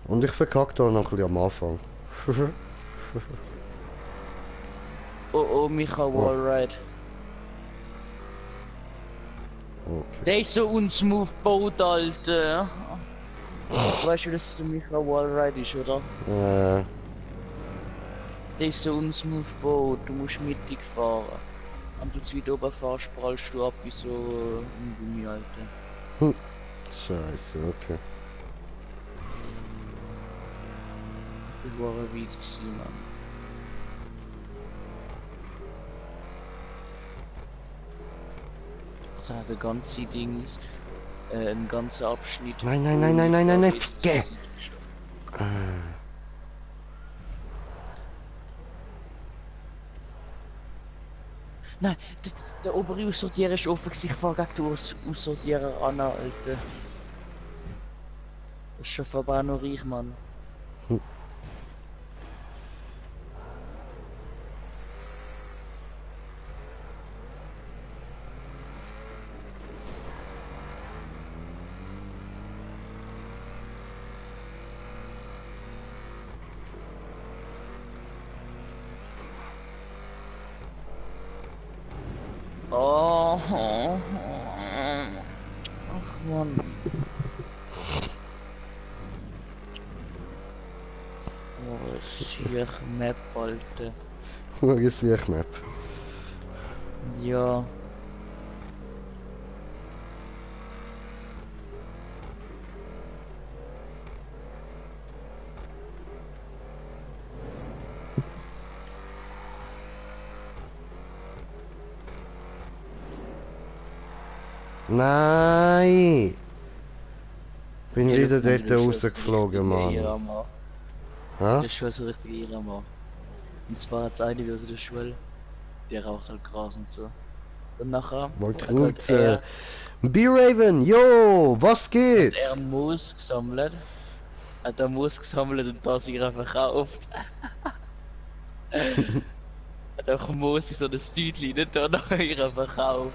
Und ich verkacke da noch ein bisschen am Anfang. Oh, Micha Wallride. Okay. Der ist so unsmooth Boat, Alter. Weißt du, dass der Micha Wallride ist, oder? Der ist so unsmooth Boat, du musst mittig fahren. Und du zu weit oben fährst, prallst du ab wie so ein Gummi, Alter. Scheiße, okay. Das war ein weit gewesen, Mann. Also hat der ganze Dings, ein ganzer Abschnitt. Nein, nein, nein, nein, nein, nein, nein, Ficke! Nein, der obere Aussortierer ist offen gewesen, ich fahr gegen den Aussortierer an, Alter. Das ist schon vorbei noch reich, Mann. Oh, ach Mann. Oh, sicher Map, Alter. Gesicht-Map. Ja. Nein! Bin Ja, wieder das dort ist rausgeflogen, Mann. Hä? Das ist schon so richtig Irama. Und zwar hat es eine wie aus der Schule, der raucht halt Gras und so. Und nachher Wollt hat halt Kreuze. B-Raven, yo, was hat geht? er Moos gesammelt. Hat er Moos gesammelt und da sich er verkauft. Hat auch Moos in so ein Tütchen nicht da nachher ihre verkauft.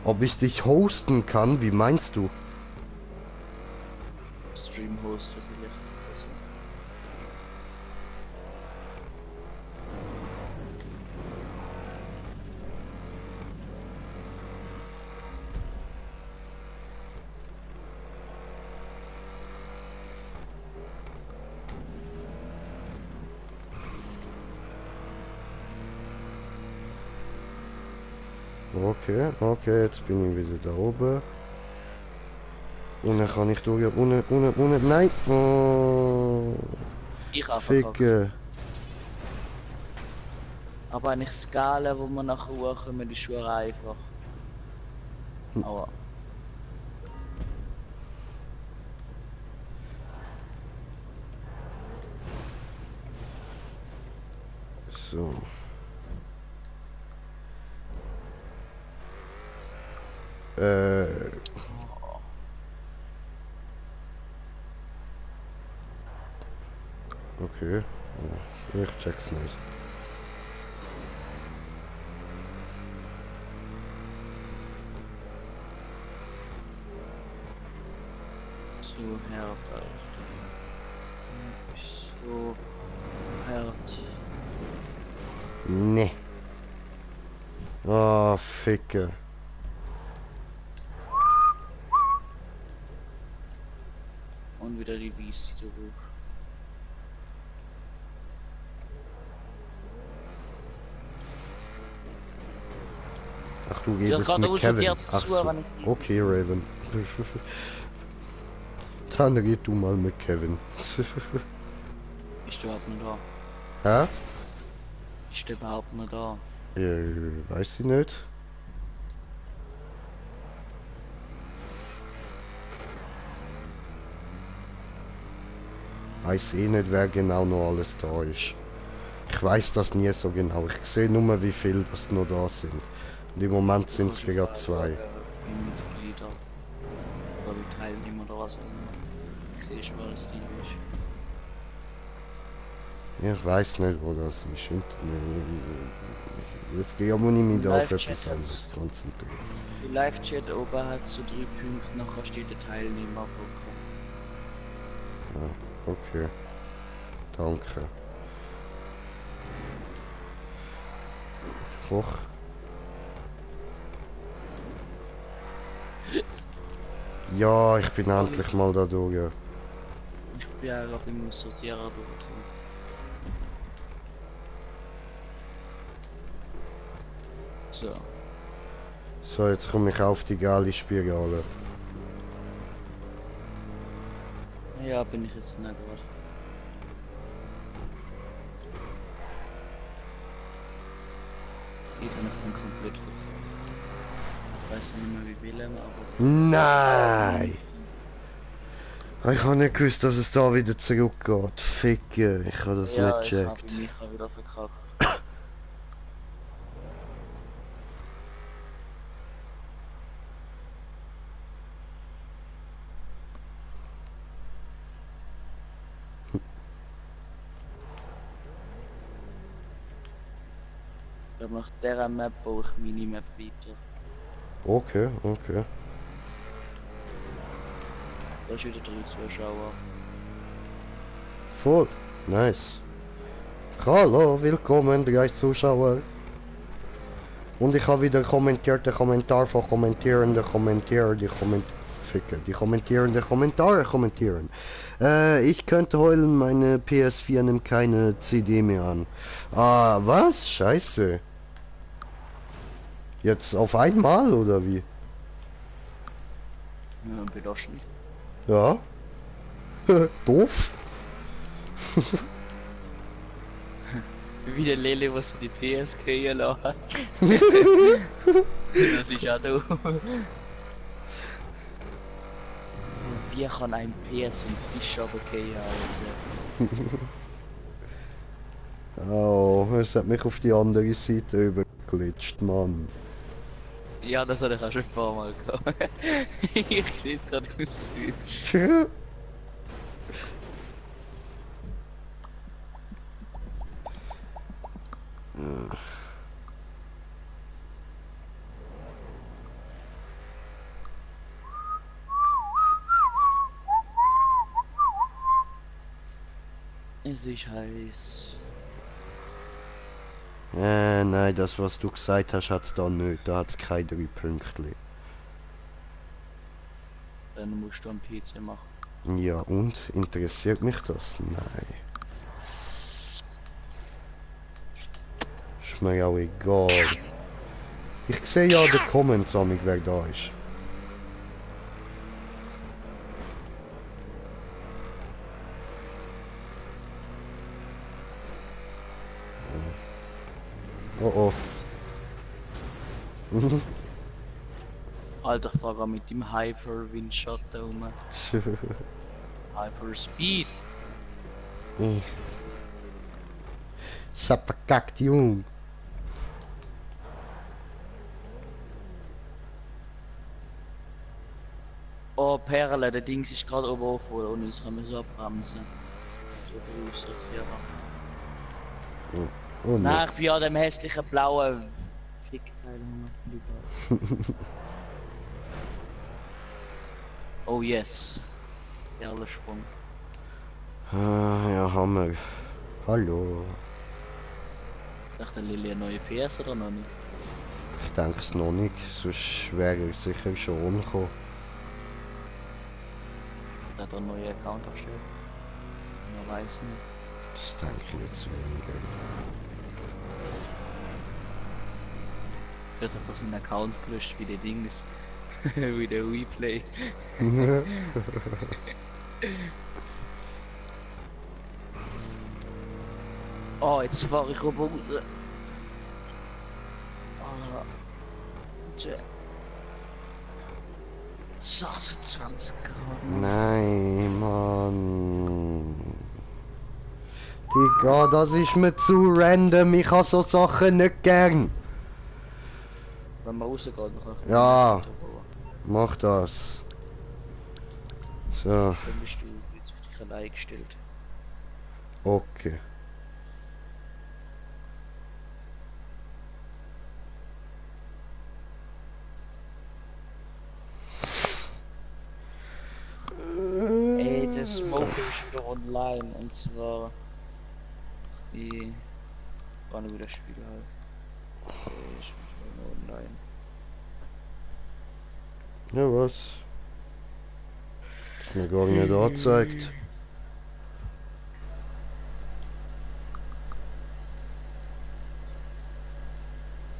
Ob ich dich hosten kann, wie meinst du? Stream-Host vielleicht. Also. Okay, okay, jetzt bin ich wieder da oben. Und dann kann ich durch, unten, nein! Oh, Ich habe verkauft. Ficke. Aber eigentlich Skala, wo man nachher hochkommen, ist schon einfach. Aber. So. Okay. Ja, ich check's nicht. So hart, Alter. So hart. Nee. Oh, Ficke. Und wieder die Wiese zurück. Ach, du Ja, redest gerade mit raus, Kevin. der Ach zu, so. wenn ich- Okay, Raven. Dann red du mal mit Kevin. Ist der überhaupt noch da? Hä? Ist der überhaupt noch da? Weiß ich nicht. Weiß eh nicht, wer genau noch alles da ist. Ich weiß das nie so genau. Ich sehe nur, wie viel das noch da sind. Und im Moment sind es gerade 2. Wie Mitglieder. Oder wie Teilnehmer oder was auch immer. Ich sehe schon, wer das Team ist. Ich weiß nicht, wo das ist. Jetzt gehe ich aber nicht mehr auf Live-Chat etwas anderes konzentrieren. Im Live-Chat oben hat so 3 Punkte, nachher steht der Teilnehmer. Okay. Danke. Hoch. Ja, ich bin endlich mal da durch. Ich bin ja auch im Sortierer durchgekommen. So. So, jetzt komme ich auf die geile Spirale. Ja, bin ich jetzt nicht gerade. Geht habe ich dann komplett verkauft. Ich weiß nicht mehr wie viel, aber. Nein! Ich habe nicht gewusst, dass es da wieder zurückgeht. Ficke, ich habe das Ja, nicht ich habe gecheckt. mich auch wieder verkauft. Ich glaube, nach dieser Map baue ich Minimap weiter. Okay, okay. Da ist wieder 3 Zuschauer. Voll. Nice. Hallo, willkommen, 3 Zuschauer. Und ich habe wieder kommentiert, der Kommentar von kommentierende Kommentarer, die kommentierende Kommentare kommentieren. Ich könnte heulen, meine PS4 nimmt keine CD mehr an. Ah, was? Scheiße. Jetzt auf einmal oder wie? Ja, belastend. Ja. Wie der Lele, was so die PSK hier lacht. Das ist auch du. Wie kann ein PS und Tisch runtergehen, Alter? Oh, es hat mich auf die andere Seite überglitscht, Mann. Ja, das hatte ich auch schon ein paar Mal gehabt. Ich sehe es gerade aus. Es ist heiß. Nein, das was du gesagt hast, hat's da nicht. Da hat's keine 3 Pünktchen. Dann musst du am PC machen. Ja, und? Interessiert mich das? Nein. Ist mir auch egal. Ich sehe ja den Comments an, wer da ist. Oh oh. Alter, ich frage mit dem Hyper-Windschatten rum. Hyper-Speed. Ich hab verkackt, Junge. Oh, Perle, der Dings ist gerade oben offen und jetzt können wir so abbremsen. So groß, ja. Oh Nein, nein. ich bin an dem hässlichen blauen Fickteil lieber. Oh yes. Perlensprung. Ah, ja, Hammer. Hallo. Dachte Lilly eine neue PS oder noch nicht? Ich denke es noch nicht, sonst wäre er sicher schon umgekommen. Hat er einen neuen Account erstellt? Man weiß nicht. Das denke ich jetzt weniger. Ich habe das in Account gelöscht wie der Dings. Wie der Replay. Oh, jetzt fahre ich oben raus. Ah, tja. 26 Grad. Nein, Mann. Digga, das ist mir zu random. Ich habe so Sachen nicht gern. Wenn man rausgeht, dann kann ich Ja. nicht drüber. Mach das. So, Dann bist du jetzt auf dich allein gestellt. okay. Ey, der Smoke ist wieder online und zwar die wann wieder Spiele halt. Ich bin wieder online. Ja, was? Ist mir gar nicht angezeigt.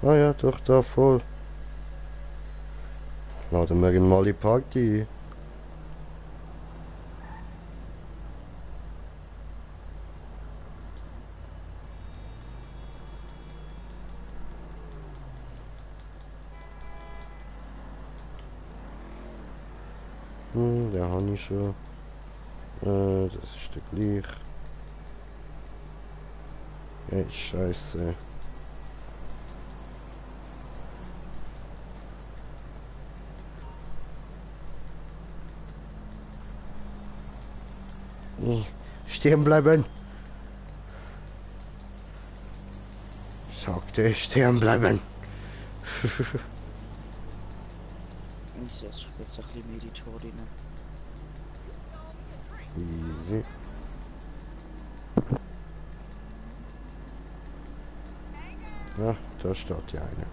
Ah ja, doch, da voll. Laden wir ihn mal die Party ein. Der habe ich schon. Das ist der gleich. Ey, scheiße. Stehen bleiben! Sagte stehen bleiben! Ich setze jetzt ein bisschen Meditor rein. Easy. Ja, da steht ja eine.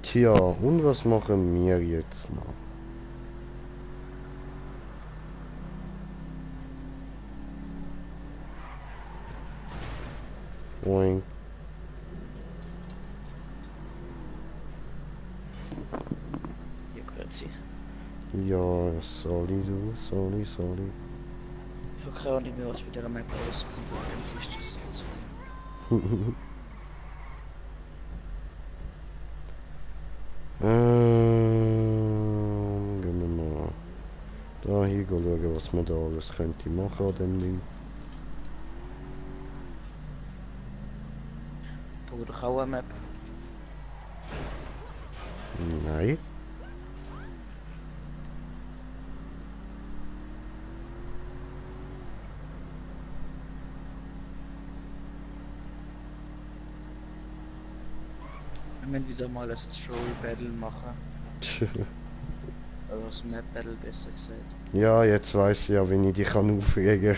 Tja, und was machen wir jetzt noch? Boing. Ja, grüezi. Ja, sorry du, sorry. Ich habe keine Ahnung mehr, was mit dieser Map rauskommt. Was ist das jetzt? Gehen wir mal da hin schauen, was man da alles könnte machen an dem Ding. Brauche doch auch eine Map. Nein. Wir müssen wieder mal ein Stroll Battle machen. Oder das Map Battle besser gesagt. Ja, jetzt weiss ich ja, wie ich dich kann aufregen.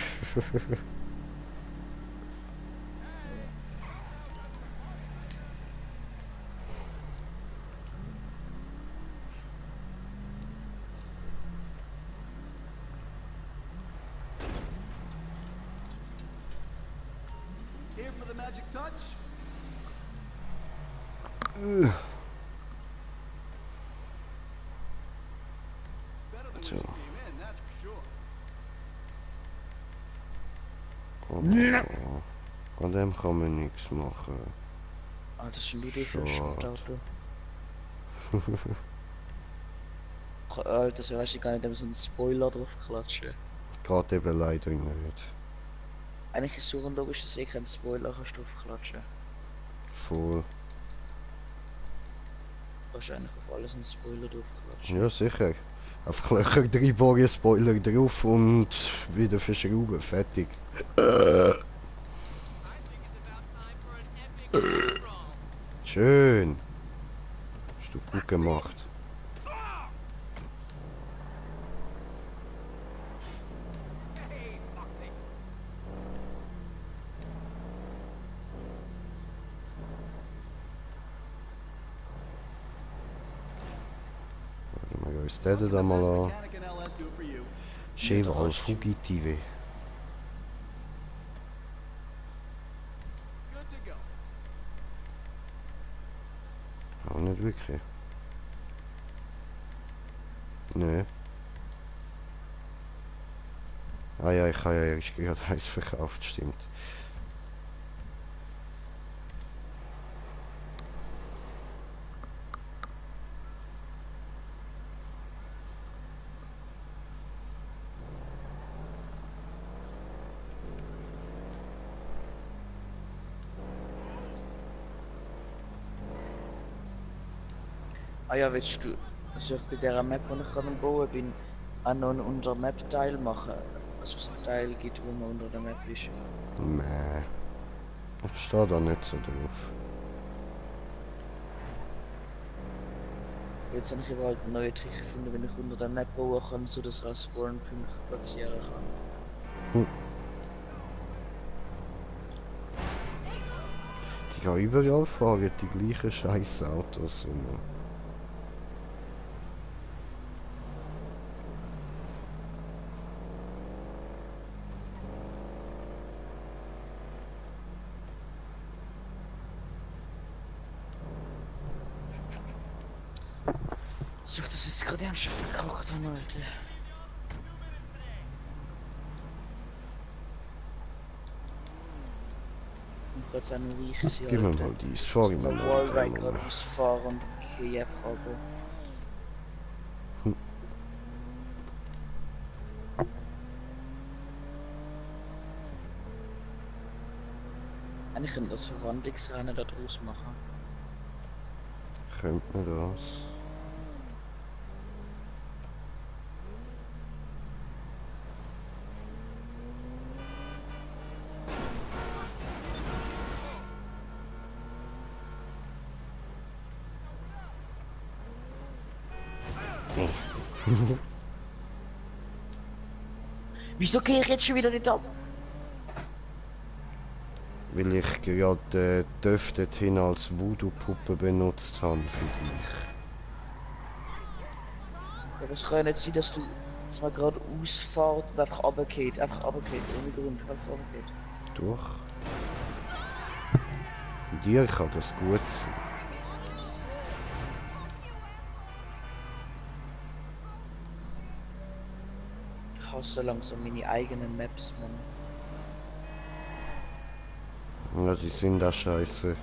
Here for the magic touch? Better than when So. she came in, that's for sure. An dem kann man nichts machen. Ah, das ist schon wieder für ein Schade. Schrottauto. Alter, so weißt du gar nicht, da so einen Spoiler drauf klatschen. Geht eben leider nicht. Eigentlich ist so unlogisch, dass ich keinen Spoiler kannst drauf klatschen. Voll. Wahrscheinlich auf alles einen Spoiler drauf klatschen. Ja, sicher. Einfach Löcher 3 bohren, Spoiler drauf und wieder verschrauben. Fertig. Schön. Hast du gut gemacht. Warte mal, uns den da mal an. Mechanic and LS do it for you. Cheval Fugitive. Good to go. Auch nicht wirklich. Nö. Ah ja, ich habe ja erst gerade eins verkauft, stimmt. Ah ja, willst du, also ich bei dieser Map, die ich gerade am Bauen bin, auch noch einen unter Map-Teil machen? Also es einen Teil gibt, wo man unter der Map ist. Nee. Ich stehe da nicht so drauf. Jetzt habe ich aber halt einen neuen Trick gefunden, wenn ich unter der Map bauen kann, so dass ich als Spawnpunkt platzieren kann. Die gehen überall fahren, die gleichen scheiß Autos rum. So, das jetzt gerade ernsthaft verkauft haben, Alter. Ich kann jetzt auch noch weichen sein, Gib mir Alter. mal dies, fahr ich mal Ich noch Wallride mit gerade dem. ausfahren und Kiew haben. Eigentlich könnte das Verwandlungsrennen da draus machen. Könnte man das? Wieso gehe ich jetzt schon wieder nicht ab? Weil ich gerade Töff dorthin als Voodoo-Puppe benutzt habe für dich. Aber es kann ja nicht sein, dass du jetzt mal gerade ausfahrt und einfach runtergeht. Einfach runtergeht, ohne Grund, einfach runtergeht. Durch. dir kann das gut sein. Ich hasse langsam meine eigenen Maps, Mann. Ja, die sind auch scheiße.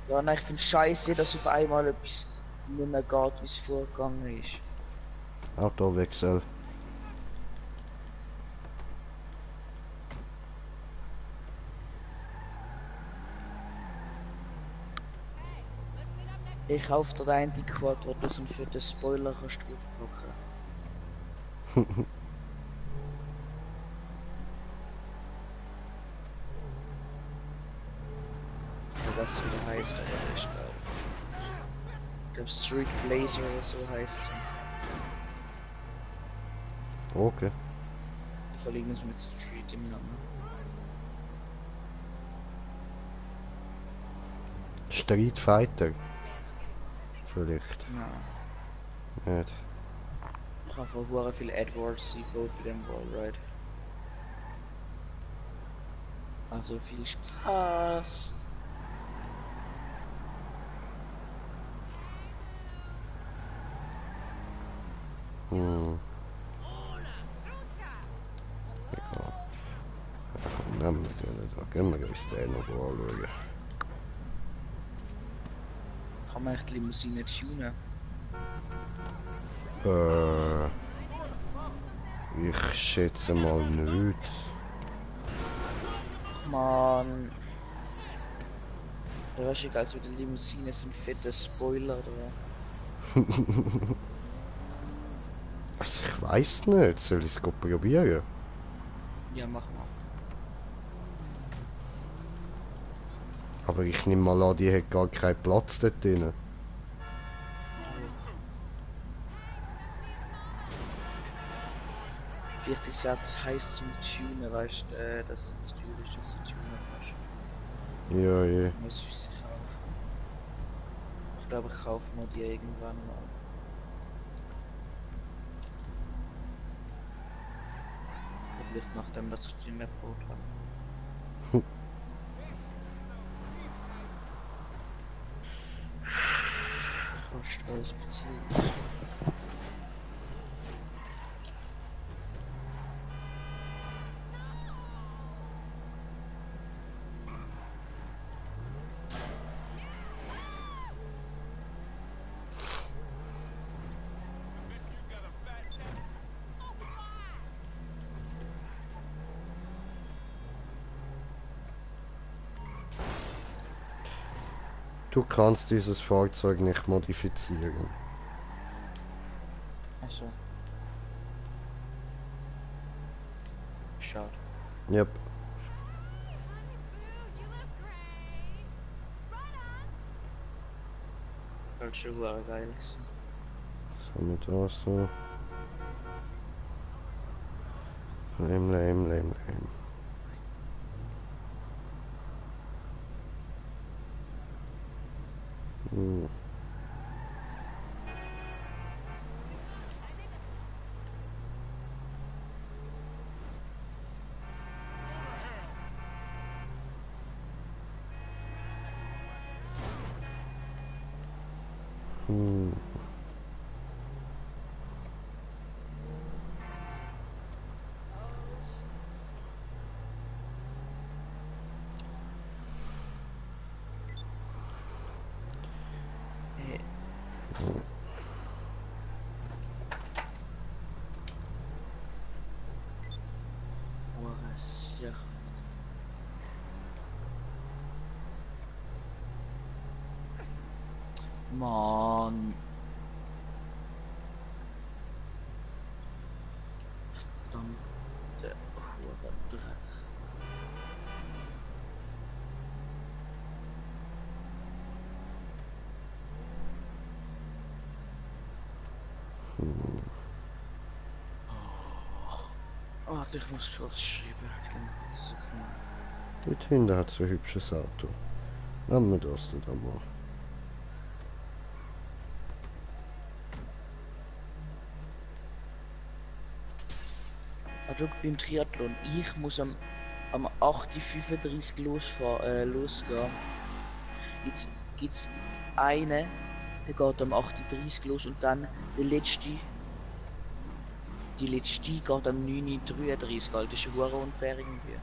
Ja, nein, ich finde scheiße, dass auf einmal etwas nicht mehr geht, wie es vorgegangen ist. Autowechsel. Hey, listen it up next Ich kaufe dir einen die Quad, wo du so für den Spoiler kannst draufpacken. Oder was wieder heißt, aber ist geil. Ich glaube Street Blazer oder so heißt er. Okay. Vor allem ist mit Street im Namen. Street Fighter. Vielleicht. Ja. Nicht. Ich habe vorher viel Edwards eingebaut bei dem Wallride. Also viel Spaß. Hm. Egal. Ja, komm, nehmen wir den nicht an. Gehen wir uns den noch anschauen. Kann man echt die Limousine tunen? Ich schätze mal nicht. Man. Ja, weißt du, also die Limousine sind fette Spoiler da. Also ich weiß nicht. Soll ich es probieren? Ja, mach mal. Aber ich nehme mal an, die hat gar keinen Platz dort drin. 40 Satz heißt zum Tunen, weißt du, dass es zu teuer ist, dass du tunen kannst. Ja, je. Muss ich sie kaufen. Ich glaube, ich kaufe mir die irgendwann mal. Vielleicht nachdem, dass ich die Map gebaut habe. Kostet alles bezahlt. Du kannst dieses Fahrzeug nicht modifizieren. Achso. Schade. Yep. you look great. Right on. Weil schon geil gewesen. Was haben wir da so? Lame. Hm. Hm. Hey. Was? Ja. Mann. Verdammte Hurendreck. Oh, ich muss was schreiben. Dort hinten hat so ein hübsches Auto. Nehmen wir das da mal. Also beim Triathlon, ich muss am am 8:35 losgehen. Jetzt gibt's einen, der geht um 8:30 los und dann der letzte. Die letzte geht am 9:33, Alter. Das ist hure unfair irgendwie.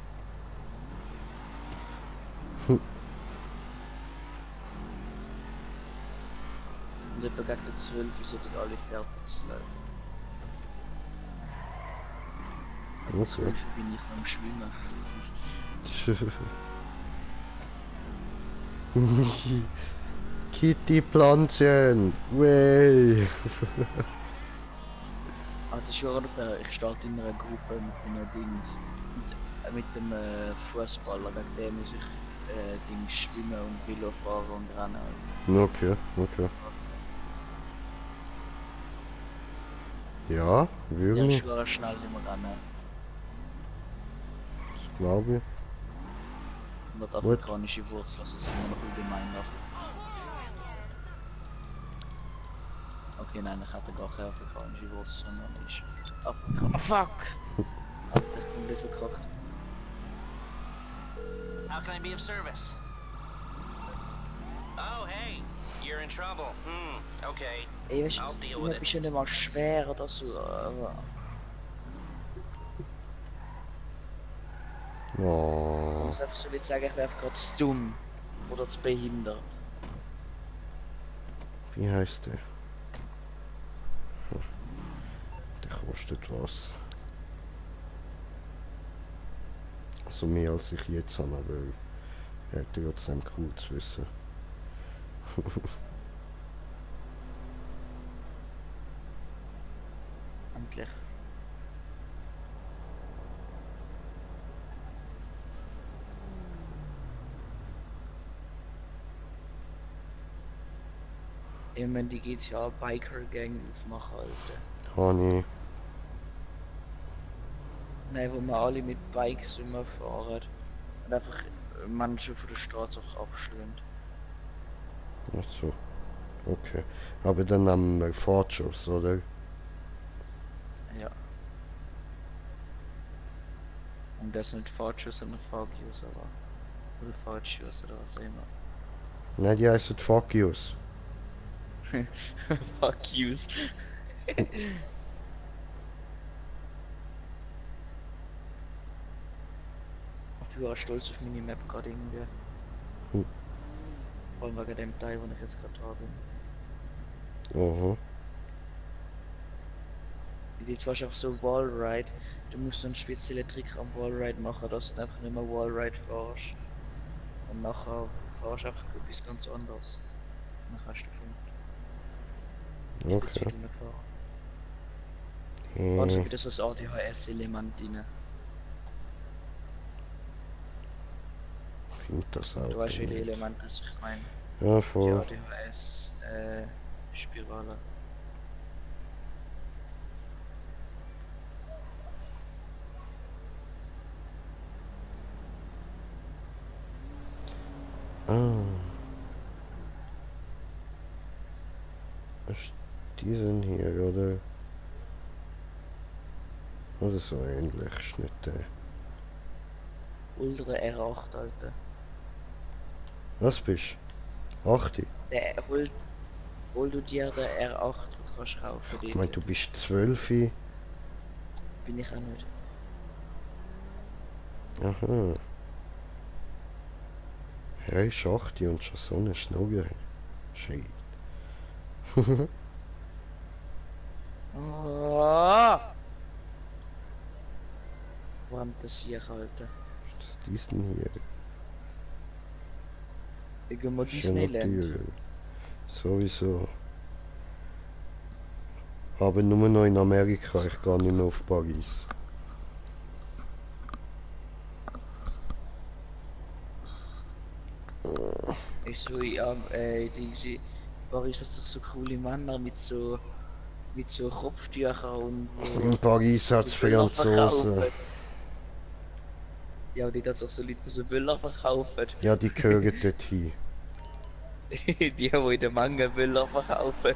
Und etwa gegen die 12 sollten alle fertig sein. Um Okay. 12 bin ich noch am Schwimmen. Kitty-Planchen! Way! Ah, das ist schon unfair. Ich starte in einer Gruppe mit einem Dings. Mit dem Fußballer, gegen den muss ich Dings schwimmen und Velo fahren und rennen. Okay, okay. Ja, Der würde ist ich, schon schnell im Rennen. das glaube ich. Und die afrikanische Wurzel, also sind wir noch allgemein nach. Okay, nein, ich hatte gar keine afrikanische Wurzel, sondern ist Afrika. Fuck! Alter, ich bin ein bisschen verkackt. How can I be of service? Oh, hey, you're in trouble. Okay. Ey, weißt I'll deal du, with ich bin it. schon nicht mal schwer oder so, aber... Ich Oh, muss einfach so nicht sagen, ich wäre gerade zu dumm. Oder zu behindert. wie heißt der? Der kostet was. Also mehr als ich jetzt habe, aber er hat trotzdem cool zu wissen. Endlich. Ich meine, die GTA Biker Gang aufmachen, Alter. Honey, Nein, wo wir alle mit Bikes immer fahren. Und einfach Menschen von der Straße einfach abschlönt. ach so. Okay. Aber dann haben wir Fortschuss, oder? Ja. Und das sind Fahrtschuss und Fahrgius, aber. Oder Fahrtschuss oder was auch immer. Nein, die heißen Fuck Yous. Fuck yous. Ich bin auch stolz auf meine Map gerade irgendwie. Hm. Vor allem wegen dem Teil, den ich jetzt gerade da bin. Aha. Die fährst einfach so Wallride. Du musst so einen speziellen Trick am Wallride machen, dass du einfach nicht mehr Wallride fährst. Und nachher fährst du einfach etwas ganz anderes. Dann hast du gefunden. Ich bin zu Okay. viel gefahren. Also Äh, wieder so das ADHS-Element drin. find das auch. Du weißt, welche nicht. Elemente das ich meine. Ja, Die voll. ADHS Spirale. Ah. Ist die sind hier, oder? Oder so ähnlich, ist nicht der. Ultra R8, Alter. Was bist du? 8? Der hol du dir den R8, den du kannst kaufen. Ich Dort. meine, du bist 12. Bin ich auch nicht. Aha. Hey, ist 8 und schon so eine Schnauze. Shit. Oh! Wo haben das hier, Alter? Was ist denn hier? Irgendwo Ist ja noch Disneyland. teurer. Sowieso. Aber nur noch in Amerika, ich gehe nicht mehr auf Paris. Ich so, ja, diese Paris hat doch so coole Männer mit so Kopftüchern und In Paris hat es so Böller Franzosen. verkaufen. Ja, und die hat auch so Leute, die so Böller verkaufen. Ja, die gehören dorthin. Die, wo in der Manga Böller verkaufen.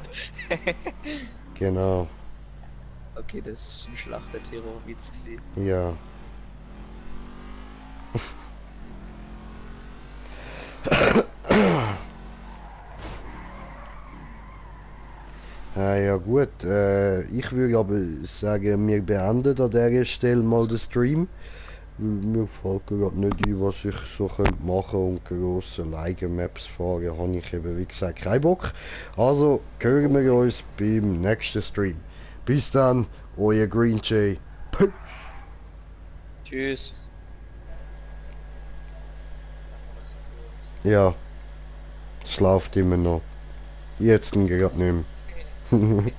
Genau. Okay, das ist ein schlechter Terrorwitz gewesen. Ja. Ja gut, ich würde aber sagen, wir beenden an dieser Stelle mal den Stream. Mir fällt gerade nicht ein, was ich so könnte machen und grosse Maps fahren, habe ich eben wie gesagt keinen Bock. Also hören wir uns beim nächsten Stream. Bis dann, euer Green Jay. Tschüss. Ja, es läuft immer noch. Jetzt gerade nicht mehr.